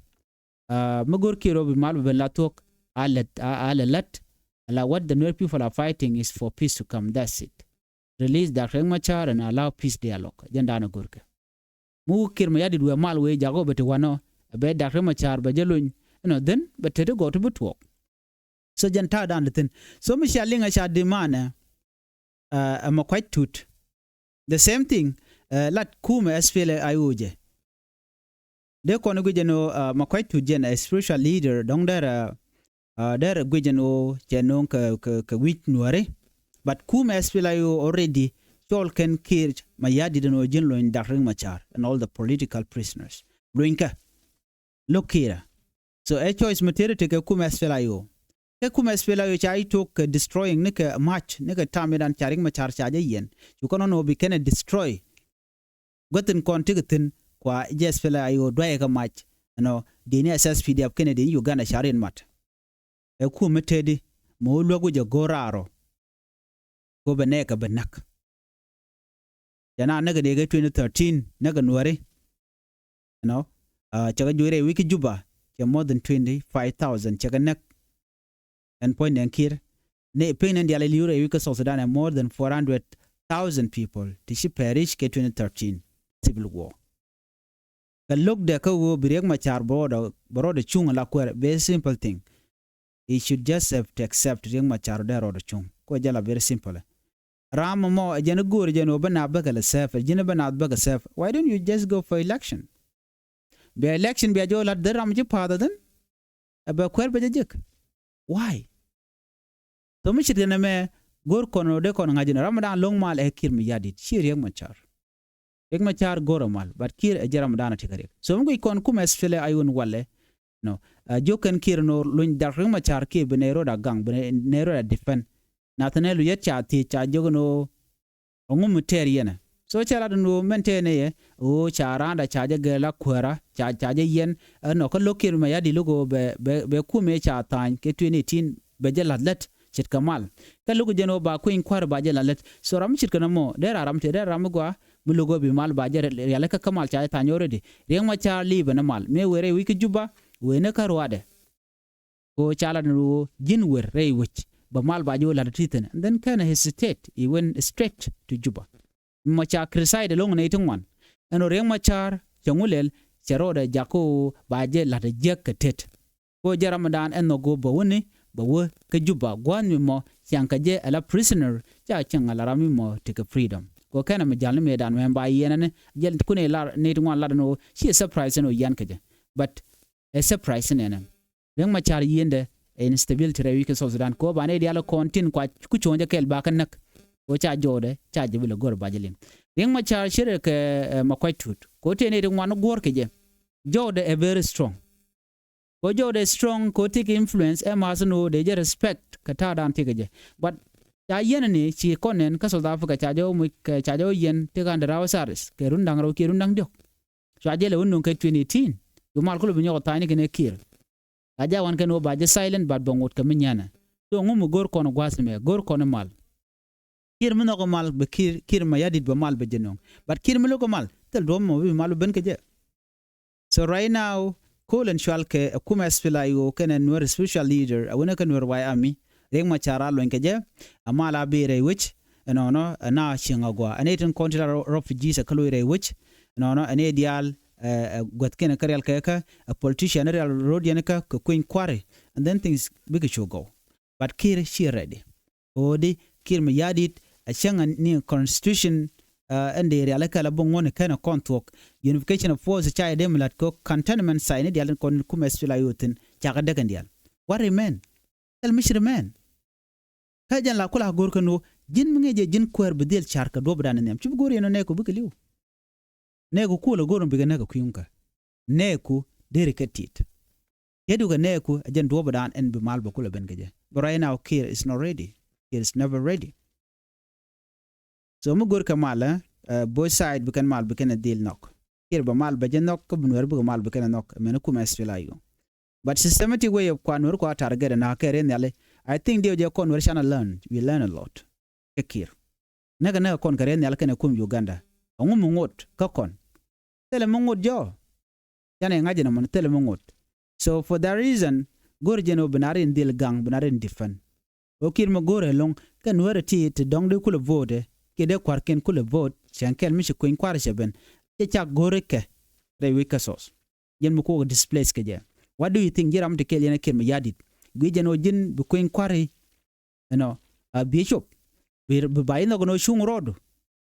mi go̱r kiɛ rɔ bi mal bi ben la thuɔ̱k. A lɛ a lɛ lät. Ala what the Nuer people are fighting is for peace to come, that's it. Release Doctor Riek Machar and allow peace dialogue. Jɛn daanɛ go̱rkɛ mi wä kiɛr mi yadit wee mal wee jakɔ bɛ ti wanɔ. Bɛ Doctor Riek Machar bɛ jɛ lony ɛnɔ dhin bɛ teti gɔɔtu bi tuɔɔk. So jɛn ta̱a̱ da̱a̱n di thi̱n. So mi cia liŋ a ca demand ɛ ɛ ma kuac tut. The same thing ɛ lat kumɛ S P L A I O jɛ. Dee kɔn guic jɛn ɣöö ɛ ma kuac tut jɛn ɛ spiritual leader dɔ̱ŋ derɛ ɛ derɛ guic jɛn ɣöö cɛ no̱o̱ŋ kɛ kɛ wi̱c nuääri. But kumɛ S P L A I O already cɔl kɛn Kiir Mayardit ɛn ɣöö ji̱n lony Doctor Riek Machar and all the political prisoners. Lonykɛ lo̱k Kiir ɛ. So ɛ choice mi tëëri tekɛ kumɛ S P L A I O. Kɛ kumɛ S P L A I O ca i̱ tok kɛ destroying nikɛ mac nikɛ tam idan ca Riek Machar ca jɛ yiɛn. Cu kɔn nɔn ɣöö bi kɛn ɛ destroy. Guäthin kɔn tikɛ thi̱n kua jɛ S P L A I O duayɛ kɛ mac. Ɛnɔ dini S S P D F kɛnɛ dini Uganda ca riɛn mat. Ɛ kumɛ tëëdi mi wä luäk wi̱c ɛ go̱o̱r raarɔ. Ko bɛ nɛɛkɛ bɛ näk. Cɛ na näk ni kɛ twenty thirteen näk kɛ nuääri. You know, cɛ kɛ juɔc rɛy wi̱c kä Juba cɛ more than twenty five thousand cɛ kɛ näk. Ɛn puɔ̱ny nɛn Kiir ni piny nɛn dial iliu rɛy wi̱c kä South Sudan ɛ more than four hundred thousand people ti ci perish kɛ twenty thirteen civil war. Kɛ lo̱kdɛ kä ɣöö bi Riek Machar bɛ rɔɔdɛ bɛ rɔɔdɛ cuŋ ala kuɛɛr, very simple thing. He should just have to accept Riek Machar dee rɔɔdɛ cuŋ. Kuɛ jɛ la very simple. Ram mɔ ɛ jɛn i̱ go̱o̱r jɛn ɣöö bä na bäkɛ lɛ serve, ji̱n i̱ bä na bäkɛ serve. Why don't you just go for election? Bia election bia jɛ ɣöö la̱t dhil ram ji̱ pa̱a̱th ɛ thi̱n. Ɛ bɛ kuɛɛr bɛ jɛ jek. Why? Thom mi ce̱tkɛ nɛmɛ go̱o̱r kɔn ɣöö dee kɔn ŋa̱c ɛn ram mi da̱a̱n lo̱ŋ mal ɛ Kiir Mayardit, ciɛ Riek Machar. Riek Machar go̱o̱r ɛ mal, but Kiir ɛ jɛ ram mi da̱a̱n ɛ tekɛ Riek. So mi guic kɔn kumɛ S P L A I O ni walɛ. No. Ɛ jiök kɛn Kiir ni ɣöö luny Doctor Riek Machar kiɛ bi nɛy rɔɔdɛ a gaŋ, bi nɛy rɔɔdɛ a defend. Nathaniel Oyet ca thiec ca jiök ni ɣöö Ɛŋu mi tɛɛr yɛn ɛ? So cɛ lat ɛn ɣöö mɛn tɛɛr nɛ yɛ ɣöö ca raanda ca jɛ gɛr la kuäärä ca ca jɛ yɛn. Ɛnɔ kä lo̱k Kiir Mayardit lo̱k ɣöö bɛ bɛ bɛ kumɛ ca tha̱a̱ny kɛ twenty eighteen bɛ jɛ la̱th lät ce̱tkɛ mal. Kä lo̱k jɛn ɣöö ba kueny kuäärä ba jɛ la̱th lät. So ram mi ce̱tkɛ nɔmɔ dee raa ram tëë dee raa ram mi gɔaa mi lo̱k ɣöö bi mal ba jɛ rialikä kä mal ca jɛ tha̱a̱ny already. Riek Machar li̱i̱ bɛ ni mal mëë wëë rɛy wi̱c kä Juba wëë ni kä ruaadɛ. Ko ca lat ni ɣöö ji̱n wer rɛy wec bɛ mal ba ji̱ wä la̱t ti thi̱n. And then kɛn hesitate, he went straight to Juba. Mɔ ca criticize ɛlɔ̱ŋ nɛy ti ŋuan. Ɛn ɣöö Riek Machar cɛ ŋu lɛl cɛ rɔɔdɛ jak kä ɣöö ba jɛ la̱t ɛ jiäk kɛ tet. Ko jɛ ramdan ɛn nhɔk ɣöö bɛ wä ni bɛ wä kä Juba gua̱a̱th mi mɔ ciaŋ kɛ jɛ ala prisoner, ca cieŋ ala ram mi mɔ tekɛ freedom. Kɛ kɛn mi jal ni mëëdan mɛ ba yiɛn ni jɛl kun ɛ lar ni ti ŋuan lar ni ɣöö ci surprise ni ɣöö yiɛn kɛ jɛ. But ɛ surprise ni ɛnɛ. Riek Machar yiendɛ ɛ instability rɛy wi̱c kä South Sudan. Kɛ ɣöö ba ni dial kɔn tin kua ku cuɔ̱ŋ jɛ kɛl ba kä näk. Kɛ ɣöö ca jɔɔdɛ ca jɛ bi lɛ go̱r ba jɛ lim. Riek Machar cirɛ kɛ, eh, Makuac Tut. Kɛ ɣöö tëë ni ti ŋuan guɔ̱r kɛ jɛ. Jɔɔdɛ ɛ very strong. Kɛ ɣöö jɔɔdɛ strong kɛ ɣöö tekɛ influence ɛ math ni ɣöö dee jɛ respect kɛ ta̱a̱dan tekɛ jɛ. But ca yiɛn ni ci kɔn nɛn kä South Africa ca jɛ wä muc kɛ ca jɛ wä yiɛn tekɛ under house arrest kɛ run da̱ŋ rɛw kiɛ run da̱ŋ diɔ̱k. Cua jɛ lɛ wä nuŋ kɛ twenty eighteen. Bi mal kulɛ bi nyɔk tha̱a̱ny ni kɛn ɛ Kiir. Ca jɛ wan kɛn wä ba jɛ silent but bɛ ŋot kɛ mi nyanɛ. So ŋu mi go̱r kɔn gua̱th mɛ go̱r kɔn mal. Kiir mi nhɔk mal bɛ Kiir, Kiir Mayardit bɛ mal bɛ jɛ nuŋ. But Kiir mi lo̱k mal thil duɔ̱p mɔ bi mal bɛ ben kɛ jɛ. So right now, kol ɛn cual kɛ ɛ kumɛ S P L A I O kɛnɛ Nuer spiritual leader, ɛ wänɛ kɛ Nuer White Army, Riek Machar a luɔny kɛ jɛ, ɛ mal a bi rɛy wec, ɛnɔnɔ, ɛ na cieŋ a gua. Ɛ nɛ tin kɔn ti la ro-, refugees ɛ kä lo̱c rɛy wec, ɛnɔnɔ, ɛ nɛ diaal, ɛ, ɛ guäth kɛnɛ kä rial kɛ kä, ɛ politician rial road yɛn kä, kɛ kueny kuari, and then things bikɛ cu gɔw. But Kiir ci ready. Ɣöö di Kiir Mayardit a cäŋ ni constitution, uh, ɛn dee rial kɛl a boŋ ŋuɔ̱n kɛn a kɔn thuɔ̱k. Unification of force ca yɛ dee mi la̱t kɛ contentment sign ni dial kɔn kumɛ S P L A I O thin. Cakɛ däk ɛn dial. What remain? Thil mi ci remain. Kä jɛn la kula go̱r kɛ ni ɣöö ji̱n mi ŋi̱i̱c jɛ ji̱n kuäär bi dhil car kɛ duɔ̱p dan in nhiam. Ci bi go̱r yɛn ɣöö nɛɛku bikɛ li̱w. Nɛɛku kulɛ go̱r mi bikɛ nɛɛk kɛ kui̱ ŋukä. Nɛɛku deri kɛ tit. Yet wukɛ nɛɛku ɛ jɛn duɔ̱ɔ̱p dan ɛn bi mal bɛ kulɛ ben kɛ jɛ. But right now Kiir is not ready. Kiir is never ready. So mi go̱r kɛ mal, eh, both side bi kɛn mal bi kɛn ɛ dhil nhɔk. Kiir bɛ mal bɛ jɛ nhɔk kä bi Nuɛr bikɛ mal bi kɛn ɛ nhɔk. Mɛn kumɛ S P L A I O. But systematic way of kua Nuɛr kua target na kɛ ri nhiali. I think diɛw jɛ kɔn Nuɛr canɛ learn. We learn a lot. Kɛ Kiir. Näkɛ näkɛ kɔn kɛ ri nhiali kɛnɛ kum Uganda. Ɛŋu mi ŋot kä kɔn. Thilɛ mi ŋot jɔɔ. Canɛ ŋa̱c ɛn ɛmɔni thilɛ mi ŋot. So for that reason, go̱r jɛn ɣöö bi na rin dhil gaŋ, bi na rin defend. Ɣöö Kiir mi go̱r ɛlɔ̱ŋ kɛ Nuɛrɛ ti ti dɔ̱ŋ dee kulɛ vote, kiɛ dee kua̱rkiɛn kulɛ vote, cɛn kɛl mi ci kueny kua̱r cɛ ben. Cɛ cak go̱r ikɛ rɛy wi̱c kä South. Jɛn mi kuɔk displace kɛ jɛ. What do you think? Ji̱ ram ti kɛl yɛn ɛ Kiir Mayardit. Gui̱c jɛn ɣöö ji̱n bi kueny kua̱ri Ɛnɔ, a biɛ cop. Bi, bi ba inɔ kɛ nɔ cuŋ rɔɔdu.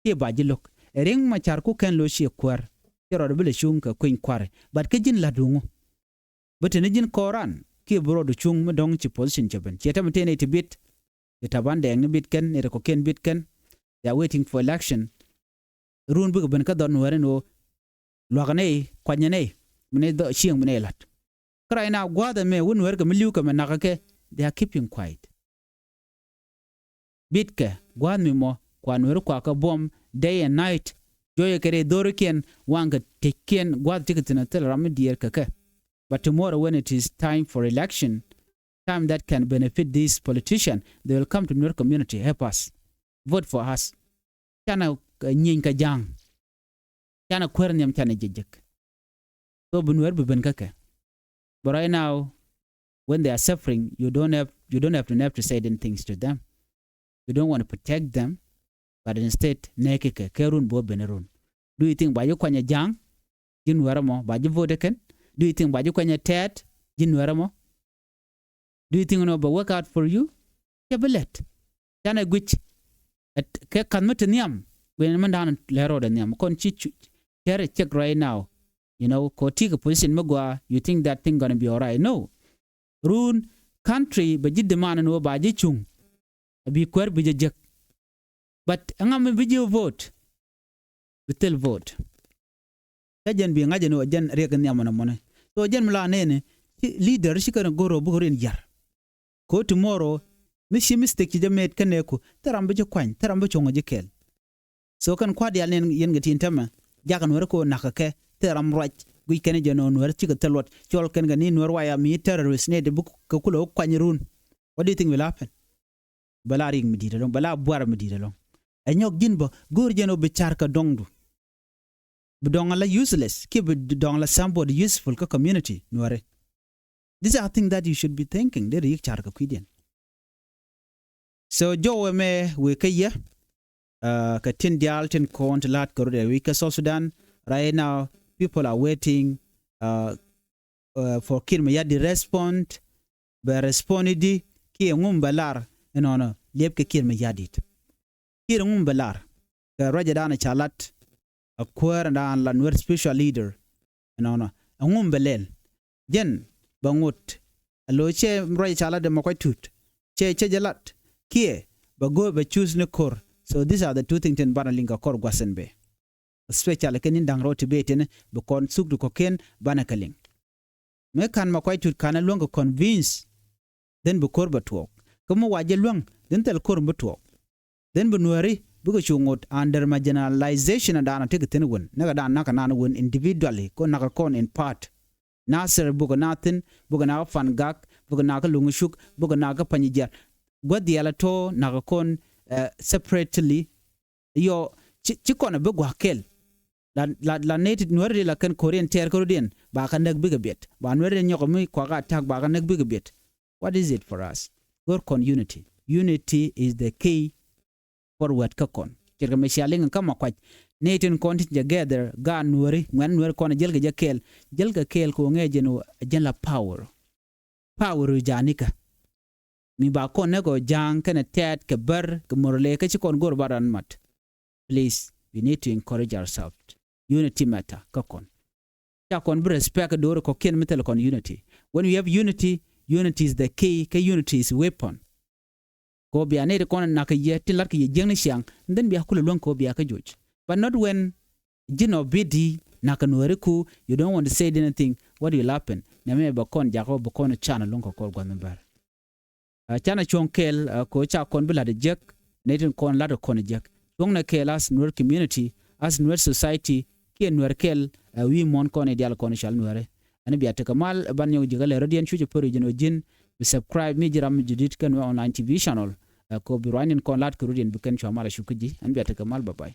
Kiɛ ba ji̱ lo̱k. Ɛ Riek Machar ku kɛn lo̱ ciɛ kuäär. Ciɛ rɔɔdu bi lɛ cuŋ kɛ kueny kua̱ri. But kä ji̱n la̱t duŋu. Bi te ni ji̱n kɔɔran. Kiɛ bi rɔɔdu cuŋ mi dɔ̱ŋ ci position cɛ ben. Ciɛ tɛmɛ tëë nɛy ti bit. Ɛ Taban Dɛŋ ni bit kɛn, ɛ rɛ kɔkiɛn bit kɛn. They are waiting for election. Run bikɛ ben kä dhɔr Nuɛɛri ni ɣöö luakä nɛy, kuanyɛ nɛy, mi nɛy dhɔ cieŋ mi nɛy la̱t. Kä right now gua̱a̱th ɛmɛ wä Nuɛɛri kɛ mi li̱w kɛ mɛ nakä kɛ, they are keeping quiet. Bitkɛ gua̱a̱th mi mɔ kua Nuɛɛri kua kɛ buɔ̱m day and night. Juɔyɛ kɛ rɛy dho̱rikiɛn waŋ kɛ teckiɛn gua̱a̱th ti kɛ thi̱n ɛ thil ram mi diɛɛr kɛ kɛ. But tomorrow when it is time for election, time that can benefit this politician, they will come to Nuer community, help us, vote for us. Canɛ, uh, nyieny kɛ ja̱a̱ŋ. Canɛ kuäär nhiam canɛ jɛ jek. So bi Nuɛɛr bi ben kä kɛ. But right now, when they are suffering, you don't have, you don't have to, have to say anything to them. You don't want to protect them, but instead nɛɛki kɛ kɛ run bä ben run. Do you think ba ji̱ kuany ɛ ja̱a̱ŋ? Ji̱n Nuɛɛr ɛmɔ ba ji̱ vote kɛn? Do you think ba ji̱ kuany ɛ tɛɛt? Ji̱n Nuɛɛr ɛmɔ? Do you think nɔ bɛ work out for you? Cɛ bi lɛt. Canɛ guic. Kɛ ka̱n mi ti nhiam guic ni mi da̱a̱n lɛ rɔɔdɛ nhiam kɔn ci cu cɛr ɛ check right now. You know, kɔ ti kɛ position mi gɔaa, you think that thing gonna be alright? No. Run country bɛ ji̱ demand ni wä ba ji̱ cuŋ. A bi kuäär bi jɛ jek. But ɛŋa mi bi ji̱ vote? Bi thil vote. Kä jɛn bi ŋa̱c ɛn ɣöö jɛn riɛk in nhiam ɛn ɛmɔni. So jɛn mi la nɛɛni ci leader ci kɛn go̱r ɣöö bikɛ rin ya̱r. Kɛ ɣöö tomorrow mi ci mistake ci jɛ made kä nɛɛku, thil ram bi ji̱ kuany, thil ram bi cuɔ̱ŋ ɛ ji̱ kɛɛl. So kɛn kua̱r diaal nɛn yɛn kɛ tin tɛmɛ, jakɛ Nuɛɛri kɛ ɣöö na̱k kɛ kɛ, thil ram ruac guic kɛn jɛ nɔ Nuɛɛri cikɛ thil luɔt, cɔl kɛn kɛ ni Nuɛɛri White Army terrorist nɛy ti bi kɛ kulɛ wä kuany run. What do you think will happen? Bɛ la riŋ mi di̱i̱t ɛlɔ̱ŋ, bɛ la buar mi di̱i̱t ɛlɔ̱ŋ. Ɛ nyɔk ji̱n bä go̱o̱r jɛn ɣöö bi car kɛ dɔŋdu. Bi dɔŋ ala useless kiɛ bi dɔŋ ala somebody useful kä community Nuɛɛri. These are things that you should be thinking. Deri yik car kɛ kui̱diɛn. So jɔwɛ mɛ wëë kä yɛ, uh, kɛ tin diaal tin kɔn ti la̱t kɛ run ɛ wi̱c kä South Sudan. Right now people are waiting, uh, uh, for Kiir Mayardit respond. Bɛ respond i̱di kiɛ ŋum bɛ lar inɔnɔ liɛpkɛ Kiir Mayardit. Kiir ɛŋu mi bɛ lar kɛ ruacɛ dan ca lat, a kuäär dan la Nuer spiritual leader. Ɛnɔnɔ ɛŋu mi bɛ lɛl jɛn bɛ ŋot. A lo̱ cɛ ruacɛ ca lat dɛ Makuac Tut cɛ cɛ jɛ lat kiɛ bɛ go̱o̱r bɛ choose ni ko̱r. So these are the two things tin banɛ liŋ kɛ kɔr gua̱th in bɛ, especially kɛ ni̱n da̱ŋ rɛw ti bee tin bi kɔn thuk ti kɔ̱kiɛn banɛ kɛ liŋ. Mëë ka̱n Makuac Tut ka̱n ɛ luäŋ kɛ convince, then bi ko̱r bɛ tuɔɔk. Kä mi wa jɛ luäŋ, then thil ko̱r bi tuɔɔk. Then bi Nuääri bikɛ cu ŋot under marginalization dan a tekɛ thi̱n wän, näkɛ dan nakä nan wän individually, kɔn nakä kɔn in part. Nasir bukɛ na thi̱n, bukɛ nakä Pan Gak, bukɛ nakä Luŋ Cuk, bukɛ nakä Panyijiar. Gua̱th diaal a tɔ̱ nakä kɔn, eh, separately. Yɔ, ci, ci kɔn a bi gua̱a̱k kɛl. La, la, la nɛy ti Nuääri la kɛn ko̱riɛn tɛɛr kä rɔ̱diɛn, ba kɛ näk bikɛ biɛt. Ba Nuääri nyɔk mi kuakä attack, ba kɛ näk bikɛ biɛt. What is it for us? Go̱r kɔn unity. Unity is the key for wɛt kä kɔn. Ce̱tkɛ mi cia liŋ kä Makuac. Nɛy tin kɔn tin jɛ gather, gaat Nuääri, ŋuɛ̈n Nuääri kɔn a jäl kɛ jɛ kɛɛl. Jäl kɛ kɛɛl kɛ ɣöö ŋɛ jɛn ɣöö jɛn la power. Power ru ja̱a̱nikä. Mi ba kɔn nɛ kɔ Ja̱a̱ŋ kɛnɛ Tɛ̈t kɛ Bär kɛ Murle kä ci kɔn go̱r ba ran mat. Please, we need to encourage ourselves. Unity matter kä kɔn. Ca kɔn bi respect do̱r kɔ̱kiɛn mi thil kɔn unity. When we have unity, unity is the key, kä unity is weapon. Kɛ ɣöö bia nɛy ti kɔn nakä yɛ tin la̱tkɛ yɛ jiäkni ciaŋ, and then bia kulɛ luäŋ kɛ ɣöö bia kä joc. But not when ji̱n ɔ bidi nakä Nuääri ku, you don't want to say anything, what will happen? Nɛmɛ bɛ kɔn jakä ɣöö bɛ kɔn can luäŋ kɛ kɔr gua̱th mi bär. Ah, canɛ cuɔ̱ŋ kɛɛl, ah, kɛ ɣöö ca kɔn bi la̱t ɛ jiäk, nɛy tin kɔn la̱t ɛ kɔn ɛ jiäk. Cuɔ̱ŋnɛ kɛɛl as Nuer community, as Nuer society, kiɛ Nuer kɛɛl, ah, wi̱i̱ muɔ̱ɔ̱n kɔn i̱ diaal kɔn i̱ cal Nuɛri. Ɛn bia tekɛ mal, ban nyɔk ji̱ kä lɛ rɔ̱diɛn cucɛ pär i̱ jɛn ɣöö ji̱n bi subscribe mi ji̱ ram mi ji̱ di̱t kä Nuer Online T V channel. Ah, kɛ ɣöö bi ruaacni kɔn la̱t kɛ rɔ̱diɛn bi kɛn cua mal a cuk kä ji̱. Ɛn bia tekɛ mal, bye bye.